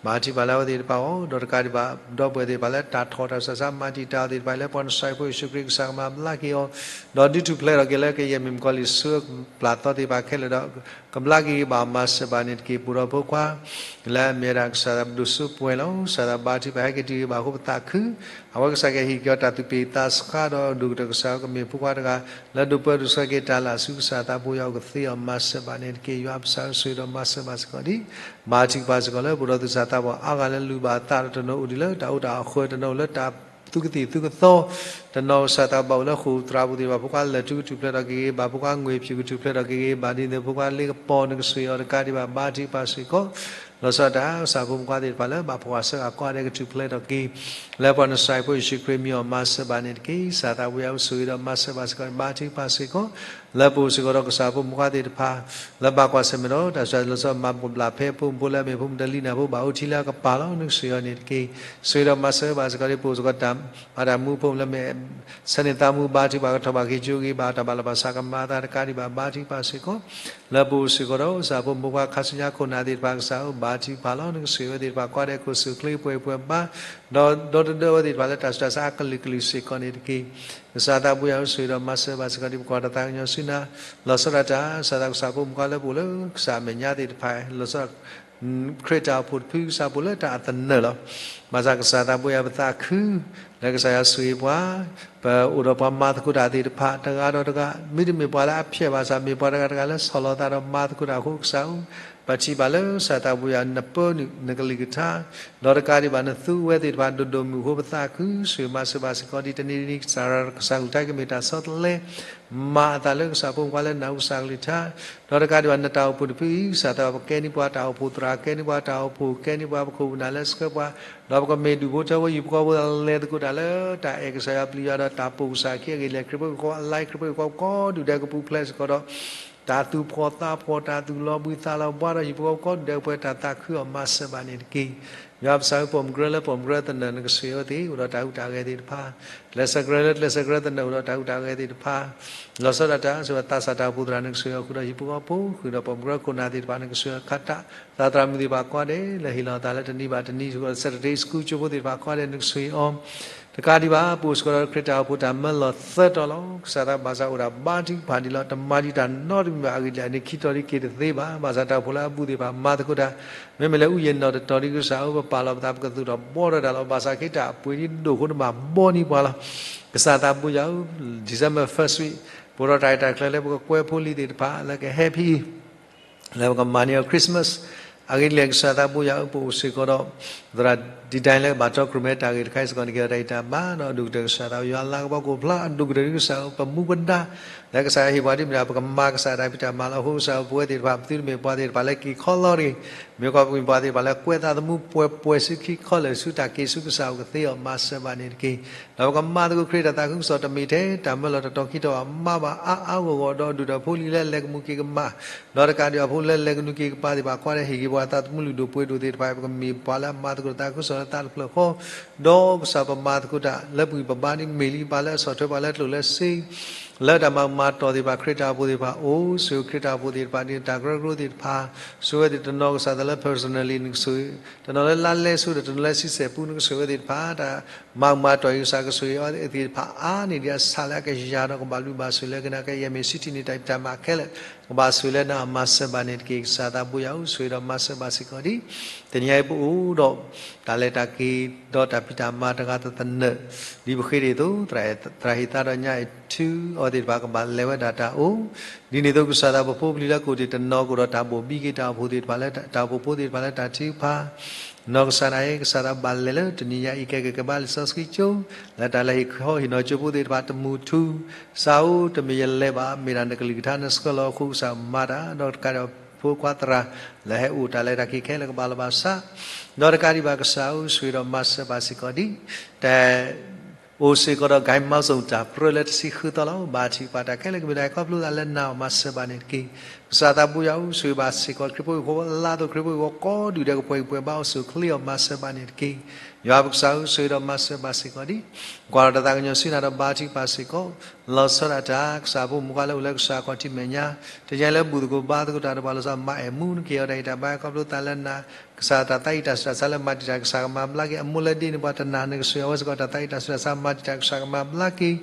ဘါထုကဖၣ်လၢအဝဲသ့ၣ်တဖၣ်အီၤ ဒီးတကးဒံးဘၣ် ဒီပုၢ်ဝဲၢ်သ့ၣ်တဖၣ်လၢတၢ်ထီၣ်တၢ်ဆူးတၢ်ဆါမၤတံာ်တာ်အီၤသ့ၣ်တဖၣ် လၢပှၤနစၢ်ဖိယ့ၣ်ၡူးခရံာ်ကစၢ်ကမၤဘျါက့ၤအီၤ ဒီးဒုးထူၣ်ဖျဲးထီၣ်က့ၤလၢကယဲၢ်မ့ၢ်မုၣ်ကီၤလံၢ်ဆှၢပျၢ်သီသ့ၣ်တဖၣ်ခဲလၢာ်ဒီး ကဘျါက့ၤဂ့ၤဘၣ်မၤစၢၤဘၣ်န့ၣ်တက့ၢ်. ပအိၣ်ဒီးဖိခွါ လၢအမ့ၢ်ဝဲဒၣ်ကစၢ်သးပဒိၣ်စိပှဲၤလီၤ. ကစၢ်သးဘါထုကဖၣ်ဟဲက့ၤတုၤဂ့ၤဘၣ်အဃိပသးခု အဝဲကစၢ်ကဟ့ၣ်က့ၤအီၤတၢ်သူၣ်ပျံၤသးဆှးဒီး ဒိၣ်ကတၢၢ်ကစၢ်ဧၢ ကမ့ၢ်ဖိခွါတဂၤ လၢဒိးပၢဒိးဆှၢက့ၤတၢ်လၢအစုကစၢ်သးဘိယွၤအိၣ်ကသ့အီၤ မၤစၢၤဘၣ်န့ၣ်တက့ၢ်. ယွၤပကစၢ်ဧၢ ဆိၣ်ဂ့ၤဒီးမၤစၢၤဘၣ်စ့ၢ်ကီးဒ် ဘါထုကဖၣ်စ့ၢ်ကီးလၢပအိၣ်ဒီးသူၣ်စၢ်သးဘီၣ်အါဂၤ လၢလူၢ်ဘၣ်အသးဒီး တနီၤအိၣ်ဒံးလၢတၢ်အိၣ်တၢ်အီၣ်အဃၢၤ တနီၤအိၣ်လၢတၢ်သူကသံၣ်သူကသီ တနီၤကစၢ်သးဘၣ်အိၣ်လၢဃိာ်သရၣ်ပူၤသ့ၣ်တဖၣ် ဖိခွါလၢာ်ထူကထူၣ်ဖျဲးထီၣ်က့ၤဂ့ၤဘၣ် ဖိခွါငွေ့ဖၠူၣ်ကထူၣ်ဖျဲးထီၣ်က့ၤဂ့ၤဘၣ် ဒ်န့ၣ်ဖိခွါလ့ကပီၤနကဆိၣ်ဂ့ၤအီၤတကးဒံးဘၣ် ဘါထုကဖၣ်စ့ၢ်ကီး လီၤဆီဒၣ်တၢ် ကစၢ်ဖိမုၣ်ခွါသ့ၣ်တဖၣ်လၢဘၣ်ဖှီၣ်အဆၢကတီၢ်ကိးဂၤဒဲးကထူၣ်ဖျဲးထီၣ်က့ၤ လၢပှၤနစၢ်ဖိယ့ၣ်ၡူးခရံာ်မံၤအီၤ မၤစၢၤဘၣ်န့ၣ်တက့ၢ်. ကစၢ်သးဘိယွၤဧၢ ဆိၣ်ဂ့ၤဒီးမၤစၢၤဘၣ်စ့ၢ်ကီး ဘါထုကဖၣ်စ့ၢ်ကီး လၢပအိၣ်စ့ၢ်ကီးဒီးကစၢ်ဖိမုၣ်ခွါသ့ၣ်တဖၣ် လၢဘၣ်ကွၢ်ဆၢၣ်မဲာ်ဒီး တၢ်စူၤလီၤဆီမၤကဘျၣ်ဖဲဖိမုၣ်ဖိလၢအမ့ၢ်ဖိမုၣ်တလံၤနၢ်ဖိဘၣ်အိၣ်ထံလၢအကပၤလီၤ နကဆိၣ်ဂ့ၤအီၤန့ၣ်တက့ၢ်. ဆိၣ်ဂ့ၤဒီးမၤစၢၤဘၣ်စ့ၢ်ကီး ပအိၣ်စ့ၢ်ကီးတၢ်မၤတၢ်မူဖိလၢမ့ၢ် ဆၢန့ၢ်သးမူဘါထုကဖၣ်ကထီၣ်ဘၣ်က့ၤကၠိဂ့ၤဘၣ် တၢ်ဘၣ်လီၤဘၣ်စးကမၤအသးတကးဒံးဘၣ် ဘါထုကဖၣ်စ့ၢ်ကီး လၢပအိၣ်စ့ၢ်ကီးဒီး ကစၢ်ဖိမုၣ်ဖိခွါခါဆူညါခိၣ်နၢ်သ့ၣ်တဖၣ် ကစၢ်ဧၢ ဘါထုကဖၣ်လီၤ နကဆိၣ်ဂ့ၤအဝဲသ့ၣ်တဖၣ် ကိးဂၤဒဲးကိးဆူၣ်ချ့ပှဲၤပှဲၤဘါ ဒီးဒီတဒၢအဝဲသ့ၣ်တဖၣ်လၢတၢ်စူၤတၢ်ဆါအကလုာ်ကလုာ်စ့ၢ်ကီးန့ၣ်တက့ၢ်. ကစၢ်သးဘိယွၤဧၢ ဆိၣ်ဂ့ၤဒီးမၤစၢၤဘၣ်စ့ၢ်ကီး ဒ်ပကွၢ်တၢ်သးကညီၤဆူနၤ လီၤဆီဒၣ်တၢ် ကစၢ်သးကစၢ်ဖိမုၣ်ခွါလၢပအိၣ်လၢကစၢ်အမဲာ်ညါသ့ၣ်တဖၣ် လီၤဆီ ခရံာ်တၢ်အိၣ်ဖှိၣ်တဖု ကစၢ်ပအိၣ်လၢတၢ်အသနၢၣ်လီၤ. ဘၣ်ဆၣ်ကစၢ်သးဘိယွၤပသးခု လၢကစၢ်ယွၤဆိၣ်ဂ့ၤပှၤ ပအိၣ်ဒီးပှၤမၤသကိးတၢ်သ့ၣ်တဖၣ် တဂၤဒီးတဂၤ မ့တမ့ၢ်ပှၤလၢအဖျဲၣ်ဘၣ်ဆၣ် မ့ၢ်ပှၤတဂၤတဂၤလၢဆီၣ်လီၤသးဒီးမၤသကိးတၢ်အဃိ ကစၢ်ဧၢ ပထံၣ်ဘၣ်လၢကစၢ်သးဘိယွၤနပၢနုာ်နကလုၢ်ကထါ ဒီးတကးဒံးဘၣ်နသူဝဲသ့ၣ်တဖၣ်ဒိၣ်ဒိၣ်မုၢ်မုၢ်အဃိ ပသးခု ဆိၣ်ဂ့ၤမၤစၢၤဘၣ်စ့ၢ်ကီး ဒ်တနံၤတနံၤ ကစၢ်ရၤကစၢ်ကလုၢ်ကထါကမ့ၢ်တၢ်ဆီတလဲ မၤအသးလၢကစၢ်ဖိမုၣ်ဖိလၢနၢ်ဟူကစၢ်ကလုၢ်ကထါ ဒီးတကးဒံးဘၣ်နတၢ်အိၣ်ဖှိၣ်တဖုအံၤ ကစၢ်သးဘိယွၤ ပကဲန့ၢ်ပှၤတၢ်အိၣ်ဖှိၣ်သရၣ် ကဲန့ၢ်ပှၤတၢ်အိၣ်ဖှိၣ် ကဲန့ၢ်ပှၤပခိၣ်ပနၢ်လၢဆှၢပှၤ ဒီးပကမ့ၢ်ဒူၣ်ဖိထၢဖိ ယုၢ်ဖိဃီဖိ လဲၤသကိးတၢ်လၢတၢ်အဲၣ်ကစၢ်ယွၤပျံၤယွၤဒီးတၢ်ပိာ်ကစၢ်ခံအဂ့ၢ် လဲၤခရံာ်ဖိကီၢ် အလါခရံာ်ဖိကီၢ် ကိးဒူၣ်ဒဲးကပူၤဖျဲးစ့ၢ်ကီးဒီး တၢ်သူၣ်ဖှီၣ်သးဖှီၣ်, တၢ်သူၣ်လီၤဘှံးသးလီၤဘှါဒီး ဟံၣ်ဖိဃီဖိကိးဒဲး ပှဲၤတၢ်သးခုအီၤ မၤစၢၤဘၣ်န့ၣ်တက့ၢ်. ယွၤပကစၢ်ဧၢ, ပိာ်မုၣ်ကရၢလၢပိာ်မုၣ်ကရၢသနၢၣ် နကဆိၣ်ဂ့ၤအီၤသ့ၣ် အိၣ်ဒီးတၢ်ဟူးတၢ်ဂဲၤသ့ၣ်တဖၣ်, ကျဲးစၢးကရၢလၢကျဲးစၢးကရၢသနၢၣ် အိၣ်ဒီးတၢ်ဟူးတၢ်ဂဲၤသ့ၣ်တဖၣ်, လီၤဆီဒၣ်တၢ် ဆိၣ်ဂ့ၤသးစၢ်တၢ်အိၣ်ဖှိၣ်သရၣ် နကဆိၣ်ဂ့ၤအီၤဃုာ်ဒီးဟံၣ်ဖိဃီဖိ, ဃုာ်ဒီးပိာ်မုၣ်ကရၢခိၣ်နၢ်သ့ၣ်တဖၣ် နကဆိၣ်ဂ့ၤအီၤခးတၢ်, သရၣ်သရၣ်မုၣ်သ့ၣ်တဖၣ်ကိးဒဲး လၢဟ့ၣ်လီၤသးလၢတနံၤဘၣ်တနံၤ ဆိၣ်ဂ့ၤ Saturday School ကၠိဖိသ့ၣ်တဖၣ်ကိးဒဲး နကဆိၣ်ဂ့ၤအီၤ တကးဒံးဘၣ် ပအိၣ်စ့ၢ်ကီးဒီးခရံာ်တၢ်အိၣ်ဖှိၣ်တၢ်မၢလီၤသၢတီၤလီၤ. ကစၢ်သးဘၣ်ဆၣ်အိၣ်ဒၣ်ဘါထုကဖၣ်ဒံးလီၤ. တမၤဒံးတၢ်နီတမံၤဘၣ်. အဂ့ၢ်ဒ်လဲၣ်န့ၣ် ခံတီၤဒ်က့ၤတသ့ဘၣ်. ဘၣ်ဆၣ်တၢ်အိၣ်ဖှိၣ်လၢအဘူးသ့ၣ်တဖၣ် မၤသကိးတၢ်, မ့မ့ၢ်လၢအူယဲၢ်နီၣ်တတီၤဒ်ကစၢ်ဧၢ ပပာ်လီၤပသး ပကသူၣ်ထီၣ်ဘှီထီၣ်တၢ်လီၤ. ဘၣ်ဆၣ်ခ့တၢ်အပှ့ၤဒ်ဒိၣ်အဃိ တဘၣ်ဘှီန့ၢ်ပှၤလီၤ. ကစၢ်သးဘိယွၤဧၢ, December first week ပအိၣ်ဒီးတၢ်ရဲၣ်တၢ်ကျဲၤလၢပကကွဲဖိလံၤသ့ၣ်တဖၣ် လၢကဟဲဖဲအံၤ လၢပကမၤန့ၢ်အီၤ Christmas, အဂ့ၢ်ဒ်လဲၣ် ကစၢ်သးဘိယွၤဧၢ, ပအိၣ်စ့ၢ်ကီးဒီး သရၣ်ဒံၣ်ဒၣ်လၢဘၣ်တီကြိုမ့ၢ်တၢ်ဂ့ၢ်တခါအံၤစ့ၢ်ကီးန့ၣ် ကဲထီၣ်တၢ်ဂံၢ်တၢ်ဘါဒီးအဒိၣ်ကတၢၢ် ကစၢ်သးဘိယွၤလၤကပီၤကအိၣ်ဖျါ အဒိၣ်ကတၢၢ်ဒ်ကစၢ်ဧၢ ပမူပဒါ လၢကစၢ်ယွၤဟ့ၣ်ပှၤဒ်မ့ၢ်ဒၣ် ပကမၤကစၢ်တၢ်ဖံးတၢ်မၤလီၤ. အဃိကစၢ်ဧၢ ပဝဲသ့ၣ်တဖၣ် ပသုတမ့ၢ်ပှၤသ့ၣ်တဖၣ်လၢက့ၤခီလီၤတဂ့ၤ, မ့ၢ်ကီးပမ့ၢ်ပှၤသ့ၣ်တဖၣ်လၢကွဲးသးသမူပှဲၤပှဲၤဆူခံခီလၢာ်ဆူတၢ်က့ၤဆူကစၢ်ဧိၤကသ့အီၤ မၤစၢၤဘၣ်န့ၣ်တက့ၢ်. ဒီးပကမၤသကိးခရံာ်တၢ်သးခုကစီၣ် တမ့ၢ်ထဲတၢ်မၢလီၤတတီၤခံတီၤဘၣ်, မၤဘၣ်အါအါဂီၢ်ဂီၢ် ဒီးဒုၣ်ဒီးဖိလံၤလၢအလဲၤကမူၣ်က့ၤကမၣ်, ဒီးတကးဒံးဘၣ်ဖိလၢလဲၤကနူၤက့ၤကပၤသ့ၣ်တဖၣ် ကွၢ်ဒီးဟ့ၣ်ဂံၢ်ဘါသးသမူလုၢ်ဒိၣ်ပှ့ၤဒိၣ်သ့ၣ်တဖၣ် ပကမ့ၢ်ပှၤလၢအမၤသကိးတၢ်သးခုကစီၣ်လၢသးတဖျၢၣ်ဃီ, ဒီးကစၢ်ပမၤသကိးတၢ်လၢပဂံၢ်ပဘါဒ်မ့ၢ်လံ ပှၤလၢအဆီၣ်ထွဲပှၤလၢကျိၣ်လၢစ့ လၢတၢ်မၤမၤတီၢ်သ့ၣ်တဖၣ် ခရံာ်တၢ်အိၣ်ဖှိၣ်သ့ၣ်တဖၣ် အိၣ်ဆိၣ်ဂ့ၤခရံာ်တၢ်အိၣ်ဖှိၣ်သ့ၣ်တဖၣ် ဒ်တၢ်ကရၢကရိသ့ၣ်တဖၣ် ဆိၣ်ဂ့ၤဝဲသ့ၣ်တနီၤကစၢ်သးလၢ personally နကဆိၣ်ဂ့ၤ တနီၤလၢလါလဲဆိဒီး တနီၤလၢဆံဆဲၣ်ပူ နကဆိၣ်ဂ့ၤဝဲသ့ၣ်တဖၣ် တၢ်မၤမၤတီၢ်အံၤ ကစၢ်ကဆိၣ်ဂ့ၤအီၤသ့ၣ်တဖၣ်အါန့ၢ်ဒံးအဆၢလၢအကယၤဒီး ကဘၣ်ဘျုးဘၣ်ဆိၣ်လၢကနၣ်ကယဲၢ်မ့ၢ်ဆံးထံၣ်န့ၢ်တၢ်ဖံးတၢ်မၤခဲလၢာ် ကဘၣ်ဆိၣ်ဂ့ၤလၢနၤ မၤစၢၤဘၣ်န့ၣ်တက့ၢ်. ကစၢ်သးဘိယွၤဧၢ, ဆိၣ်ဂ့ၤဒီးမၤစၢၤဘၣ်စ့ၢ်ကီးဒံး တနံၤအံၤပအိၣ်ဒီး တၢ်လဲၤတၢ်က့ၤ ဒီးတၢ်ဖံးတၢ်မၤတဂၤသနၢၣ် ဒ်ပဃ့ဒ်အံၤအသိး သရၣ်ဟ့ၣ်သါဒီးညါအံၤ ထုအီၤသ့ၣ်တဖၣ် ကဘၣ်လဲၤဝဲဒၣ်တၢ်အိၣ် ဒ်န့ၣ်အသိး ကစၢ်သးပဖိပလံၤလၢကအိၣ်တ့ၢ်တနီၤ ကအိၣ်ဒီးတၢ်ဘိၣ်ဘံက့ၤတၢ်အိၣ်ဖှိၣ်သ့ၣ်တဖၣ်လၢ တၢ်အိၣ်ဖှိၣ်ဖိသ့ၣ်တဖၣ်လၢတၢ်ထုကဖၣ် နီၢ်ကစၢ်ဒၣ်အံၤ ကစၢ်သးဘၣ်လဲၤလၢတနံၤညါအံၤ ကဲက့ၤကဘါလံာ်စီဆှံကၠိ လၢတၢ်လဲၤဟ့ၣ်ခီဟ့ၣ်နီၤကၠိဖိသ့ၣ်တဖၣ်တမူထူ ကစၢ်ဧၢ တမ့ၢ်ယလဲၤဘၣ် မ့ၢ်ဒၣ်နကလုၢ်ကထါနဆှၢလီၤအဃိ ကစၢ်မၤတၢ် ဒီးတကးဒံးဖိခွါသရၣ် လၢဟဲအိၣ်တၢ်လဲၤတၢ်က့ၤခဲလၢာ်ကဘၣ်လီၤဘၣ်စး ဒီးတကးဒံးဘၣ်ကစၢ်ဧၢ ဆိၣ်ဂ့ၤဒီးမၤစၢၤဘၣ်စ့ၢ်ကီးဒ် တၢ် အိၣ်စ့ၢ်ကီးဒီး ဂဲၤမီၣ်စိၣ်တၢ်ပြၢလၢတဆံဃုသီလီၤ. ဘါထုကဖၣ်တၢ်ခဲလၢာ် ကမ့ၢ်တၢ်ခီဖျိသးလၢနၤအီၤ မၤစၢၤဘၣ်န့ၣ်တက့ၢ်. ကစၢ်သးဘိယွၤဧၢ ဆိၣ်ဂ့ၤဘၣ်စ့ၢ်ကီး ခရံာ်ဖိဟံၣ်ဖိလၢအသိး ခရံာ်ဖိဟံၣ်ဖိကိးဒူၣ်ဒဲး ကပှဲၤဂံၢ်ပှဲၤဘါအိၣ်ဆိၣ်ချ့အီၤ မၤစၢၤဘၣ်န့ၣ်တက့ၢ်. ယွၤပကစၢ်ဧၢ ဆိၣ်ဂ့ၤဒီးမၤစၢၤဘၣ်စ့ၢ်ကီးဒ် ကွၢ်ဒီးတၢ်သးကညီၤဆူနၤဒီးဘါထုကဖၣ်စ့ၢ်ကီး လီၤဆီဒၣ်တၢ် ကစၢ်ဖိမုၣ်ခွါလၢအိၣ်လၢကစၢ်ခီၣ်ထံးမဲာ်ညါ တနံၤညါလၢဘူၣ်သကိးဘါသကိးတၢ်ဒီးပှၤလီၤဆီ မၤအဲၣ်မူနက့ၤအီၤတၢ်ဂံၢ်တၢ်ဘါ ခီဖျိသးလၢနၤ ကစၢ်တၢ်သးအံၤတၢ်ဆူးတၢ်ဆါလၢမၤတံာ်တာ် ကစၢ်ကမၤဘျါက့ၤ အမိၢ်လၢဒ့န့ၣ်ပှၤတနၤ နကဆိၣ်ဂ့ၤအဝဲစ့ၢ်ကီး တၢ်သးအံၤတၢ်ဆူးတၢ်ဆါမၤတံာ်တာ် ကစၢ်ကမၤဘျါက့ၤ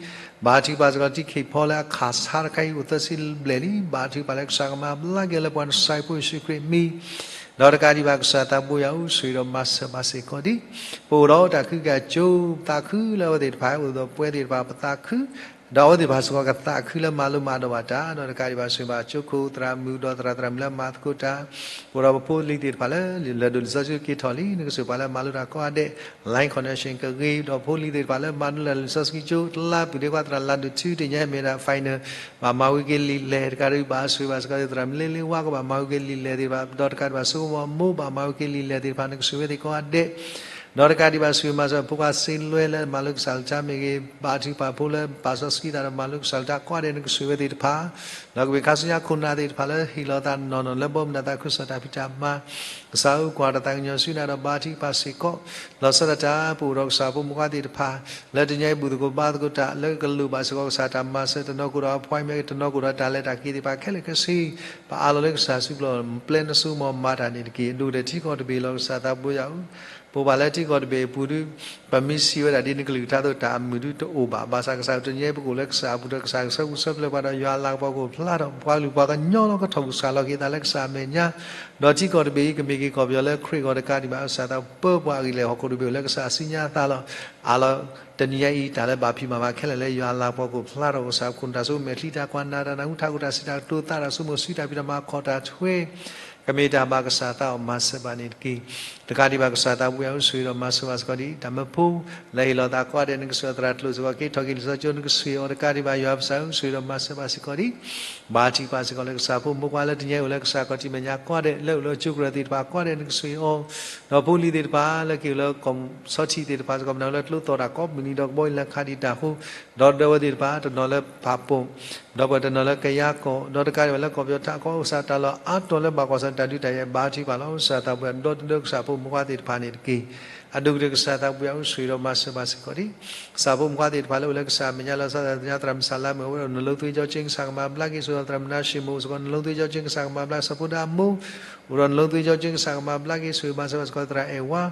ဘါထုကဖၣ်စ့ၢ်ကီး တံၤခ့ၣ်ဖီလၢအခးဆါတခါအံၤ အိၣ်သၢဆံဘျဲၣ်လံ ဘါထုကဖၣ်လၢကစၢ်ကမၤဘျါက့ၤလၢပှၤနဆါဖိယ့ၣ်ၡူးခရံာ်အမံၤ ဒီးတကးဒံးဘၣ်ကစၢ်သးဘိယွၤဧၢ ဆိၣ်ဂ့ၤဒီးမၤစၢၤဘၣ်စ့ၢ်ကီးဒ် ပအိၣ်ဒီးတၢ်ခုက့ၤအကၠိ ပသးခုလၢအဝဲသ့ၣ်တဖၣ် အိၣ်ဒီးပဝဲသ့ၣ်တဖၣ်ပသးခု ဒီးအဝဲသ့ၣ်တဖၣ်စ့ၢ်ကီးကသးခုလၢမၤလိမၤဒိးဘၣ်တၢ် ဒီးတကးဒံးဘၣ်ဆိၣ်ဂ့ၤဘၣ်ကၠိခိၣ်သရၣ်မုၣ်ဒီးသရၣ်သရၣ်မုၣ်လၢမၤသကိးတၢ် ပအိၣ်ဒီးပဖိလံၤသ့ၣ်တဖၣ်လၢ လၢဒိးလံာ်စီဆှံက့ၤထီၣ်လံ နကဆိၣ်ပှၤလၢမၤလိတၢ်ကိးဂၤဒဲး line connection ကဂ့ၤ ဒီးဖိလံၤသ့ၣ်တဖၣ်လၢမၤလိလံာ်စီဆှံကၠိ တလါပုၢ်ဒ့ခွါသရၣ်လၢ်ဒိၣ်ထူ တနံၤညါမ့ၢ်ဒၣ် final ဘၣ်မၤဝံၤက့ၤလံာ်လဲၢ် တကးဒံးဘၣ်ဆိၣ်ဂ့ၤဘၣ်စ့ၢ်ကီးသရၣ်မုၣ်လ့လ့ဝါကဘၣ်မၤဝံၤက့ၤလံာ်လဲၢ်သ့ၣ်တဖၣ် ဒီးတကးဒံးဘၣ်ဆိကမိၣ်အမိၢ်ဘၣ်မၤဝံၤက့ၤလံာ်လဲၢ်သ့ၣ်တဖၣ် နကဆိၣ်ဂ့ၤဝဲသ့ၣ်ကိးဂၤဒဲး ဒီးတကးဒံးဘၣ်ဆိၣ်ဂ့ၤမၤစၢၤဖိခွါစ့လွဲလၢ မၤလိကစၢ်လၢတၢ်မ့ၢ်ဂ့ၤ ဘါထုကဖၣ်ဖိလၢပာ်စီဆှံသးဒီးမၤလိကစၢ်လၢတၢ်ကိးဂၤဒဲး နကဆိၣ်ဂ့ၤဝဲသ့ၣ်တဖၣ် ဒီးကမ့ၢ်ခါဆူညါခိၣ်နၢ်သ့ၣ်တဖၣ်လၢဟ့ၣ်လီၤသးနီၢ်နီၢ်လၢဘီမုၢ်နၤသးခုကစီၣ်တၢ်ဖံးတၢ်မၤ ကစၢ်ဧၢကွၢ်တၢ်သးကညီၤဆူနၤဒီးဘါထုကဖၣ်စ့ၢ်ကီး လီၤဆီဒၣ်တၢ် ပအိၣ်ဒီးကစၢ်ဖိမုၣ်ခွါသ့ၣ်တဖၣ် လၢတနံၤအံၤဘူၣ်သကိးဘါသကိးတၢ် လၢကလိၣ်ဘၣ်စ့ၢ်ကီးကစၢ်တၢ်မၤစၢၤ တနီၤကအိၣ်ဒီး appointment တနီၤကအိၣ်ဒီးတၢ်လဲၤတၢ်က့ၤသ့ၣ်တဖၣ်ခဲလၢာ်ခဲဆ့ ပအးလီၤလၢကစၢ်စုပူၤလီၤ ပျဲနဆိကမိၣ်မၤတၢ်န့ၣ်တက့ၢ် အဒိၣ်ကတၢၢ်ထံကီၢ်တဘ့ၣ်လီၤ ကစၢ်သးဘိယွၤဧၢ ပအိၣ်ဘၣ်လၢထံကီၢ်တဘ့ၣ်အပူၤဒု ပမ့ၢ်စံးဝဲဒၣ်ဒ်နကလုၢ်ကထါအသိး တၢ်အမုာ်ဒုတအိၣ်ဘၣ် ဘၣ်ဆၣ်ကစၢ်တနံၤအံၤပကအိၣ်လၢကစၢ်အပူၤဒီး ကစၢ်ကဆှၢပူၤဆှၢပျဲပှၤဒီးယွၤအလၤကပီၤကအိၣ်ဖျါထီၣ် ပှၤကလုာ်ပှၤကညီလီၤ ကထီၣ်ကစၢ်လီၤက့ၤသးလၢကစၢ်အမဲာ်ညါ ဒီးထံကီၢ်တဘ့ၣ်အံၤ ကမ့ၢ်က့ၤကီၢ်ပယီၤလၢခရံာ်ဂီၢ်တကးဒံးဘၣ် ကစၢ်သးပၢပှၤအဂ့ၢ်လၢဟီၣ်ခိၣ်တဘ့ၣ်အိၣ်လၢကစၢ်အစုညါအသးလီၤ အးလီၤ တနံၤညါအံၤ တၢ်လၢဘၣ်ဖံးမၤဘၣ်ခဲလၢာ်လၢယွၤအလၤကပီၤကအိၣ်ဖျါထီၣ် ကစၢ်ခိၣ်နၢ်စိမဲာ်ချံတၢ်ကွၢ်နၢ်တၢ်နၢ်ဟူထးခိၣ်တၢ်စံးတၢ်ကတိၤ သးတၢ်ဆိကမိၣ် စုတၢ်ဖံးတၢ်မၤ ခီၣ်တၢ်ထွဲ ကမ့ၢ်တၢ်ဘၣ်ကစၢ်သးအီၤ မၤစၢၤဘၣ်န့ၣ်တက့ၢ်. တကးဒံးဘၣ် ကစၢ်သးဘိယွၤဧၢ ဆိၣ်ဂ့ၤဒီးမၤစၢၤဘၣ်စ့ၢ်ကီးဒ်တၢ်မၢဖိ လၢဟ့ၣ်လီၤသးကိးဂၤဒဲး နကဆိၣ်ဂ့ၤသရၣ်ကျိၣ်စ့ၢ်ကီး က့ၤထီၣ်က့ၤလံာ်စီဆှံကၠိ နကဆိၣ်ဂ့ၤအီၤ တကးဒံးဘၣ် ယွၤပကစၢ်ဧၢ ဆိၣ်ဂ့ၤဒီးမၤစၢၤဘၣ်စ့ၢ်ကီးဒ် ဘါထုကဖၣ်စ့ၢ်ကီးလၢကစၢ်ဖိမုၣ်ခွါလၢတနံၤအံၤအိၣ်လၢကစၢ်ခီၣ်ထံးမဲာ်ညါကိးဂၤဒဲး လၢအိၣ်လၢကၠိကရၢၢ်သ့ၣ်တဖၣ်ကိးဂၤဒဲး နကဆိၣ်ဂ့ၤအီၤ ဒီးဖိလံၤသ့ၣ်တဖၣ်လၢက့ၤအိၣ်လၢကီၢ်ဆီထံးသ့ၣ်တဖၣ်စ့ၢ်ကီး မ့ၢ်လၢကျိသီၣ်တၢ်ကိးမုၢ်နံၤဒီးကဘီယူၤလၢခးဒံးတၢ်အဃိ ဒီးဒီပုၢ်ဝဲၢ်သ့ၣ်တဖၣ် တနီၤလၢဖးပိၢ် ဒီပုၢ်ဝဲၢ်တနီၤလၢကယၤကီၢ်, ဒီးတကးဒံးဘၣ်လၢကီၢ်ပယီၤထးကီၢ် အိၣ်ကစၢ်တၢ်လီၢ်အါတီၤလၢဘၣ်ကွၢ်ဆၢၣ်တၢ်ဒုးတၢ်ယၤ ဘါထုကဖၣ်လီၤ. ကစၢ်သးပှၢ်ဒီတဒၢကစၢ်ဖိမုၣ်ခွါသ့ၣ်တဖၣ်န့ၣ်တက့ၢ်. အဒိၣ်ကတၢၢ်ကစၢ်သးပှၢ်အိၣ်ဆိၣ်ဂ့ၤဒီးမၤစၢၤဘၣ်စ့ၢ်ကီးဒံး ကစၢ်ဖိမုၣ်ခွါသ့ၣ်တဖၣ်လၢအိၣ်လၢကစၢ်မဲာ်ညါလီၤဆီဒၣ်သ့ၣ်ညါ သရၣ်မုၣ်စၢ်လါမုၣ် အိၣ်ဝဲဒၣ်အိၣ်ဒီးလၢၢ်သွံကၠီကၠ့ ကစၢ်ကမၤဘျါက့ၤ ဆိၣ်ဂ့ၤဒီးသရၣ်မုၣ်နါၡ့ၣ်မိၣ် စ့ၢ်ကီး အိၣ်ဒီးလၢၢ်သွံကၠီကၠ့ ကစၢ်ကမၤဘျါ ကစၢ်ဖိဒၣ်မိၢ် အိၣ်ဒီးလၢၢ်သွံကၠီကၠ့ ကစၢ်ကမၤဘျါက့ၤ ဆိၣ်ဂ့ၤမၤစၢၤဘၣ်စ့ၢ်ကီးသရၣ်အဲၣ်ဝါ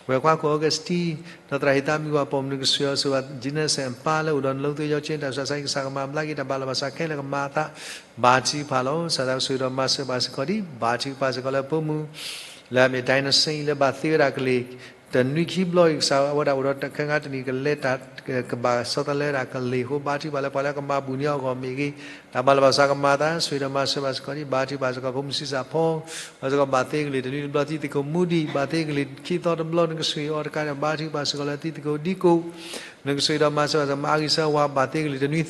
ဝဲၢ်ခွါခိၣ်အီကစတံ ဒီးသရၣ်ဟံးသးမံဝၤပိာ်မုၣ် နကဆိၣ်ဂ့ၤအီၤ ဆိၣ်ဂ့ၤဘၣ် ကၠံနၢ်စဲၣ်အပၢ်လၢအိၣ်ဒီးလၢၢ်သွံကၠီကၠ့ တၢ်ဆူးတၢ်ဆါ ကစၢ်ကမၤဘျါက့ၤ တၢ်ဘၣ်လီၤဘၣ်ဆၣ်ခဲလၢာ်ကမၤအသး ဘါထုကဖၣ်လီၤ. ကစၢ်သးဆိၣ်ဂ့ၤဒီးမၤစၢၤဘၣ်စ့ၢ်ကီးဒံး ဘါထုကဖၣ်စ့ၢ်ကီးလၢဖိမုၣ် လၢအမ့ၢ် ဒိၣ်နီၢ်စ့ၣ် လၢဘၣ်သ့ဝဲဒၣ်ကလံၤ တနွံခံဘျီအံၤ ကစၢ်အဝဲဒၣ်အိၣ်ဒီးတၢ်ခဲအံၤတနံၤ ကလဲၤတၢ်ကဘၣ်ဆီတလဲဝဲဒၣ်ကလံၤအဃိ ဘါထုကဖၣ်လၢပှၤလၢကမၤပူၤန့ၢ်အီၤအဂီၢ်မ့ၢ်ဂ့ၤ တၢ်ဘၣ်လီၤဘၣ်ဆၣ်ကမၤအသး ဆိၣ်ဂ့ၤဒီးမၤစၢၤဘၣ်စ့ၢ်ကီးဒံး ဘါထုကဖၣ်စ့ၢ်ကီးဖိမုၣ်ဆံးစၢ်ဖီ ဘၣ်စ့ၢ်ကီးဘၣ်သ့ကလံၤတနွံတဘျီ သံသကိးမူဒံး ဘၣ်သ့ကလံၤခံသီတဘျီ နကဆိၣ်ဂ့ၤအီၤတကးဒံး ဘါထုကဖၣ်စ့ၢ်ကီးလၢသံသကိးဒံကိး နကဆိၣ်ဂ့ၤဒီးမၤစၢၤဘၣ်စ့ၢ်ကီး မၤအဂံၢ်စၢဝါ ဘၣ်သ့ကလံၤတနွံသၢဘျီ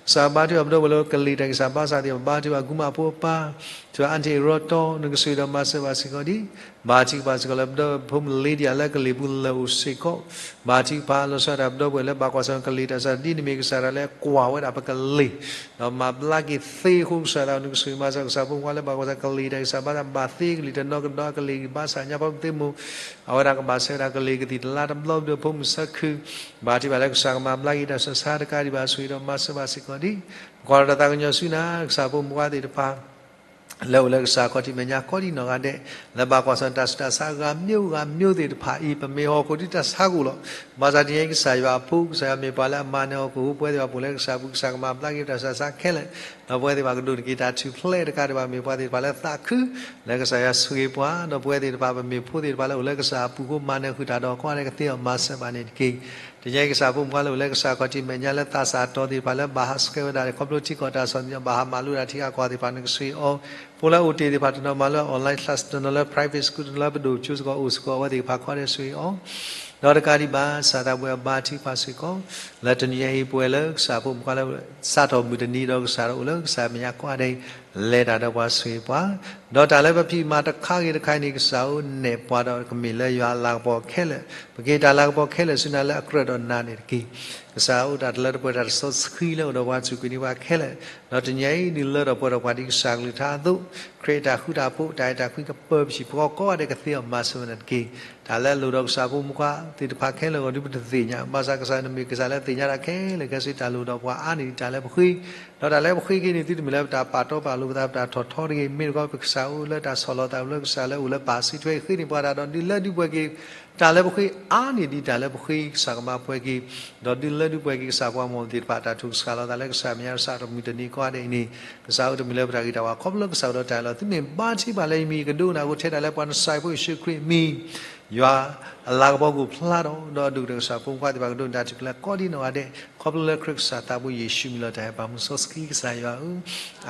ကစၢ်ဘါထုကဖၣ်ပဒီပုၢ်ဝဲၢ်လၢကလံၤတၢ်ဂံၢ်စၢ်ဘါစၢ်သ့ၣ်တဖၣ် ဘါထုကဖၣ်ကူမါဖိအပၢ် စ့ၢ်ကီး aunty ရီတီ နကဆိၣ်ဂ့ၤဒီးမၤစၢၤဘၣ်စ့ၢ်ကီးဒံး ဘါထုကဖၣ်စ့ၢ်ကီးလၢပဒီပုၢ်ဝဲၢ်ဖိမုၣ် Lydia လၢကလံၤပူၤလၢအိၣ်စ့ၢ်ကီး ဘါထုကဖၣ်လီၤဆီဒၣ်တၢ်ပဒီပုၢ်ဝဲၢ်လၢဘၣ်ကွၢ်ဆၢၣ်ကလံၤတၢ်ဆူးတၢ်ဆါ ဒ်နမ့ၢ်ကစၢ်တၢ်လၢကွၢ်ဝဲဒၣ်ပကလံၤ ဒီးမၤဘျါက့ၤသ့အဃိ ကစၢ်သးနကဆိၣ်ဂ့ၤမၤစၢၤ ကစၢ်ဖိမုၣ်ခွါလၢဘၣ်ကွၢ်ဆၢၣ်ကလံၤတၢ်ဂံၢ်စၢ်ဘါစၢ် ဘၣ်သ့ကလံၤတနီၤကဒီးကလံၤဂံၢ်ဘါစၢ်ညါ ဖီမုၢ်သ့ၣ်မိၢ် အဝဲဒၣ်ကဘၣ်ဆှၢဝဲဒၣ်ကလံၤကသံၣ်တလါတဘျီ ပဒီပုၢ်ဝဲၢ်ဖိမုၣ်ဆၢခု ဘါထုကဖၣ်လၢကစၢ်ကမၤဘျါက့ၤတၢ်ဆူးတၢ်ဆါတကးဒံးဘၣ် ဆိၣ်ဂ့ၤဒီးမၤစၢၤဘၣ်စ့ၢ်ကီးဒံး ကွၢ်ဒီးတၢ်သးကညီၤဆူနၤ ကစၢ်ဖိမုၣ်ခွါသ့ၣ်တဖၣ် လၢအိၣ်လၢကစၢ်ခီၣ်ထံးမဲာ်ညါကိးဒံးနီၢ်ဂၤဒဲး လၢဘၣ်ကွၢ်ဆၢၣ်တၢ်ဆူးတၢ်ဆါဂၤမျိုးဂၤမျိုးသ့ၣ်တဖၣ်အံၤ ပမ့ၢ်ဟီၣ်ခိၣ်ဒ်တၢ်ဆါကအိၣ်လီၤ. ဘၣ်ဆၣ်တနံၤအံၤ ကစၢ်ယွၤအဖိ ကစၢ်ယွၤမ့ၢ်ပှၤလၢအမၤနၢၤဟီၣ်ခိၣ်အဃိ ပဝဲသ့ၣ်တဖၣ်ပအိၣ်လၢကစၢ်ပူၤ ကစၢ်ကမၤဘျါက့ၤတၢ်ဆူးတၢ်ဆါခဲလၢာ် ဒီးပဝဲသ့ၣ်တဖၣ်ကဒိၣ်န့ၢ်က့ၤတၢ်ထူၣ်ဖျဲးတကးဒံးဘၣ် မ့ၢ်ပှၤသ့ၣ်တဖၣ်လၢသးခု လၢကစၢ်ယွၤဆိၣ်ဂ့ၤပှၤ ဒီးပဝဲသ့ၣ်တဖၣ်ပမ့ၢ်ဖိသ့ၣ်တဖၣ်လၢအိၣ်လၢကစၢ်အပူၤအဃိ မၤနၢၤဃုာ်တၢ်ဒီးကိးဂၤဒဲးကသ့အီၤမၤစၢၤဘၣ်န့ၣ်တက့ၢ်. တနံၤအံၤကစၢ်ဖိမုၣ်ခွါလၢအိၣ်လၢကစၢ်ခီၣ်ထံးမဲာ်ညါလၢသးစၢ်အတီၤသ့ၣ်တဖၣ်လၢ ဘၣ်ဟးဆှဲးဝဲဒၣ်ဒီး ခီဖျိထံကီၢ်တၢ်ဆီၣ်သနံး ဘၣ်ဟးမၤလိတၢ်ထံဂၤကီၢ်သ့ၣ်တဖၣ် နကဆိၣ်ဂ့ၤအီၤ ဖိလၢအိၣ်တ့ၢ်သ့ၣ်တဖၣ် တနီၤမၤလိ online class တနီၤလၢ private school တနီၤလၢပဒိၣ်ကၠိစ့ၢ်ကီး အိၣ်စ့ၢ်ကီးအဝဲသ့ၣ်တဖၣ်ကိးဂၤဒဲးဆိၣ်ဂ့ၤအီၤ ဒီးတကးဒံးဘၣ် ကစၢ်သးပှၢ်ဘါထုကဖၣ်စ့ၢ်ကီး လၢတနံၤအံၤပဝဲလၢကစၢ်ဖိမုၣ်ခွါလၢ စးထီၣ်မုၢ်တနံၤဒီးကစၢ်ဒီးအိၣ်လၢကစၢ်မဲာ်ညါကိးဂၤဒဲး လဲၤတၢ်ဒီးပှၤဆိၣ်ဂ့ၤပှၤ ဒီးတၢ်လၢပဖံးမၤတခါဂ့ၤတခါအံၤန့ၣ် ကစၢ်အိၣ်နဲၣ်ပှၤဒီးကမ့ၢ်လၢယွၤအလၤကပီၤခဲလၢာ် ပက့ၤတၢ်လၤကပီၤခဲလၢာ်ဆူနၤလၢအကြၢးဒီးနၤန့ၣ်တက့ၢ်. ကစၢ်အိၣ်တၢ်တလၢတပှဲၤတၢ်တစီဆှံလၢအိၣ်ဒီးပှၤစူၢ်က့ၤန့ၢ်ပှၤခဲလၢာ် ဒီးတနံၤအံၤဒုးလၢထီၣ်ပှဲၤထီၣ်ပှၤဒ်ကစၢ်ကလုၢ်ကထါအသိး ခရံာ်အတၢ်ဃူတၢ်ဖိး တၢ်အဲၣ်တၢ်ကွံကပၢၤပဟံၣ်ပဃီကိးဂၤဒဲးကသ့အီၤမၤစၢၤဝဲန့ၣ်တက့ၢ်. တၢ်လၢအလိၣ်ဒီးကစၢ်ဖိမုၣ်ခွါသ့ၣ်တဖၣ်ခဲလၢာ်အဂီၢ်ဒုးပတသ့ၣ်ညါ ဘၣ်ဆၣ်ကစၢ်နမ့ၢ်ကစၢ်လၢသ့ၣ်ညါတၢ်ခဲလၢာ်ခဲဆ့ တၢ်လိၣ်ဒီးပှၤအါန့ၢ်ဒံးတၢ်လၢပဃ့ ဒီးတၢ်လၢပဃ့က့ၤန့ၣ် သုတမ့ၢ်လၢပတၢ်ပာ်တီပာ်လိၤပသး ပတၢ်ထီၣ်ထီတဂ့ၤ မ့ၢ်တခီ ပကစၢ်အိၣ်လၢတၢ်ဆီၣ်လီၤသးလၢကစၢ်လၢအိၣ်လၢပၢ်စုထွဲဃ့န့ၢ်ပှၤတၢ်ဒီး ဒုးလၢဒုးပှဲၤက့ၤ တၢ်လၢပဃ့အါန့ၢ်ဒံးတၢ်လၢပဃ့ ကစၢ်ကမၤပှဲၤက့ၤ ဒီးဒုးလၢဒုးပှဲၤက့ၤကစၢ်ပှၤမီၢ်သ့ၣ်တဖၣ် တၢ်ထုကစၢ်လီၤသးလၢကစၢ်မဲာ်ညါဒီးစးထီၣ်မုၢ်တနံၤကိးဂၤဒဲးအံၤန့ၣ် ကစၢ်အိၣ်တမံၤလၢပတၢ်ဂ့ၤတၢ်ဝါခီဖျိလၢကစၢ်အိၣ်ဒီးတၢ်အၢၣ်လီၤ သုမ့ၢ်ဘါထုကဖၣ်လၢယမံၤကဒိကနၣ်အဃိ ထဲဒၣ်လၢပှၤနစၢ်ဖိယ့ၣ်ၡူးခရံာ်အမံၤ ယွၤအလၤကပီၤကအိၣ်ဖျါထီၣ် ဒီးအဒိၣ်ကတၢၢ်ကစၢ်ဖိမုၣ်ခွါသ့ၣ်တဖၣ်ကဒိးန့ၢ်တၢ်ထူၣ်ဖျဲးကိးဒံးနီၢ်ဂၤဒဲး ခီဖျိလၢခရံာ်ကစၢ်သးဘိယ့ၣ်ၡူးမံၤလီၤတၢ်အဲၣ်ပၢ်မုၢ်စီဆှံကစၢ်ယွၤဧၢ,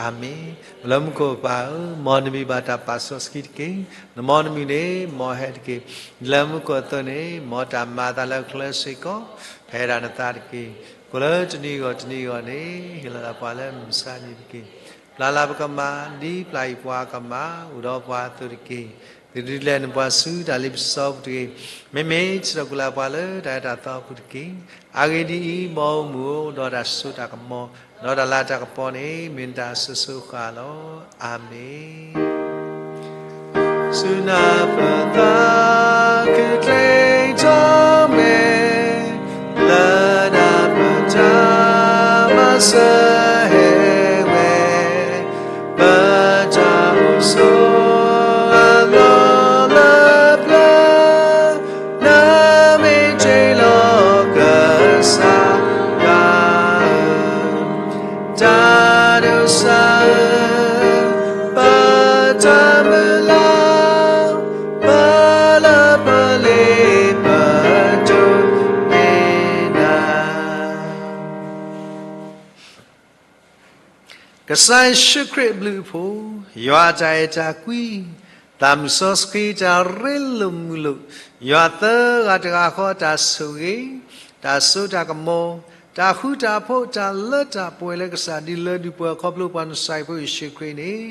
အၤမ့ၣ်. ပလၢမူခိၣ်ပၢ်ဧၢ, မ်နမံၤဘၣ်တၢ်ပာ်စီဆှံတက့ၢ်. နမ်နမံၤန့ၣ် မ်ဟဲတက့ၢ်. လၢမူခိၣ်အသိးန့ၣ် မ်တၢ်မၤအသးလၢချၢစ့ၢ်ကီး ဖဲဒၣ်နသးတက့ၢ်. ကိၣ်လၢတနံၤဂီၢ်တနံၤဂီၢ်န့ၣ် ဟ့ၣ်လီၤသးပှၤလၢမုၢ်ဆါနံၤတက့ၢ်. ပျၢ်လၢပကမၢ် ဒ်ပျၢ်အံၤပှၤကမၢ် အိၣ်ဒီးပှၤအသိးတက့ၢ်. သုဒုးလဲၤနုာ်ပှၤဆူတၢ်လ့ပစီပူၤတဂ့ၤ. မ့မ့ၢ်ဆၢထၢၣ်ကွံာ်လၢပှၤလၢတၢ်အဲၣ်တၢ်သီအပူၤတက့ၢ်. အဂ့ၢ်ဒ်အံၤ, မ်အအိၣ်မုာ်အိၣ်ဒီးတၢ်စိတၢ်ကမီၤ, ဒီးတၢ်လၤတၢ်ကပီၤန့ၣ် မ့ၢ်နတၢ်အစိၤစိၤအဃၣ်လီၤ. အၤမ့ၣ်. ဆူနၤပသးခုချ့ထီၣ်မဲာ်, လၢနၤပတၢ်မၤစၢၤဟဲဝဲ, ပတၢ်အိၣ်ဆိးအလီၢ်လၢပျၢၤ, နမ့ၢ်တ့လီၤကစၢ်ယွၤဧၢ, တၢ်ဒိးစၢ်ဧၢ, ပတၢ်မုၢ်လၢ်, ပလၢပလ့ပဒိးန့ၢ်နၤ ကစၢ်ယ့ၣ်ၡူးခရံာ်အဘျုးအဖှိၣ်, ယွၤအတၢ်အဲၣ်တၢ်ကွံ, သးမုၢ်စီဆှံတၢ်ရ့လိာ်မုာ်လိာ်, ယွၤသၢဂၤတဂၤဃီအတၢ်ဆိၣ်ဂ့ၤ, တၢ်စိတၢ်ကမီၤ, တၢ်ဃူတၢ်ဖိး, တၢ်လၢတၢ်ပှဲၤလၢကစၢ်ဒုးလၢဒုးပှဲၤခီဖျိပှၤနစၢ်ဖိယ့ၣ်ၡူးခရံာ်န့ၣ်,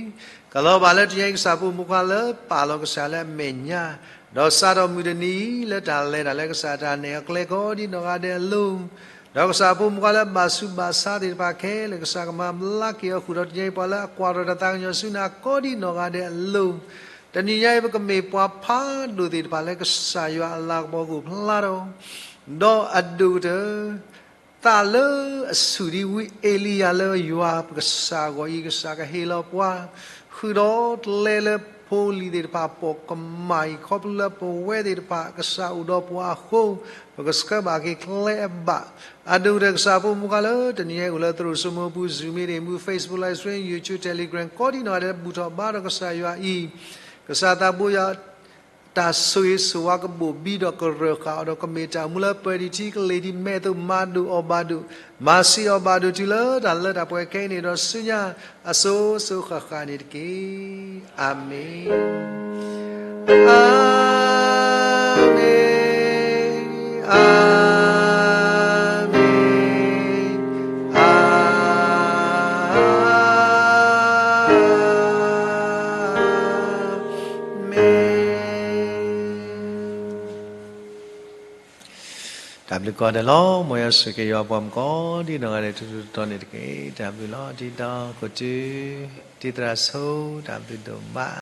ကလီၤဘၣ်လၢတနံၤအံၤကစၢ်ဖိမုၣ်ခွါလၢပာ်လီၤကစၢ်လၢအမဲာ်ညါ, ဒီးစးထီၣ်မုၢ်တနံၤအံၤ လၢတၢ်လဲၤတၢ်လၢကစၢ်တၢ်နဲၣ်အကျဲကိးဒံးနီၢ်ဂၤဒဲးအလိၤ ဒီးကစၢ်အဖိမုၣ်ခွါလၢအဘၣ်ဆူးဘၣ်ဆါသ့ၣ်တဖၣ်ခဲလၢာ် ကစၢ်ကမၤဘျါက့ၤအီၤဃုာ်ဒီး တနံၤအံၤပှၤလၢအကွၢ်ထီၣ်တၢ်သးကညီၤဆူနၤကိးဒံနီၢ်ဂၤဒဲးအလိၤ, တနံၤညါအံၤ ပကမ့ၢ်ပှၤဖးဒိၣ်သ့ၣ်တဖၣ်လၢကစၢ်ယွၤအလၤကပီၤကအိၣ်ဖျါထီၣ်, ဒီးအဒိၣ်ကတၢၢ် သးလၢအဆူၣ်ဒံးဝံအ့လံယၤလၢယွၤပကစၢ်အဂီၢ်အံၤ ကစၢ်ကဟ့ၣ်လီၤပှၤ ဃုာ်ဒီးကျဲလၢဖိလံၤသ့ၣ်တဖၣ်ပိာ်ကမၣ်အံၤ ခီဖျိလၢပဝဲသ့ၣ်တဖၣ်ကစၢ်အိၣ်ဒီးပှၤအဃိ ပကဆှၢဘၣ်က့ၤကျဲအဘၣ်. အဒိၣ်ကတၢၢ်ကစၢ်ဖိမုၣ်ခွါလၢတနံၤညါအံၤအိၣ်လၢသရိာ်စိမိပူၤ Zoom meeting မူ Facebook Live Stream YouTube Telegram ကိးဒံနီၢ်ဂၤဒဲး ဘူၣ်ထီၣ်ဘါထီၣ်ကစၢ်ယွၤအံၤ ကစၢ်သးဘိယွၤ တၢ်ဆိၣ်ဂ့ၤဆိၣ်ဝါကဘိၣ်ဘံဒီးကရၢၢ်ဃာ်အီၤဒီး ကမ့ၢ်တၢ်အိၣ်မူလၢပၢၤဒံးထံကလ့ၤဒံး မဲာ်သိးမၤဒိၣ်အီၤဘၣ်ဒိၣ် မၤဆံးအီၤဘၣ်ဒိၣ်တုၤလၢတၢ်လၢတၢ်ပှဲၤခဲအံၤန့ၣ်ဒီးဆူညါ အစိၤစိၤဃၣ်ဃၣ်န့ၣ်တက့ၢ်. အၤမ့ၣ်, အၤမ့ၣ်, အၤမ့ၣ်, အၤမ့ၣ်. တၢ်ဘျုးကိးဂၤဒဲးလီၤ. မ်ယွၤဆိၣ်ဂ့ၤက့ၤယွၤပှၤမုၣ်ကိးဒံနီၢ်ဂၤဒဲး ထူထူတီတီန့ၣ်တက့ၢ်. တၢ်ဘျုးလီၤ. တံၤတီခိၣ်တု, တံၤသရၣ်ဆိ, တၢ်ဘျုးဒိၣ်မး.